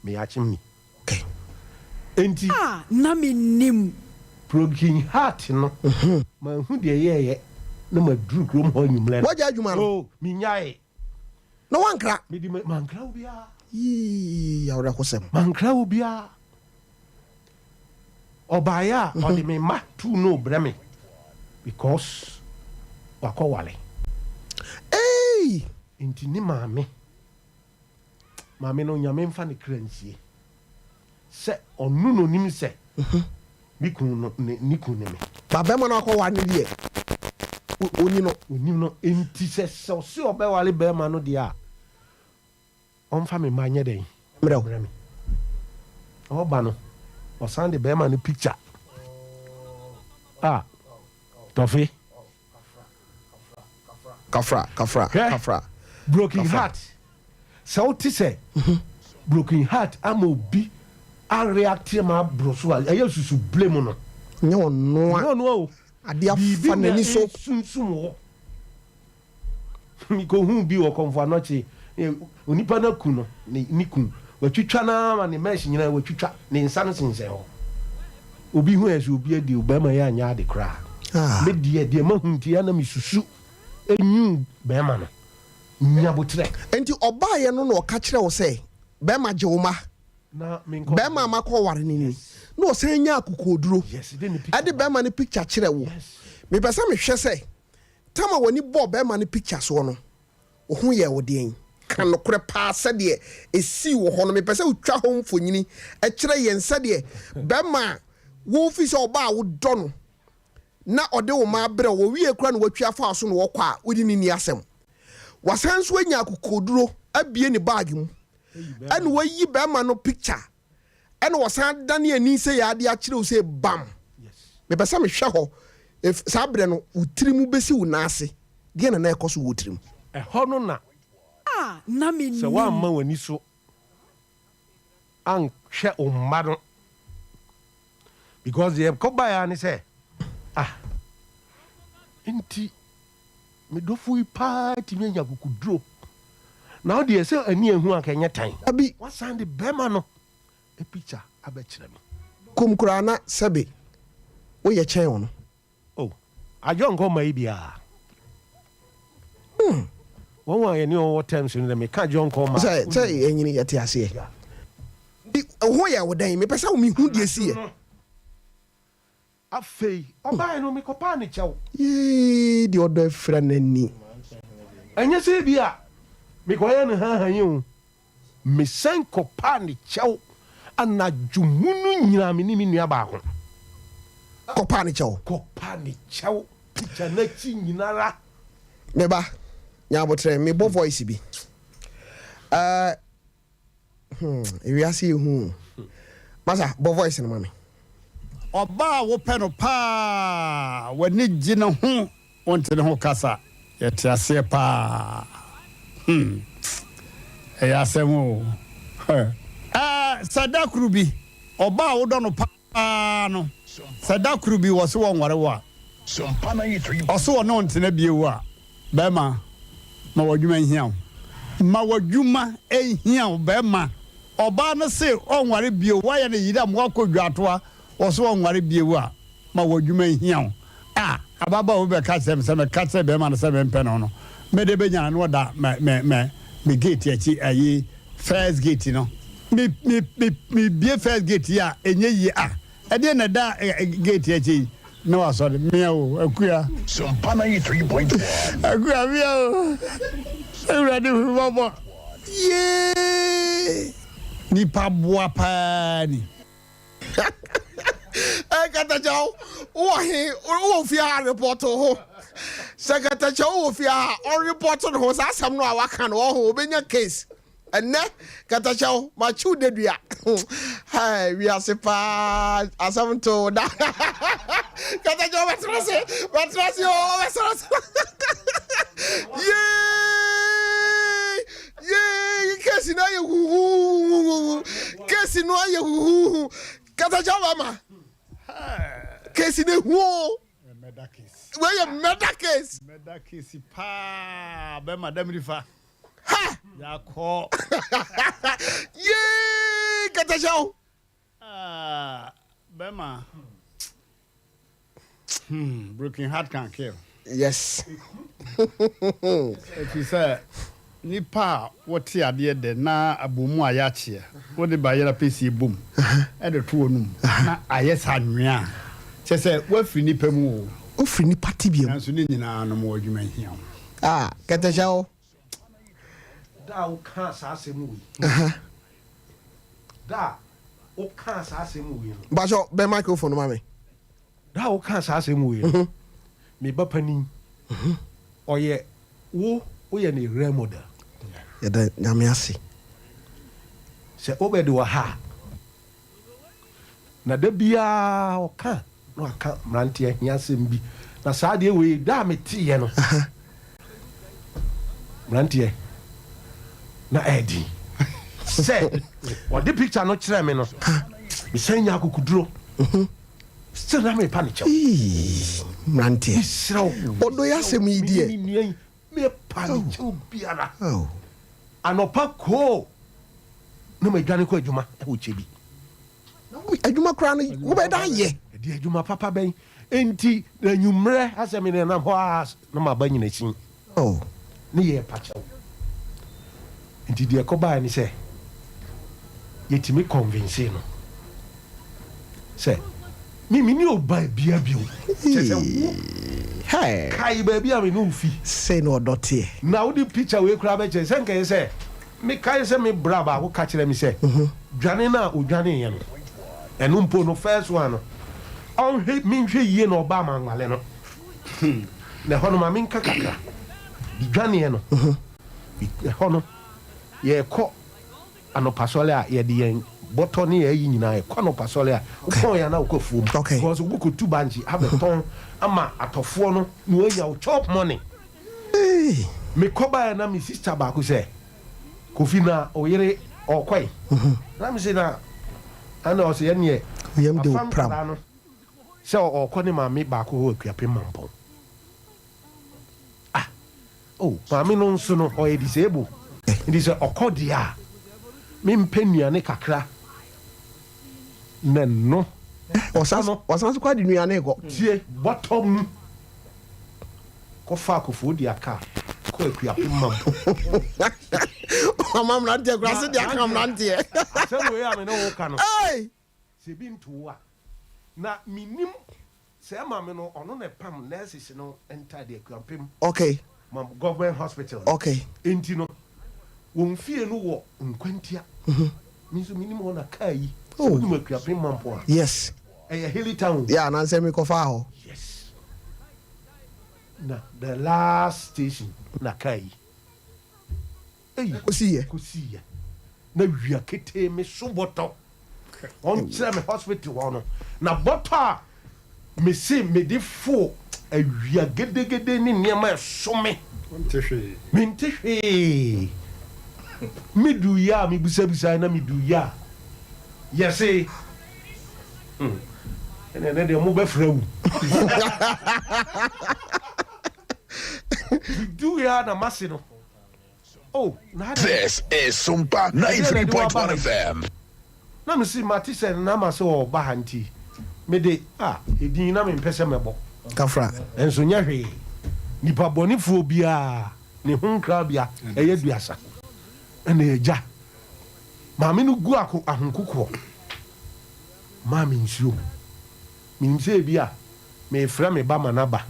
Speaker 6: Meyɛ akyemni.
Speaker 1: Okay.
Speaker 6: Enti.
Speaker 8: A na mennim.
Speaker 6: Broken heart no, manhu deɛ ɛyɛeɛ na maduru kurom hɔ anwummerɛ no.
Speaker 1: Woagyae adwuma no?
Speaker 6: Oh, mennyaee.
Speaker 1: Na woankra?
Speaker 6: Mede ma, mankra obiara.
Speaker 1: Yii, awerɛhosɛm.
Speaker 6: Mankra obiara. Ɔbaeɛ a, ɔde me mma tuu no rebrɛ me because wakɔware.
Speaker 1: Eii!
Speaker 6: Enti ne maame. Maame no Nyame nfa ne kra nsie sɛ ɔno na onim sɛ me kun no ne ne kun ne me.
Speaker 1: Ba bɛma no akɔ ware no deɛ ɔni no.
Speaker 6: Onim no nti sɛ sɛ ɔse ɔbɛware bɛɛma no deɛ a ɔnfa me mma nyɛ dɛn
Speaker 1: Mmerɛ wo.
Speaker 6: mmerɛ me. Ɔba no ɔsan de bɛɛma no picture a tɔfe.
Speaker 1: Kafra, kafra,
Speaker 6: Hwɛ,
Speaker 1: kafra.
Speaker 6: Broken
Speaker 1: Kafra.
Speaker 6: heart. Sɛ wote sɛ broken heart ama obi areacte ma aboro so a, ɛyɛ susu blame no.
Speaker 1: Nyɛ ɔno a.
Speaker 6: Nyɛ ɔno a o.
Speaker 1: Ade afa
Speaker 6: Biribi na
Speaker 1: n'ani so.
Speaker 6: esunsum wo. Mekɔhuu bi wɔ Kɔmfo Anɔkye, onipa no aku no, ne ne kun. Watwitwa no ara ma ne mesh nyinaa watwitwa, ne nsa no sensɛn hɔ. Obi hu ɛ sɛ obi adi o, barima yi anyɛ ade koraa.
Speaker 1: Ah.
Speaker 6: Me deɛ, deɛ mahu nti a na mesusu nyu barima no. Nya boterɛ.
Speaker 1: Enti ɔbaeɛ no na ɔka kyerɛɛ wo sɛ, Barima gye wo mma.
Speaker 6: Na menkɔ
Speaker 1: Barima a makɔware no ni.
Speaker 6: Yes.
Speaker 1: Na ɔsan nyaa akokoɔduro
Speaker 6: Yes, de ne picture
Speaker 1: de
Speaker 6: ba.
Speaker 1: barima no picture kyerɛɛ wo.
Speaker 6: Yes.
Speaker 1: Mepɛ sɛ mehwɛ sɛ Tam a w'ani bɔɔ barima no picture soɔ no, wo ho yɛɛ wo deɛn? Ka nokorɛ paa sɛdeɛ ɛsii wɔ hɔ no. Mepɛ sɛ wotwa hɔ mfonini kyerɛ yɛn sɛdeɛ barima a wofiri sɛ ɔbaa a wodɔ no na ɔde wo mma abrɛ wo, ɔwie koraa na watwi afa wo so na ɔkɔ a, wode no nni asɛm. Wasan nso anya akokoɔduro abue ne bag mu ɛna wayi barima no picture ɛna wɔsan dane ani sɛ yɛ adeɛ akyerɛ wo sɛ bam. Mepɛ sɛ mehwɛ hɔ if saa berɛ no wo tiri mu bɛsi wo nan ase. Deɛ na na ɛkɔ so wɔ wo tirim?
Speaker 6: Ɛhɔ no na
Speaker 8: A na
Speaker 6: sɛ
Speaker 8: mennim.
Speaker 6: woamma w'ani so. anhwɛ wo mma no because deɛ ɛkɔbaeɛ ara ne sɛ ah nti me dɔfo yi paa tumi anya akokoduro na wo deɛ sɛ ani ehu anka ɛnyɛ tan.
Speaker 1: Dabi.
Speaker 6: Wasan de bɛrima no picture abɛkyerɛ me.
Speaker 1: Kom koraa na sɛbe woyɛ kyɛn ɔno.
Speaker 6: Oh, adwo nkɔ mma yi biara. Hmm. Wɔn a yɛne wɔn wɔ terms no dɛ meka adwo nkɔ mma.
Speaker 1: Sɛ sɛ yɛnyini yɛte aseɛ. Bi ho yɛ wo dɛn? Mepɛ sɛ mehu deɛ si yɛ.
Speaker 6: Afei ɔbaeɛ no mekɔpaa ne kyɛw.
Speaker 1: Yee deɛ ɔdɔ afira n'ani.
Speaker 6: Ɛnyɛ sɛ ebia mekɔyɛɛ no haahan o. Mesan kɔpaa ne kyɛw anadwo mu no nyinaa me ne me nua baako.
Speaker 1: Kɔpaa ne kyɛw.
Speaker 6: Kɔpaa ne kyɛw picture no akyi nyinara.
Speaker 1: Me ba, nya aboterɛ, mebɔ voice bi. Uh, hmm, ewiase yɛ hu o. Masa, bɔ voice no ma me.
Speaker 11: Ɔbaa a wopɛ no paa, w'ani gye ne ho, wonte ne ho kasa, yɛte aseɛ paa. Hmm, ɛyɛ asɛm o. Ɛɛ, sɛ da koro bi, ɔbaa a wodɔ no paa no, sɛ da koro bi wɔse wɔnware wo a, ɔse ɔne wo ntena bio a, bɛrima, ma w'adwuma nhia wo. Ma w'adwuma nhia wo, bɛrima. Ɔbaa no se ɔnware bio, woayɛ no yere a moakɔ dwatoa, ɔse ɔnware bio a, ma w'adwuma nhia wo. A, ababaawa bi bɛka kyerɛɛ me sɛ meka kyerɛɛ bɛrima no sɛ mempɛ no no, mede bɛnya no na ɔda me, me, me, me gate akyi, ayi, first gate no. Me, me, me, mebue first gate yi a, ɛnyɛ yie. A, ɛdeɛn na ɛda gate akyi yi? Na wasɔre, mea o, Akua. Akua, mea o. Awurade hu me mmɔbɔ. Yee! Nipa boa paa ni.
Speaker 1: Katakyɛw wowɔ he wowɔ fie ha report ho sɛ katakyɛw wɔ fie ha ɔreport ne ho saa asɛm no a waka no ɔho obɛnya case ɛnɛ katakyɛw makyew dadua wiase paa asɛm nto da katakyɛw bɛtena se bɛtena se o bɛtena se yee Yee, kesi no ayɛ huhuhuhu. Kesi no ayɛ huhuhu. Katakyɛ wama. Kesi no ehu o. Wei yɛ murder case.
Speaker 11: Murder case paa bɛma dɛm nifa.
Speaker 1: Ha!
Speaker 11: Yakɔ.
Speaker 1: Yee, katakyɛ o.
Speaker 11: Ah, bɛma. Hmm, broken heart can kill.
Speaker 1: Yes.
Speaker 11: Ɛfiri sɛ nipa a wɔte adeɛ dɛ na abomu a yɛakyeɛ wode bayerɛ apɛsie bom ɛde to wɔn mu na ayɛ sɛ anwea a kyɛ sɛ woafiri nipa mu o.
Speaker 1: Wofiri nipa tebea mu.
Speaker 11: Nanso ne nyinaa no mo adwuma hia wo.
Speaker 1: Ah, kɛtɛhyɛ wo.
Speaker 6: Da a wokaa saa asɛm wei. Da a wokaa saa asɛm wei no.
Speaker 1: Mpakyɛw bɛn microphone no ma me.
Speaker 6: Da a wokaa saa asɛm wei no, me ba panin, ɔyɛ wo, woyɛ ne role model.
Speaker 1: Yɛda Nyame ase.
Speaker 6: Sɛ Obed wɔ ha a. Na da biara ɔka na waka mmeranteɛ ahiasɛm bi. Na saa adeɛ wei, da a meteeɛ no, mmeranteɛ, na ɛyɛ den sɛ ɔde picture no kyerɛɛ me no, mesan nya akokoduro. Still na mepa ne kyɛw.
Speaker 1: Mmeranteɛ,
Speaker 6: Mesrɛ wo,
Speaker 1: ɔdɔ yi asɛm yi deɛ.
Speaker 6: Me ne me nua yi, mepa ne kyɛw biara. Anɔpa koo na madwane kɔ adwuma wɔ Kyebi.
Speaker 1: Na wo adwuma koraa no wobɛda ayɛ.
Speaker 6: Ɛdeɛ adwuma papa bɛn nti na anwummerɛ asɛ me nenam hɔ ara na maba Nyinasin ne yɛrepa kyɛw. Nti deɛ ɛkɔbaeɛ ne sɛ yɛtumi convincee no sɛ me menni ɔbaa biara bio. Kyerɛ sɛ wo kae baabi a me ne wo fi.
Speaker 1: Sei na ɔdɔ teɛ.
Speaker 6: Na wode picture wei koraa bɛkyerɛ sɛ nka ɛyɛ sɛ Mekae sɛ me bra baako ka kyerɛɛ me sɛ dwane no a odwaneeɛ no, ɛno mpo no first one no, ɔnhwɛ menhwɛ yie na ɔbaa manwale no. Na ɛhɔ no ma menka kakra. Dwaneɛ no, ɛhɔ no yɛrekɔ anɔpa sɔre a yɛde yɛn bɔtɔ ne yɛn ayi nyinaa yɛkɔ anɔpa sɔre a wopɔn yɛn na wokɔ afuom because wokɔtu bankye abɛtɔn ama atɔfoɔ no na wɔanya wo chop money. Mekɔbaeɛ na me sister baako sɛ, Kofi na wo yere Ɔɔkɔe. Na me se na ɛna ɔse ɛneɛ
Speaker 1: Wo yam de wo
Speaker 6: wafa
Speaker 1: pram.
Speaker 6: nkwadaa no sɛ ɔɔkɔ ne maame baako hɔ Akuapem Mampɔn. Ah oh maame no nso no ɔyɛ disable nti sɛ ɔkɔ deɛ a mempɛ nnuane kakra na no.
Speaker 1: Ɔsan ɔsan so kɔ ade nnuane kɔ.
Speaker 6: Tie bɔtɔ mu kɔ fa akofoo dua kaa kɔ Akuapem Mampɔn.
Speaker 1: Ɔma mmeranteɛ koraa se de aka mmeranteɛ.
Speaker 6: Asɛm wei a me ne wo ka no sɛ ebi nto wo a na mennim. Sɛ maame no ɔno na ɛpam nurses no ntaade Akuampem
Speaker 1: Okay.
Speaker 6: ma government hospital no.
Speaker 1: Okay.
Speaker 6: Enti no wɔn fie no wɔ Nkwantia. Me nso menim hɔ na car yi sɛ
Speaker 1: Oh.
Speaker 6: wonim Akuapem Mampong a.
Speaker 1: Yes.
Speaker 6: Ɛyɛ hilly town o.
Speaker 1: Yeah, anansɛ mekɔfaa hɔ.
Speaker 6: Yes. Na the last station na car yi. Ei.
Speaker 1: Kɔsiiɛ.
Speaker 6: Kɔsiiɛ. Na wia ketee me so bɔtɔ. Wɔnkyerɛ me hospital hɔ no. Na bɔtɔ a mese mede fo awia gedegede ne nneɛma ɛso me.
Speaker 11: Wonte hwee.
Speaker 6: Mente hwee. Meduiɛ a mebusabusae na meduiɛ a yɛse hmm ɛne ɛnɛ deɛ mobɛfrɛ wu. Meduiɛ a na mase no. Oh, na adɛn?
Speaker 13: This is Sumpa
Speaker 6: Ɛdeɛn na ɛde wo aba
Speaker 13: 93.1
Speaker 6: ha yi?
Speaker 13: FM.
Speaker 6: Na mese, Mate sɛ Naama sɛ ɔreba ha nti, mede, ah, edin na mempɛ sɛ mɛbɔ.
Speaker 1: Kafra.
Speaker 6: Nanso nyɛ hwee. Nipa bɔnefoɔ biara, ne ho nkrabea yɛ aduasa. Ɛna agya, maame no gu ako ahokokoɔ maa me nsuo. Menim sɛ ebia merefrɛ me ba ma no aba.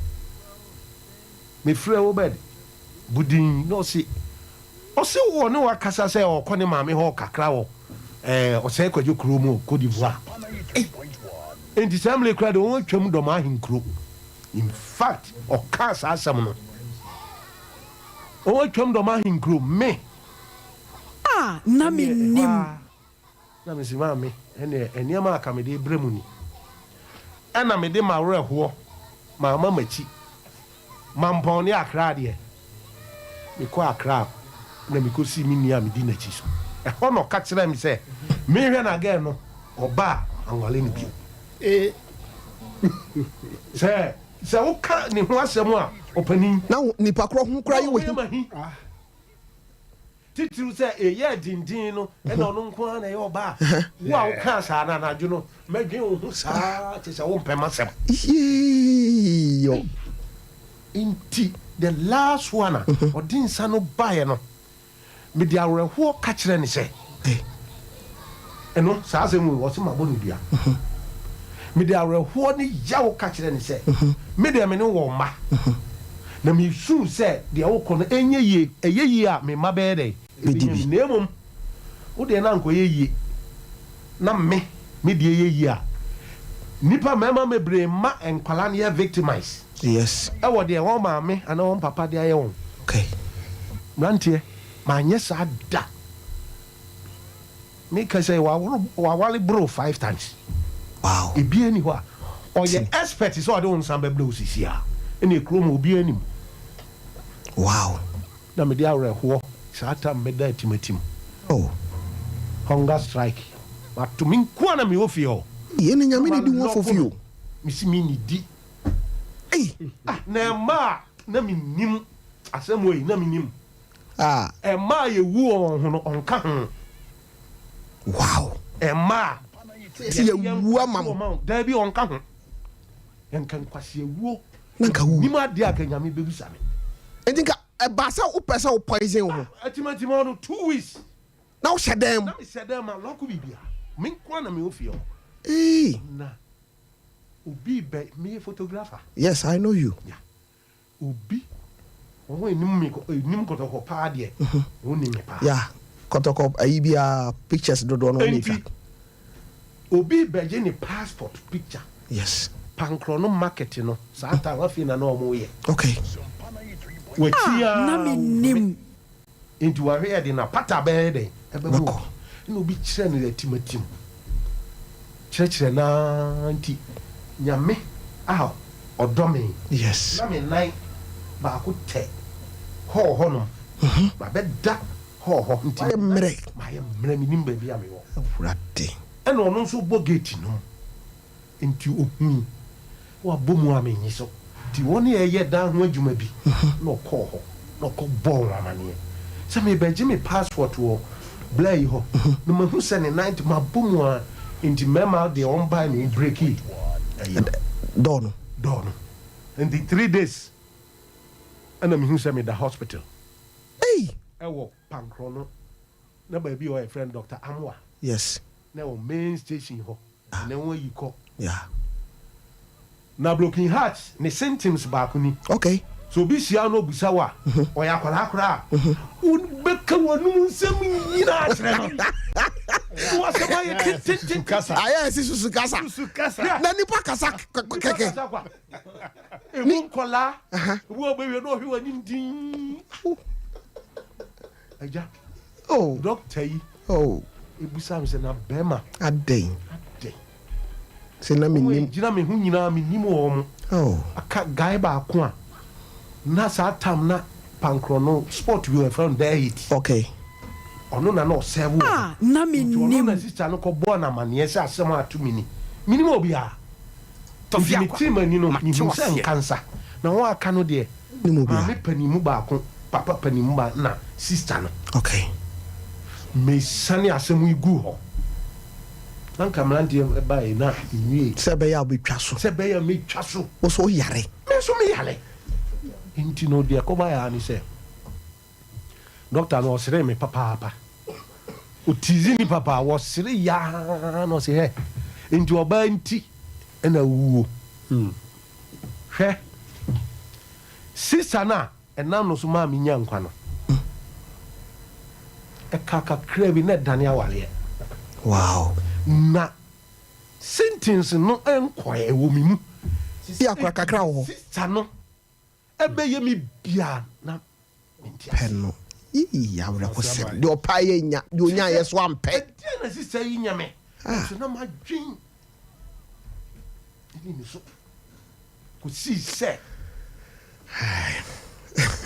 Speaker 6: Mefrɛɛ Obed budin na ɔse ɔse ɔne wo akasa sɛ ɔɔkɔ ne maame hɔ kakra wɔ ɛɛ Ɔsɛe Kwadwo kuro mu wɔ Cote d'Ivoire. Ei! Enti saa mmerɛ yi koraa deɛ wɔn atwam dɔm ahenkuro. In fact, ɔkaa saa asɛm no. Wɔn atwam dɔm ahenkuro, me.
Speaker 8: A na
Speaker 6: Ɛnneɛ ɛhɔ
Speaker 8: mennim.
Speaker 6: ara Na mese, Maame, ɛnneɛ nneɛma a anka mede rebrɛ mo ni. Ɛnna mede m'awerɛhoɔ mamma m'akyi. Mampɔn ne Accra deɛ, mekɔɔ Accra na mekɔsii me nua a medi n'akyi so. Ɛhɔ na ɔka kyerɛɛ me sɛ menhwɛ na girl no, ɔba a, manwale no bio. Sɛ sɛ woka ne ho asɛm a, ɔpanin.
Speaker 1: Na nipa korɔ ho koraa yi wɔ
Speaker 6: he? Titiriw sɛ ɛyɛɛ denden no, ɛna ɔno nko ara na ɛyɛ ɔbaa. Wo a wokaa saa no anadwo no, mɛdwen wo ho saa kyerɛ sɛ wompɛ m'asɛm.
Speaker 1: Yiiyo.
Speaker 6: Nti the last one a ɔde nsa no baeɛ no, mede awerɛhoɔ ka kyerɛɛ no sɛ, Ɛno, saa asɛm wei, ɔse mabɔ no dua. Mede awerɛhoɔ ne yaw ka kyerɛɛ no sɛ, Me deɛ me ne wo wɔ mma, na mesu sɛ deɛ wokɔ no ɛnyɛ yie, ɛyɛ yie a me mma bɛyɛ dɛn?
Speaker 1: Bɛdi
Speaker 6: Ɛbɛnya
Speaker 1: bi.
Speaker 6: bi. Na mmom wo deɛ na ankɔyɛ yie, na me, me deɛ yɛ yie a, nnipa mmarima bebree mma nkwadaa no yɛ victimize
Speaker 1: Yes.
Speaker 6: ɛwɔ deɛ wɔn maame anaa wɔn papa de ayɛ wɔn.
Speaker 1: Okay.
Speaker 6: Mmeranteɛ, manyɛ saa da. Me ka sɛ waworo wawale boro five times.
Speaker 1: Wow.
Speaker 6: Ebiara ni hɔ a ɔyɛ expert sɛ ɔde wo nsa bɛbrɛ wo sisi a ɛna ekuro mu obiara nim.
Speaker 1: Wow.
Speaker 6: Na mede awerɛhoɔ saa tam mɛda atimatim.
Speaker 1: Oh.
Speaker 6: Hunger strike. Mato me nko a na mewɔ fie hɔ.
Speaker 1: Yei ne nyame ne di ho afɔ fie o.
Speaker 6: Mesi me nidi.
Speaker 1: Ei.
Speaker 6: Ah na ɛma a na menim asɛm wei na menim.
Speaker 1: Ah.
Speaker 6: Mmaa a yɛwu wɔ wɔn ho no, ɔnka ho.
Speaker 1: Wow.
Speaker 6: Mmaa a.
Speaker 1: Sɛ yɛwu ama mo.
Speaker 6: Daabi, ɔnka ho. Nka nkwaseawuo.
Speaker 1: Na nka wu.
Speaker 6: Nim adeɛ a nka Nyame bɛbisa me.
Speaker 1: Nti nka ɛbaa sɛ wopɛ sɛ wo poison wo ho.
Speaker 6: Atimatim hɔ no, 2 weeks.
Speaker 1: Na wohyɛ dan mu.
Speaker 6: Na mehyɛ dan mu, alɔko biribiara. Me nko ara na mewɔ fie hɔ.
Speaker 1: Ee.
Speaker 6: Na obi bɛ, meyɛ photographer.
Speaker 1: Yes, I know you.
Speaker 6: Yeah. Obi wɔn a enim me enim kɔtɔkɔ paa deɛ wɔn nim me paa.
Speaker 1: Yeah, kɔtɔkɔ ayi biara pictures dodoɔ no wɔn
Speaker 6: Enti
Speaker 1: twa.
Speaker 6: obi bɛgye ne passport picture.
Speaker 1: Yes.
Speaker 6: Pankorɔ no market no saa time afei na na wɔn yɛ.
Speaker 1: Okay.
Speaker 6: Wakyi
Speaker 8: Ah, na
Speaker 6: ara
Speaker 8: mennim.
Speaker 6: Enti wahwɛ yɛ de na pata bɛyɛ dɛn ɛbɛbɔ
Speaker 1: Bɛkɔ.
Speaker 6: obi. Ɛna obi kyerɛ no atimatim kyerɛkyerɛ no ara nti Nyame a ɔdɔ me.
Speaker 1: Yes.
Speaker 6: Na me nan baako tɛ hall hɔnom. Mabɛda. Hall hɔ nti
Speaker 1: Wayɛ mmerɛ.
Speaker 6: Mayɛ mmerɛ mennim baabi a mewɔ.
Speaker 1: Awurade.
Speaker 6: Ɛna ɔno nso bɔ gate no mu nti ohui wabɔ mu a mennye so nti wɔne yɛyɛ dan ho adwuma bi na ɔkɔɔ hɔ na ɔkɔ bɔɔ wɔn amaneɛ sɛ merebɛgye me passport wɔ bla yi hɔ na mahu sɛ ne nan nti mabɔ mu a nti mmarima deɛ wɔn bae na wɔn breki ɛyi no
Speaker 1: Door no.
Speaker 6: Door no nti 3 days ɛna mehu sɛ meda hospital.
Speaker 1: Ei!
Speaker 6: Ɛwɔ Pankrɔ no na baabi a wɔyɛfrɛ no Doctor Amoah. Na ɛwɔ main station hɔ ɛnɛ wɔn ayi kɔ. Na broken heart ne symptoms baako ni. So obi hyia wo na obusa wo a, ɔyɛ akwadaa koraa a, wobɛka w'anum nsɛm nyinaa akyerɛ no. Na w'asɛm ayɛ tententen.
Speaker 1: Ayɛ ɛsi susu kasa. Na nipa kasa kɛkɛ.
Speaker 6: Nipa kasa kwa. Emu nkɔlaa, ebi wɔ bɛwie na ɔhwɛ w'anim dinn. Agya,
Speaker 1: oh.
Speaker 6: Doctor yi
Speaker 1: oh.
Speaker 6: Ebisa me sɛ na bɛrima.
Speaker 1: Adɛn?
Speaker 6: Adɛn?
Speaker 1: Sɛ na mennim.
Speaker 6: Wɔn gyina me ho nyinaa mennim wɔn.
Speaker 1: Oh.
Speaker 6: Aka guy baako a na saa tam na pankorɔ no sport bi wɔ yɛfrɛ no diet.
Speaker 1: Okay.
Speaker 6: Ɔno na na ɔsɛve wɔ
Speaker 8: Ah, na
Speaker 6: Nti ɔno
Speaker 8: mennim.
Speaker 6: na sister no kɔ bɔɔ no amaneɛ sɛ asɛm a ato me ni. Mennim obiara. Nti metee m'ani no mehuu sɛ nkansa na wɔn a aka no deɛ maame panin mu baako, papa panin mu baako na sister no.
Speaker 1: Okay.
Speaker 6: Mesane asɛm yi guu hɔ. Na nka mmeranteɛ baeɛ na menwiei.
Speaker 1: Sɛ ɛbɛyɛ a wobɛtwa so.
Speaker 6: Sɛ ɛbɛyɛ a mɛtwa so.
Speaker 1: Wo nso woyare.
Speaker 6: Me nso meyare. Nti no deɛ ɛkɔbaeɛ ara ne sɛ. Doctor no ɔseree me papaapa. Ɔtiizi ni papa, wɔsere yaa na ɔse hɛ, nti ɔbaa nti na awuo. Hwɛ, sister no a ɛnam no so maa me nyaa nkwa no, ɛkaa kakraa bi na ɛdane awareɛ.
Speaker 1: Wow.
Speaker 6: Na sentence no nkɔɛ, ɛwɔ me mu.
Speaker 1: Sisi akora kakra wɔ hɔ.
Speaker 6: Sister no ɛbɛyɛ me biaa na mente
Speaker 1: Pɛ
Speaker 6: ase.
Speaker 1: no. Yii awerɛhosɛm. Deɛ ɔpaeɛ annya, deɛ ɔnyaeɛ so ampɛ.
Speaker 6: Ɛdeɛn na sista yi nyɛ me? Nanso na m'adwen nni ne so kɔsii sɛ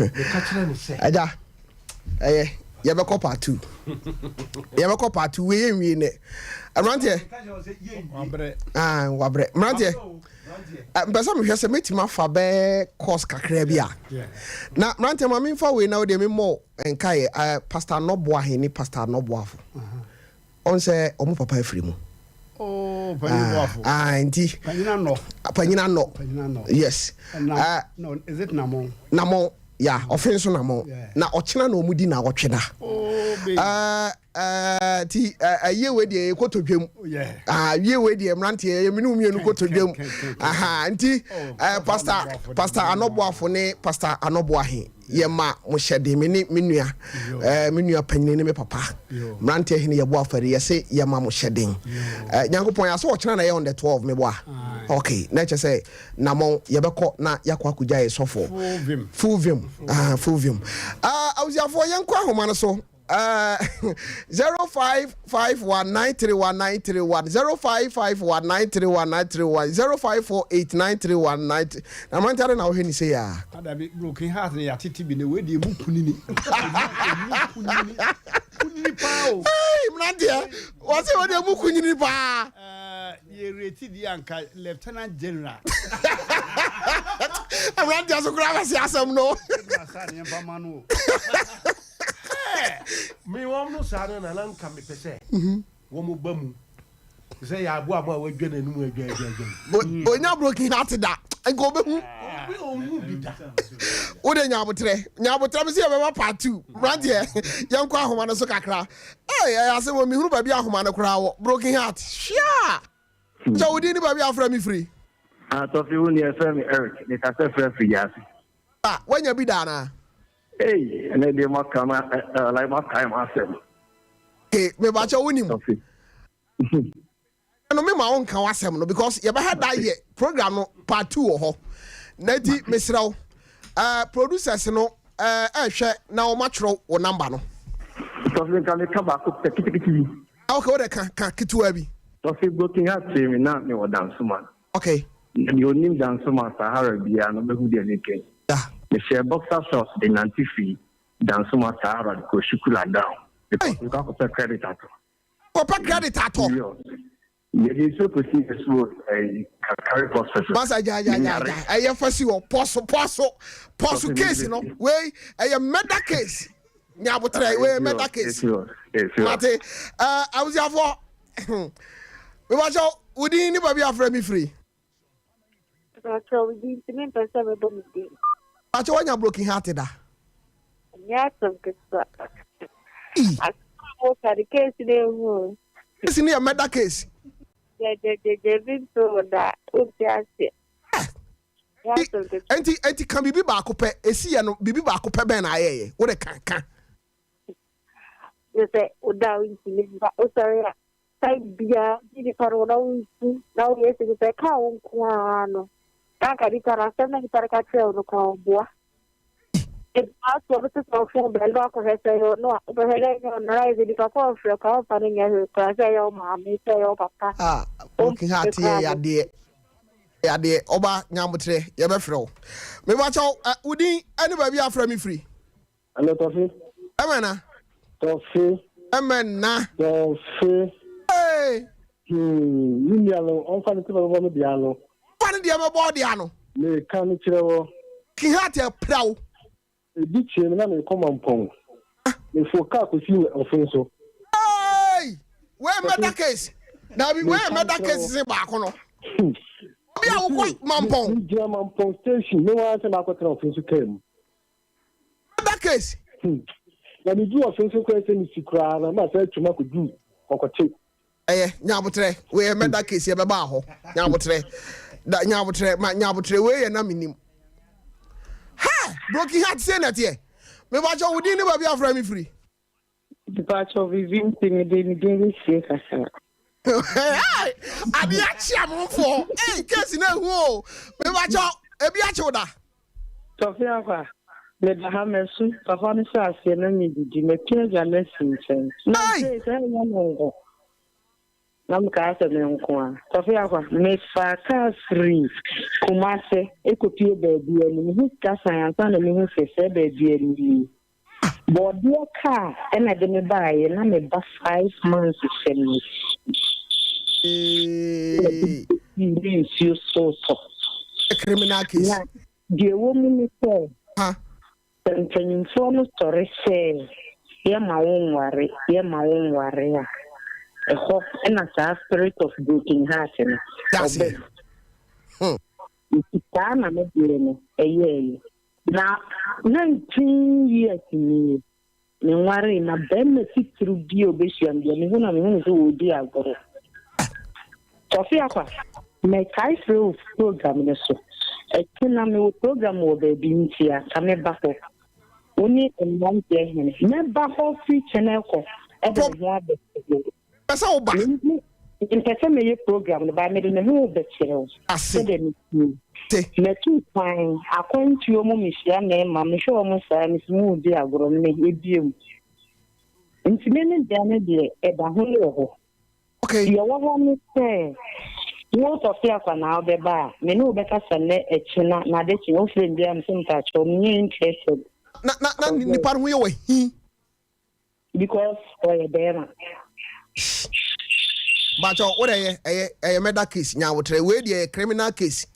Speaker 6: meka kyerɛɛ no sɛ.
Speaker 1: Agya, ɛyɛ yɛbɛkɔ part 2. Yɛbɛkɔ part 2 wei yɛnwie nnɛ. Mmeranteɛ.
Speaker 11: Wabrɛ.
Speaker 1: Ah, wabrɛ. Mmeranteɛ. Mpɛ sɛ mehwɛ sɛ mɛtumi afa bɛɛ course kakra bi a. Na mmeranteɛ ma memfa wei na wodeɛ memmɔ nkaeɛ. Pastor Anɔboahe ne Pastor Anɔboafo. Ɔn sɛ ɔmo papa afiri mu.
Speaker 11: Oh, panyin boafo.
Speaker 1: Ah, nti.
Speaker 11: Panyin anɔ.
Speaker 1: Panyin anɔ.
Speaker 11: Panyin anɔ.
Speaker 1: Yes.
Speaker 11: Na, no, is it Namon?
Speaker 1: Namon, yeah, ɔfe nso Namon.
Speaker 11: Yeah.
Speaker 1: Na ɔkyena na ɔmo di na ɔtwe da.
Speaker 11: Oh, baby.
Speaker 1: Ti ɛyie wei deɛ yɛkɔtɔ dwam.
Speaker 11: Yeah.
Speaker 1: Ah, wie wei deɛ mmeranteɛ yɛ mene mmienu kɔtɔ dwam. Aha, nti pastor pastor Anɔboafo ne pastor Anɔboahe. Yɛma mo hyɛden, me ne me nua, eh, me nua panyini ne me papa, mmeranteɛ hene yɛbɔ afɔre, yɛse yɛma mo hyɛden. Eh, Nyankopɔn yɛ asɛ ɔkyena na ɛyɛ on the 12 meboa. Okay, na ɛkyɛ sɛ namɔn yɛbɛkɔ na yɛakɔ akɔgya yɛ sɔfoɔ. Full vim. Ah, full vim. Ah, abusuafoɔ yɛnkɔ ahoma no so. 0551 931 931 0551 931 931 0548 931 9 na mmerante ade na wohwɛ ne sei a.
Speaker 11: Adabi broken heart na yɛatete bi na wei deɛ emu kunini emu kunini kunini paa o.
Speaker 1: Hey, mmeranteɛ wɔse wei deɛ emu kunini paa.
Speaker 11: Yɛ reti deɛ anka lieutenant general.
Speaker 1: Mmeranteɛ so koraa bɛse asɛm no.
Speaker 11: Ɛna saa ne yɛmfa ma no o.
Speaker 6: Me wɔn no saa no na na nka mepɛ sɛ wɔn ba mu sɛ yɛ aboa mo a wadwa n'anum adwa adwa adwa.
Speaker 1: Onya broken heart da nka obehu.
Speaker 6: Ohu bi da.
Speaker 1: Wo de nya abotrɛ nya abotrɛ mi sɛ yɛbɛba part 2 mmeranteɛ yɛnkɔ ahoma no so kakra. Ee ɛyɛ asɛm o mehunu baabi ahoma no koraa wɔ broken heart hwia. Kyɛ wo din ne baabi a afrɛ me firi.
Speaker 13: Ah Tɔfi wo nua yɛfrɛ me Eric mekasa frɛ firi Gyasi.
Speaker 1: Ah wanya bi da anaa.
Speaker 13: Ei ɛnɛ deɛ moaka ma eh, like moakae m'asɛm.
Speaker 1: Okay, mebakyɛ wonim.
Speaker 13: Tɔfi.
Speaker 1: No me ma wo nka w'asɛm no because yɛbɛha da yɛ program no part 2 wɔ hɔ. Na nti mesrɛ wo uh, producers no ɛhwɛ uh, na wɔn atwerɛ wo number no.
Speaker 13: Tɔfi nka meka baako pɛ kitikiti bi.
Speaker 1: Ah, okay, wode ka ka ketewa bi.
Speaker 13: Tɔfi broken heart kyerɛ me na mewɔ Dansoma.
Speaker 1: Okay.
Speaker 13: Na deɛ ɔnim Dansoma Sahara biara no bɛhu deɛ meka yi.
Speaker 1: Yeah.
Speaker 13: Mehyɛɛ boxer shorts de nante firi. Dansoma Sahara de kɔ sukuu down because mekɔ akɔpɛ credit atɔ.
Speaker 1: Kɔpɛ credit atɔ.
Speaker 13: Serious. Yɛde nsuo kɔsi yɛ so wɔ ɛyi Catholic hospital.
Speaker 1: Masa gya gya gya gya ɛyɛ fa si hɔ pɔso pɔso pɔso case no wei ɛyɛ murder case nyabotrɛ wei murder case mate ɛɛ abusuafoɔ mebakyɛw wodin ne baabi afrɛ mi firi.
Speaker 14: Mebakyɛw wo din nti mempɛ sɛ mebɔ me din.
Speaker 1: Mebakyɛw wanya broken heart da.
Speaker 14: Ɛnyɛ asɛm ketewa. Asɛm a woka no case no ehu o.
Speaker 1: Case no yɛ murder case.
Speaker 14: Gyɛgyɛgyɛgyɛ bi nto wo da wonte aseɛ. Ɛnyɛ asɛm ketewa.
Speaker 1: Enti enti ka biribi baako pɛ esi yɛ no biribi baako pɛ bɛn na ayɛyɛ wo de ka ka.
Speaker 14: Gye sɛ woda a wontumi mma wosɔre a time biara wogye nipa no na wonsu na woyɛ sɛ nipa ɛka wo nko ara no na anka nipa no asɛm na nipa no ka kyerɛ wo no koraa ɔboa. Ebi ato ɔbɛte sɛ ɔfon bɛn na wakɔhwɛ sɛ ɛyɛ ɔno a wobɛhwɛ dɛ ɛnyɛ ɔno na ayɛ sɛ nipa kɔ ɔmfrɛ koraa ɔmfa no nyɛ hwee koraa sɛ ɛyɛ wo maame sɛ ɛyɛ wo papa.
Speaker 1: Ah, broken heart yɛ yadeɛ yadeɛ ɔba nyabotrɛ yɛbɛfrɛ wo mebakyɛw wo din ɛne baabi afrɛ me firi.
Speaker 15: Hello, Tɔfe.
Speaker 1: Ɛmɛna.
Speaker 15: Tɔfe.
Speaker 1: Ɛmɛna.
Speaker 15: Tɔfe.
Speaker 1: Ee.
Speaker 15: Hmm, me nua no, ɔmfa ne ti bɛbɔ me dea no.
Speaker 1: Ɔmfa ne deɛ bɛbɔ dea no.
Speaker 15: Meka no kyerɛ wɔ.
Speaker 1: Kihat apira wo.
Speaker 15: Ebi kyee me na merekɔ Mampɔn. Meforo kaa kɔsii ɔfen so.
Speaker 1: Hey! Wei murder case. Dabi, wei murder case se baako no. Obi a wokɔ Mampɔn.
Speaker 15: Megyina Mampɔn station, me wa sɛ makɔtena ɔfen so kaa mu.
Speaker 1: Murder case.
Speaker 15: Na meduru ɔfen so koraa sɛ mesi koraa na ma sɛ atwam akɔduru Kɔkɔte.
Speaker 1: Ɛyɛ nyabotrɛ wei yɛ murder case yɛbɛba hɔ nyabotrɛ da nyabotrɛ ma nyabotrɛ wei yɛ na menim. Ha broken heart sei na ɛteɛ. Mebakyɛ wo din ne baabi afrɛ me firi.
Speaker 16: Mepakyɛw biribi nti mede me din resie kakra.
Speaker 1: Adeɛ akye amanfoɔ. Ei case no ehu o. Mepakyɛw ebi akye wo da.
Speaker 16: Tɔfe Akwa, meda ha masu, papa no hyɛ aseɛ na medidi, mapia agya no asi nkyɛn. Na sei sɛ ɛnyɛ me nko. Na mekaa sɛ me nko a. Tɔfe Akwa, mefaa kaa firii Kumase kɔpie baabi ani, mehu sika san ansa na mehu sɛ sɛ baabi ani nie. Bɔɔdeɛ kaa na ɛde me baeɛ na me ba 5 months hyɛ m'akyi.
Speaker 1: Eeii.
Speaker 16: Ne nsuo so tɔ.
Speaker 1: Criminal case.
Speaker 16: Na deɛ ɛwɔ mu ne sɛ, sɛ mpanyinfoɔ no sɔre sɛ yɛma wo nware, yɛma wo nware a, ɛhɔ na saa spirit of broken heart no ɔba mu. Nti saa na me deɛ no ɛyɛɛyɛ. Na 19 years nie, menwaree, na barima titiriw bi a obehyia me deɛ, mehu no a mehu no sɛ ɔredi agorɔ. Tɔfe Akwa, mɛkae frɛ wo program no so. Ɛkyena mewɔ program wɔ baabi nti a, ka mɛba hɔ. Wo ne mmeranteɛ hene. Mɛba hɔ firi kyena rekɔ de me ho abɛkyerɛ wo.
Speaker 1: Mepɛ sɛ woba.
Speaker 16: Mempɛ sɛ mɛyɛ program no, but mede me ho rebɛkyerɛ wo sɛdeɛ metie. Matu kwan, akwantuo mu mehyia mmarima, mehwɛ wɔn saa, mesi mu redi agorɔ no, meyɛ mu. Nti me me deɛ no deɛ, ɛda ho wɔ hɔ. Deɛ ɛwɔ hɔ ne sɛ, wo Tɔfe Akwa na wobɛba a, me ne wo bɛkasa nnɛ, ɛkyena, na adekye, wofrɛ me biara mese mpakyɛw, menyɛ interested.
Speaker 1: Na, na, na nipa no ho yɛ wɔ hi.
Speaker 16: Because ɔyɛ bɛɛma.
Speaker 1: Bakyɛ wo dɛ ɛyɛ ɛyɛ ɛyɛ murder case nya abotrɛ wei deɛ ɛyɛ criminal case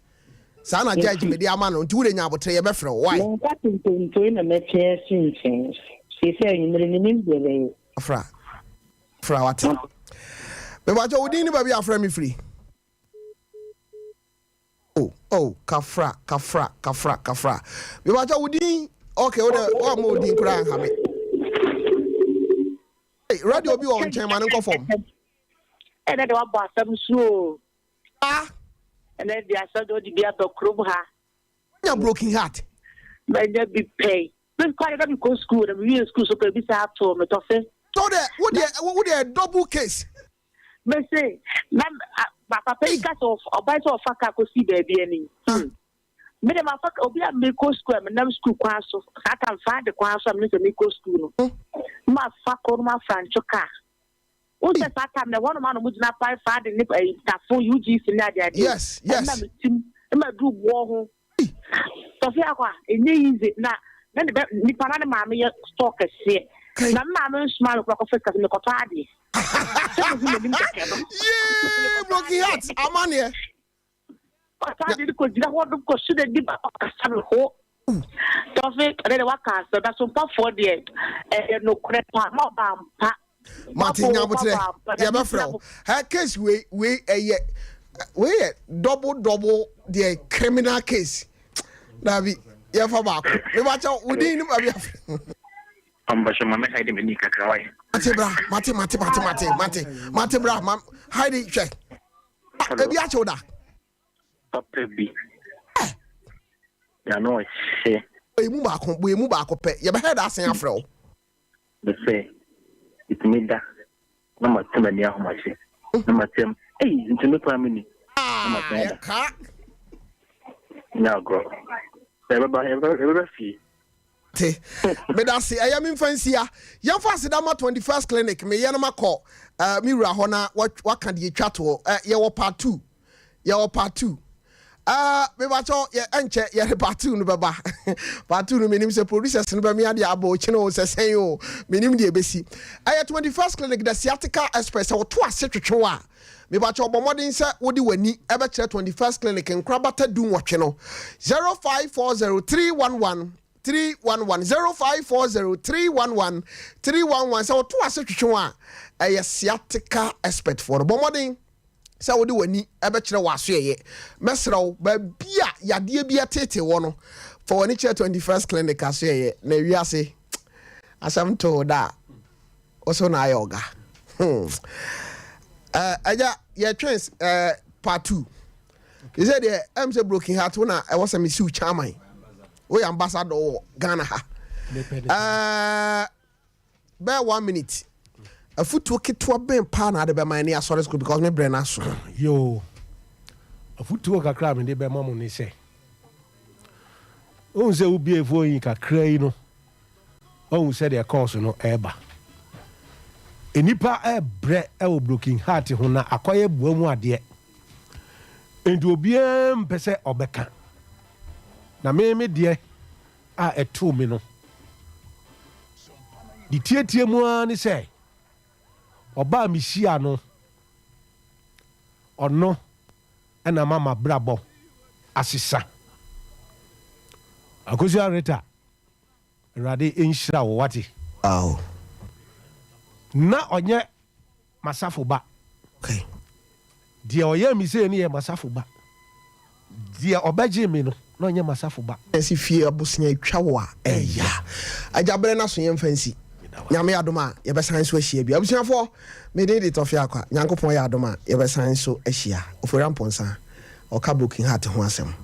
Speaker 1: saa na judge mede ama no nti wo de nya abotrɛ yɛbɛfrɛ wo why.
Speaker 16: Menka ntontoe na mɛtwe asi nkyɛn seesei anwummere menim deɛ ɛbɛyɛ.
Speaker 1: Fra fra wate. Mebakyɛ wo din ne baabi a afrɛ me firi. Oh oh kafra kafra kafra kafra mebakyɛ wo din okay wo dɛ woamma wo din koraa nha me hey, radio bi wɔ wo nkyɛn ma no nkɔ fam.
Speaker 17: Ɛnɛ de wabɔ asɛm so o.
Speaker 1: Ah.
Speaker 17: Ɛnɛ de asɛm de ɔde bi aba kurom ha.
Speaker 1: Nya broken heart.
Speaker 17: Manya bi pɛi. Me kɔ na mekɔ school na mewie school so kɔ ebi saa to me tɔfe.
Speaker 1: So de wo deɛ wo deɛ double case.
Speaker 17: Mese na papa yi ka sɛ ɔbae sɛ ɔfa kaa kɔsi baabi ani. Hmm. Me de mafa obi a mekɔ sukuu a menam sukuu kwan so saa tam fa de kwan so a mene sɛ mekɔ sukuu no. Hmm. Mafa kɔ no mafa ntwo kaa. Wo sɛ saa tam na ɛhɔ nom ano mo gyina pae fa de ne eh, tafo UGC ne ade ade.
Speaker 1: Yes, yes.
Speaker 17: Ɛna metim ɛma duru boɔ ho. Tɔfe akɔ a ɛnyɛ easy na. Na ne bɛ nipa na ne maame yɛ store kɛseɛ. Na me maame nsoma me koraa kɔfa sika sɛ mekɔtɔ adeɛ. Sɛ mehu n'anim kɛkɛ no.
Speaker 1: Yee broken heart amaneɛ.
Speaker 17: Ɔsan de no kɔgyina hɔ nom kɔso n'anim a ɔkasa me ho. Tɔfe, ɛnɛ deɛ waka asɛm na sompafoɔ deɛ ɛyɛ nokorɛ paa ma ɔba ampa.
Speaker 1: Mate nyabotrɛ yɛbɛfrɛ wo. Hɛ case wei wei ɛyɛ wei yɛ double double deɛ criminal case. Dabi yɛfa baako. Mebakyɛ wo din no baabi afrɛ.
Speaker 13: Ɔmbɔhyɛ ma me hide m'ani kakra why.
Speaker 1: Mate bra mate mate mate mate mate mate bra ma hide hwɛ. Ebi akye wo da.
Speaker 13: Papa bi. Na no ɔhyɛ.
Speaker 1: Bɔ emu baako, bɔ emu baako pɛ. Yɛbɛhɛ da asen afrɛ wo.
Speaker 13: Mese, metumi da na mate m'ani ahomakye na mateam, ei, nti me koraa meni. Na masan ada.
Speaker 1: Yɛka.
Speaker 13: Nyɛ agorɔ. Yɛbɛba, yɛbɛba fie.
Speaker 1: Te. Medase ɛyɛ me mfa nsia. Yɛmfa aseda ma 21st clinic meyɛ no makɔ uh, me wura hɔ na waka deɛ ɛtwa toɔ uh, yɛwɔ part 2 yɛwɔ part 2 uh, mebakyɛ yɛ ɛnkyɛ yɛde part 2 no bɛba part 2 no menim sɛ producers no bɛmea deɛ abɔ ɔkyene o sɛ sɛn o menim deɛ ɛbɛsi ɛyɛ 21st clinic the sciatica expert sɛ wɔto ase twetwe a mebakyɛ ɔbɔ mmɔden sɛ wode w'ani ɛbɛkyerɛ 21st clinic nkorabata du nwɔtwe no 0540 311 311 0540 311 311 sɛ woto ase twetwe a ɛyɛ sciatica expert foɔ no bɔ mmɔden sɛ wode w'ani ɛbɛkyerɛ wɔ asoɛyɛ mɛsrɛ wo baabi a yadeɛ bi ɛtete wɔ no fa w'ani kyerɛ 21st clinic asoɛyɛ na ewiase asɛm too da a wo so na ayɛ ɔga hmm. Ɛgya yɛtwɛn part 2 sɛ deɛ ɛm sɛ broken heart wo na ɛwɔ sɛ mesiw chairman woyɛ ambassador wɔ Ghana ha bɛɛ one minute afutuo ketewa bɛn paa na ade bɛma ne asɔre school because me brɛ no aso.
Speaker 6: Yoo, afutuo kakra a mede bɛma mo ne sɛ, wohu sɛ wobie phone yi kakra yi no, wahu sɛdeɛ calls no ɛreba. Nnipa ɛrebrɛ wɔ broken heart ho na akɔyɛ boa mu adeɛ. Enti obiara mpɛ sɛ ɔbɛka. Na me me deɛ a ɛtoo me no, ne tietie mu ara ne sɛ, ɔbaa a mehyia no, ɔno na ama m'abrabɔ asesa. Akosua Rita, Awurade nhyira wo wate.
Speaker 1: Wow.
Speaker 6: Na ɔnyɛ M'asafo ba.
Speaker 1: Okay.
Speaker 6: Deɛ ɔyɛɛ me sei no yɛ m'asafo ba. Deɛ ɔbɛgyee me no, na ɔnyɛ m'asafo ba.
Speaker 1: Yɛsi fie abosea atwa wo a, ɛya. Agya berɛ no aso yɛmfa nsi. Nyame adom a, yɛbɛsan nso ahyia bio. Abusuafoɔ, me din de Tɔfe Akwa. Nyankopɔn yɛ adom a, yɛbɛsan nso ahyia. Ofori Amponsah, ɔka broken heart ho asɛm.